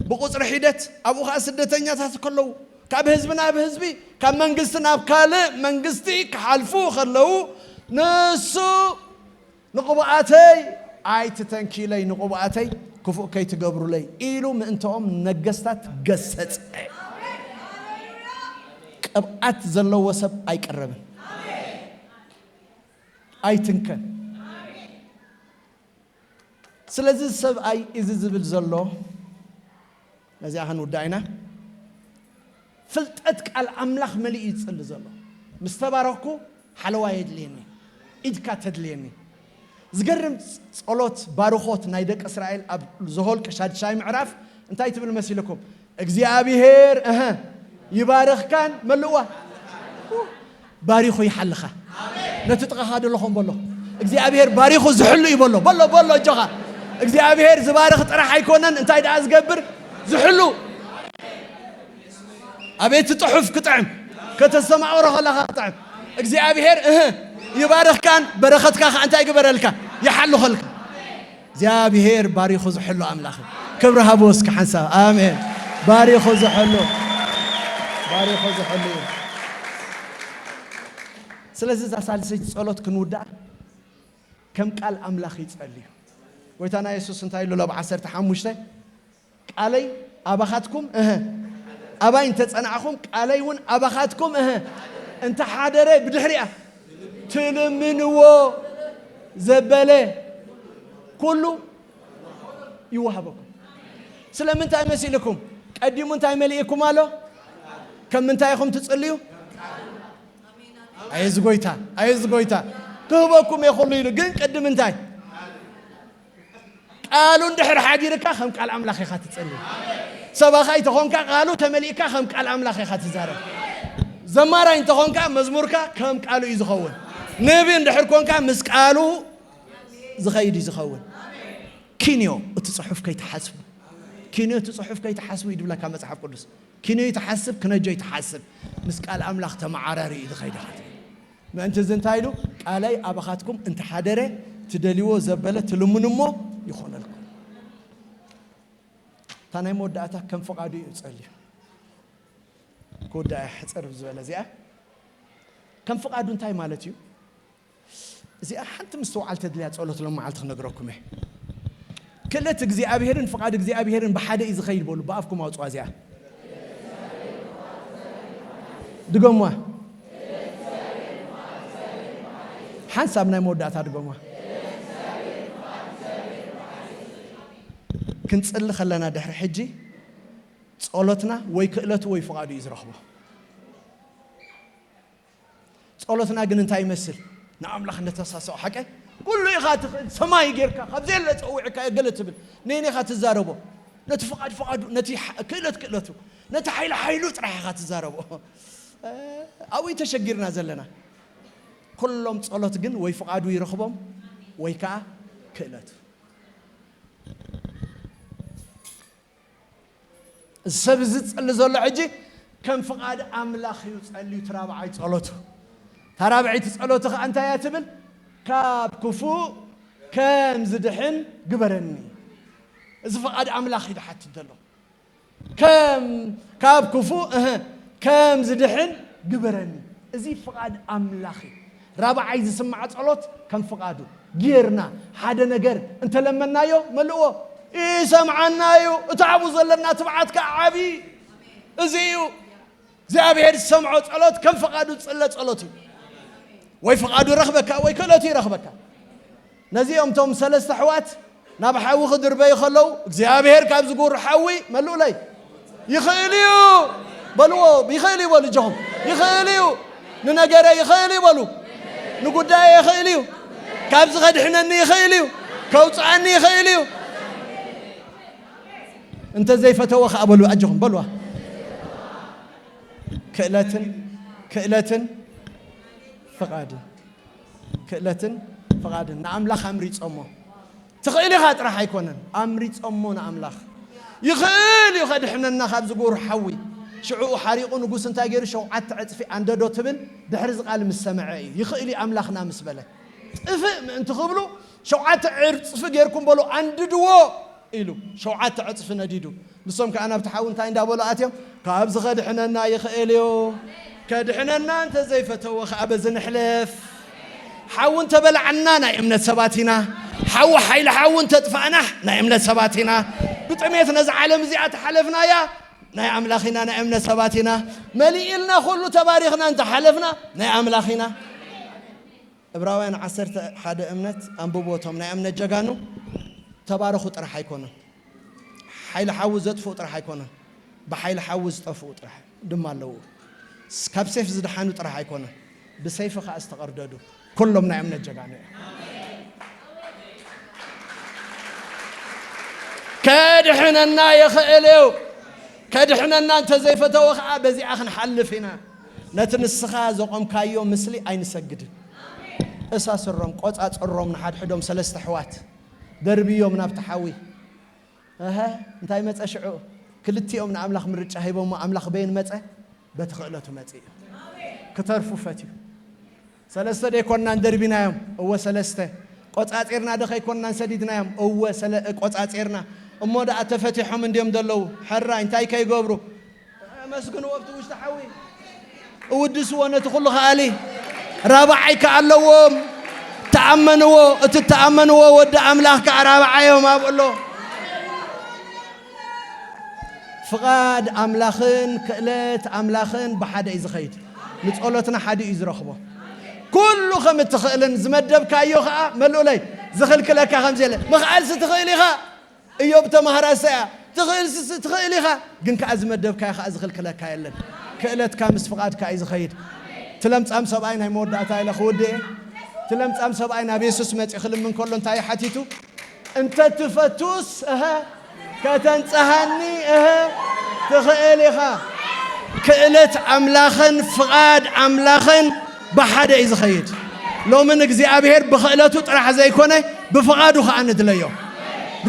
ብቁጽሪ ሒደት ኣብኡ ኸዓ ስደተኛታት ከለዉ፣ ካብ ህዝቢ ናብ ህዝቢ፣ ካብ መንግስቲ ናብ ካልእ መንግስቲ ክሓልፉ ከለዉ፣ ንሱ ንቕቡኣተይ ኣይትተንኪለይ፣ ንቕቡኣተይ ክፉእ ከይትገብሩለይ ኢሉ ምእንተኦም ነገስታት ገሰጸ። ቅብኣት ዘለዎ ሰብ ኣይቅረብን፣ ኣይትንከን። ስለዚ ሰብኣይ እዚ ዝብል ዘሎ፣ ነዚኣ ክንውዳእ ኢና። ፍልጠት ቃል ኣምላኽ መሊኡ ይጽሊ ዘሎ። ምስ ተባረኽኩ ሓለዋ የድልየኒ፣ ኢድካ ተድልየኒ። ዝገርም ጸሎት ባርኾት ናይ ደቂ እስራኤል ኣብ ዘኍልቍ ሻድሻይ ምዕራፍ እንታይ ትብል መሲልኩም? እግዚኣብሔር፣ እህ፣ ይባርኽካን መልእዋ። ባሪኹ ይሓልኻ። ነቲ ጥቓኻ ደለኹም በሎ። እግዚኣብሔር ባሪኹ ዝሕሉ እዩ በሎ። በሎ፣ በሎ፣ እጆኻ። እግዚኣብሔር ዝባርኽ ጥራሕ ኣይኮነን፣ እንታይ ደኣ ዝገብር? ዝሕሉ። ኣቤት ጥሑፍ ክጥዕም። ከተስተማቕሮ ከለኻ ክጥዕም። እግዚኣብሔር፣ እህ፣ ይባርኽካን በረኸትካ ኸዓ እንታይ ይግበረልካ? ይሓልኸልካ። እግዚኣብሔር ባሪኹ ዝሕሉ ኣምላኽ እዩ። ክብሪ ሃቦ እስኪ ሓንሳብ። ኣሜን። ባሪኹ ዝሕሉ። ባሪኹ ዝሕሉ እዩ። ስለዚ እዛ ሳልሰይቲ ጸሎት ክንውድኣ ከም ቃል ኣምላኽ ይጸልዩ። ጎይታና የሱስ እንታይ ኢሉ? ሎብ ዓሰርተ ሓሙሽተ፣ ቃለይ ኣባኻትኩም፣ እህ፣ ኣባይ እንተጸናዕኹም፣ ቃለይ እውን ኣባኻትኩም፣ እህ፣ እንተሓደረ፣ ብድሕሪኣ ትልምንዎ ዘበለ ኩሉ ይወሃበኩም። ስለምንታይ መሲልኩም? ቀዲሙ እንታይ መሊእኩም ኣሎ? ከም ምንታይ ኢኹም ትጽልዩ? ኣየዚ ጎይታ፣ ኣየዚ ጎይታ፣ ክህበኩም እየ ኩሉ ኢሉ፣ ግን ቅድም እንታይ? ቃሉ እንድሕር ሓዲርካ ከም ቃል ኣምላኽ ኢኻ ትጸሊ። ሰባኻይ ተኾንካ ቃሉ ተመሊእካ ከም ቃል ኣምላኽ ኢኻ ትዛረብ። ዘማራይ እንተኾንካ መዝሙርካ ከም ቃሉ እዩ ዝኸውን። ነቢ እንድሕር ኮንካ ምስ ቃሉ ዝኸይድ እዩ ዝኸውን። ኪንዮ እቲ ጽሑፍ ከይትሓስቡ፣ ኪንዮ እቲ ጽሑፍ ከይትሓስቡ እዩ ድብለካ መጽሓፍ ቅዱስ። ኪንዮ ይትሓስብ፣ ክነጆ ይትሓስብ። ምስ ቃል ኣምላኽ ተመዓራሪ እዩ ዝኸይድ ኢኻ ትብል። ምእንቲ እዚ እንታይ ኢሉ? ቃለይ ኣባኻትኩም እንተሓደረ ትደልይዎ ዘበለ ትልምኑ እሞ ይኾነልኩም። እታ ናይ መወዳእታ ከም ፍቓዱ እዩ ጸልዩ። ክውዳእ ሕጽር ዝበለ እዚኣ ከም ፍቓዱ እንታይ ማለት እዩ? እዚኣ ሓንቲ ምስትውዓል ተድልያ ጸሎት ሎም መዓልቲ ክነግረኩም እየ። ክእለት እግዚኣብሔርን ፍቓድ እግዚኣብሔርን ብሓደ እዩ ዝኸይድ በሉ፣ ብኣፍኩም ኣውጽዋ እዚኣ። ድገሙዋ። ሓንሳብ ናይ መወዳእታ ድገሙዋ። ክንጽሊ ከለና ድሕሪ ሕጂ ጸሎትና ወይ ክእለቱ ወይ ፍቓዱ እዩ ዝረኽቦ። ጸሎትና ግን እንታይ ይመስል? ንኣምላኽ ነተሳስኦ ሓቀ? ኩሉ ኢኻ ትኽእል፣ ሰማይ ጌርካ፣ ካብ ዘየለ ጸዊዕካ ገለ ትብል። ነየነይ ኢኻ ትዛረቦ? ነቲ ፍቓድ ፍቓዱ፣ ነቲ ሓ-፣ ክእለት ክእለቱ፣ ነቲ ሓይሊ ሓይሉ ጥራሕ ኢኻ ትዛረቦ። ኣብኡ ተሸጊርና ዘለና። ኩሎም ጸሎት ግን ወይ ፍቓዱ ይረኽቦም ወይ ከኣ ክእለቱ። እዚ ሰብ እዚ ዝጸሊ ዘሎ ሕጂ ከም ፍቓድ ኣምላኽ እዩ ጸልዩ፣ እቲ ራብዓይ ጸሎቱ። እታ ራብዐይቲ ጸሎቱ ኸኣ እንታይ እያ ትብል? ካብ ክፉእ ከም ዝድሕን ግበረኒ። እዚ ፍቓድ ኣምላኽ እዩ ዝሓትት ዘሎ። ከም፣ ካብ ክፉእ፣ እህ፣ ከም ዝድሕን ግበረኒ። እዚ ፍቓድ ኣምላኽ እዩ። ራብዓይ ዝስማዕ ጸሎት ከም ፍቓዱ ጌርና ሓደ ነገር እንተለመናዮ መልእዎ ይሰምዓና እዩ። እቲ ኣብኡ ዘለና ትብዓት ከኣ ዓቢ እዚ እዩ። እግዚኣብሔር ዝሰምዖ ጸሎት ከም ፍቓዱ ዝጽለ ጸሎት እዩ። ወይ ፍቓዱ ይረኽበካ ወይ ክእለቱ ይረኽበካ። ነዚኦም እቶም ሰለስተ ኣሕዋት ናብ ሓዊ ክድርበዩ ከለዉ እግዚኣብሔር ካብ ዝጉር ሓዊ መልኡለይ። ይኽእል እዩ በልዎ። ይኽእል እዩ በሉ እጆኹም። ይኽእል እዩ። ንነገረ ይኽእል እዩ በሉ። ንጉዳየ ይኽእል እዩ። ካብዚ ከድሕነኒ ይኽእል እዩ። ከውፅኣኒ ይኽእል እዩ። እንተ ዘይፈተወ ኸዓ በሉ ኣጆኹም በልዋ። ክእለትን ክእለትን ፍቓድን ክእለትን ፍቓድን ንኣምላኽ ኣምሪጾሞ። ትኽእል ኢኻ ጥራሕ ኣይኮነን፣ ኣምሪጾሞ ንኣምላኽ። ይኽእል እዩ ከድሕነና ካብ ዝጉር ሓዊ። ሽዑ ሓሪቑ ንጉስ እንታይ ገይሩ? ሸውዓተ ዕጽፊ ኣንደዶ ትብል ድሕሪ እዚ ቃል ምስ ሰምዐ እዩ። ይኽእል እዩ ኣምላኽና ምስ በለ። ጥፍእ ምእንቲ ክብሉ ሸውዓተ ዕጽፊ ጌርኩም በሉ ኣንድድዎ ኢሉ። ሸውዓተ ዕጽፊ ነዲዱ። ንሶም ከኣ ናብቲ ሓዊ እንታይ እንዳበሉ ኣትዮም? ካብዚ ከድሕነና ይኽእል እዩ። ከድሕነና እንተ ዘይፈተወ ከኣ በዚ ንሕለፍ። ሓዊ እንተበላዕና ናይ እምነት ሰባት ኢና። ሓዊ ሓይሊ ሓዊ እንተጥፋእና ናይ እምነት ሰባት ኢና። ብጥሜት ነዛ ዓለም እዚኣ ተሓለፍናያ ናይ ኣምላኽ ኢና፣ ናይ እምነት ሰባት ኢና። መሊእልና ኩሉ ተባሪኽና እንተሓለፍና ናይ ኣምላኽ ኢና። ዕብራውያን ዓሰርተ ሓደ እምነት ኣንብቦ፣ እቶም ናይ እምነት ጀጋኑ ተባረኹ ጥራሕ ኣይኮነን። ሓይሊ ሓዊ ዘጥፍኡ ጥራሕ ኣይኮነን። ብሓይሊ ሓዊ ዝጠፍኡ ጥራሕ ድማ ኣለዉ። ስ-፣ ካብ ሴፍ ዝደሓኑ ጥራሕ ኣይኮነን። ብሰይፊ ኸኣ ዝተቐርደዱ ኩሎም ናይ እምነት ጀጋኑ እዮም። ከድሕነና ይኽእል እዩ። ከድሕነና እንተ ዘይፈተወ ኸዓ በዚኣ ክንሓልፍ ኢና። ነቲ ንስኻ ዘቖምካዮ ምስሊ ኣይንሰግድን። እሳስሮም፣ ቆጻጽሮም ንሓድሕዶም ሰለስተ ኣሕዋት። ደርብዮም ናብቲ ሓዊ። እሀ፣ እንታይ መጸ ሽዑ? ክልቲኦም ንኣምላኽ ምርጫ ሂቦሞ፣ ኣምላኽ በየን መጸ? በቲ ክእለቱ መጺኡ። ክተርፉ ፈትዩ። ሰለስተ ዶ ኣይኮንናን ደርቢናዮም? እወ ሰለስተ። ቆጻጺርና ዶ ከይኮንናን ሰዲድናዮም? እወ ሰለ-፣ ቆጻጺርና። እሞ ደኣ ተፈቲሖም እንድዮም ዘለዉ። ሕራይ እንታይ ከይገብሩ? ኣመስግንዎ ኣብቲ ውሽጢ ሓዊ። እውድስዎ ነቲ ኩሉ ከኣሊ። ራብዓይ ከኣ ኣለዎም። ተኣመንዎ። እቲ እተኣመንዎ ወዲ ኣምላኽ ከኣ ራብዓዮም ኣብኡ ኣሎ። ፍቓድ ኣምላኽን ክእለት ኣምላኽን ብሓደ እዩ ዝኸይድ። ንጸሎትና ሓደ እዩ ዝረኽቦ። ኩሉ ከም እትኽእልን ዝመደብካዮ ከኣ መልኡለይ። ዝኽልክለካ ከም ዘየለ። ምኽኣልሲ ትኽእል ኢኻ። እዮብ ተማሃራሰ እያ። ትኽእልሲ ትኽእል ኢኻ። ግን ከኣ ዝመደብካዮ ከኣ ዝኽልክለካ የለን። ክእለትካ ምስ ፍቓድካ እዩ ዝኸይድ። እቲ ለምጻም ሰብኣይ ናይ መወዳእታ ኢለ ክውድእ እየ። እቲ ለምጻም ሰብኣይ ናብ የሱስ መጺኡ ክልምን ከሎ እንታይ እዩ ሓቲቱ? እንተ ትፈቱስ፣ እሀ፣ ከተንጽሃኒ፣ እሀ፣ ትኽእል ኢኻ። ክእለት ኣምላኽን ፍቓድ ኣምላኽን ብሓደ እዩ ዝኸይድ። ሎምን እግዚኣብሔር ብኽእለቱ ጥራሕ ዘይኮነ፣ ብፍቓዱ ኸኣ ንድለዮ።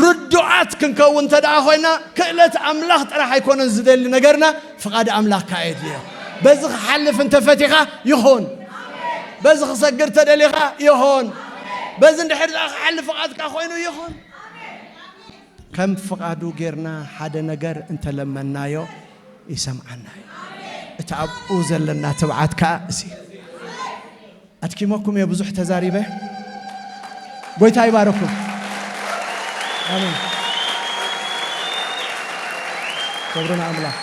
ርዱኣት ክንከውን እንተ ደኣ ኾይና፣ ክእለት ኣምላኽ ጥራሕ ኣይኮነን ዝደሊ ነገርና፣ ፍቓድ ኣምላኽ ከኣ የድልዮ። በዚ ክሓልፍ እንተ ፈቲኻ፣ ይኹን። በዚ ክሰግድ ተደሊኻ፣ ይኹን። በዚ እንድሕር ደኣ ክሓልፍ ፍቓድካ ኮይኑ፣ ይኹን። ከም ፍቓዱ ጌርና ሓደ ነገር እንተለመናዮ፣ ይሰምዓና እዩ። እቲ ኣብኡ ዘለና ትብዓት ከኣ እዚ እዩ። ኣድኪመኩም እየ፣ ብዙሕ ተዛሪበ። ጎይታ ይባረኩም። ኣሜን። ክብሪ ንኣምላኽ።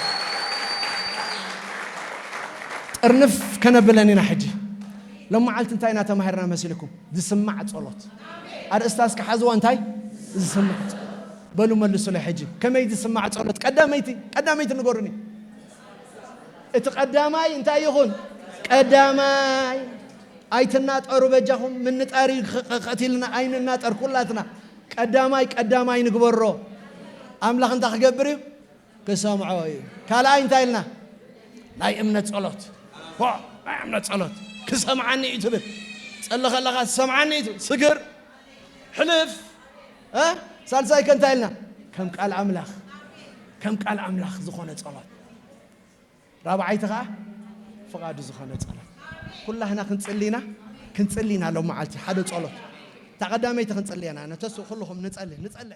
ጥርንፍ ከነብለን ኢና ሕጂ። ሎም መዓልቲ እንታይ ኢና ተማሂርና መሲልኩም? ዝስማዕ ጸሎት። ኣርእስታ እስከ ሓዝዋ፣ እንታይ? ዝስማዕ ጸሎት። በሉ መልሱለይ ሕጂ። ከመይ ዝስማዕ ጸሎት? ቀዳመይቲ፣ ቀዳመይቲ ንገሩኒ። እቲ ቀዳማይ እንታይ ይኹን? ቀዳማይ። ኣይትናጠሩ በጃኹም፣ ምንጣር እዩ ኸ-፣ ኸ-፣ ቀቲልና፣ ኣይንናጠር ኩላትና። ቀዳማይ፣ ቀዳማይ ንግበሮ። ኣምላኽ እንታይ ክገብር እዩ? ክሰምዖ እዩ። ካልኣይ እንታይ ኢልና? ናይ እምነት ጸሎት። ዋ፣ ናይ እምነት ጸሎት። ክሰምዓኒ እዩ ትብል። ጸሊ ከለኻ ትሰምዓኒ እዩ ትብል። ስግር፣ ሕልፍ። እ? ሳልሳይ ከ እንታይ ኢልና? ከም ቃል ኣምላኽ። ከም ቃል ኣምላኽ ዝኾነ ጸሎት። ራብዓይቲ ኸዓ ፍቓዱ ዝኾነ ጸሎት። ኩላህና ክንጽሊ ኢና፣ ክንጽሊ ኢና ሎም መዓልቲ ሓደ ጸሎት። እታ ቀዳመይቲ ክንጽሊ ኢና። ነተሱ ኩልኹም ንጸሊ፣ ንጸሊ።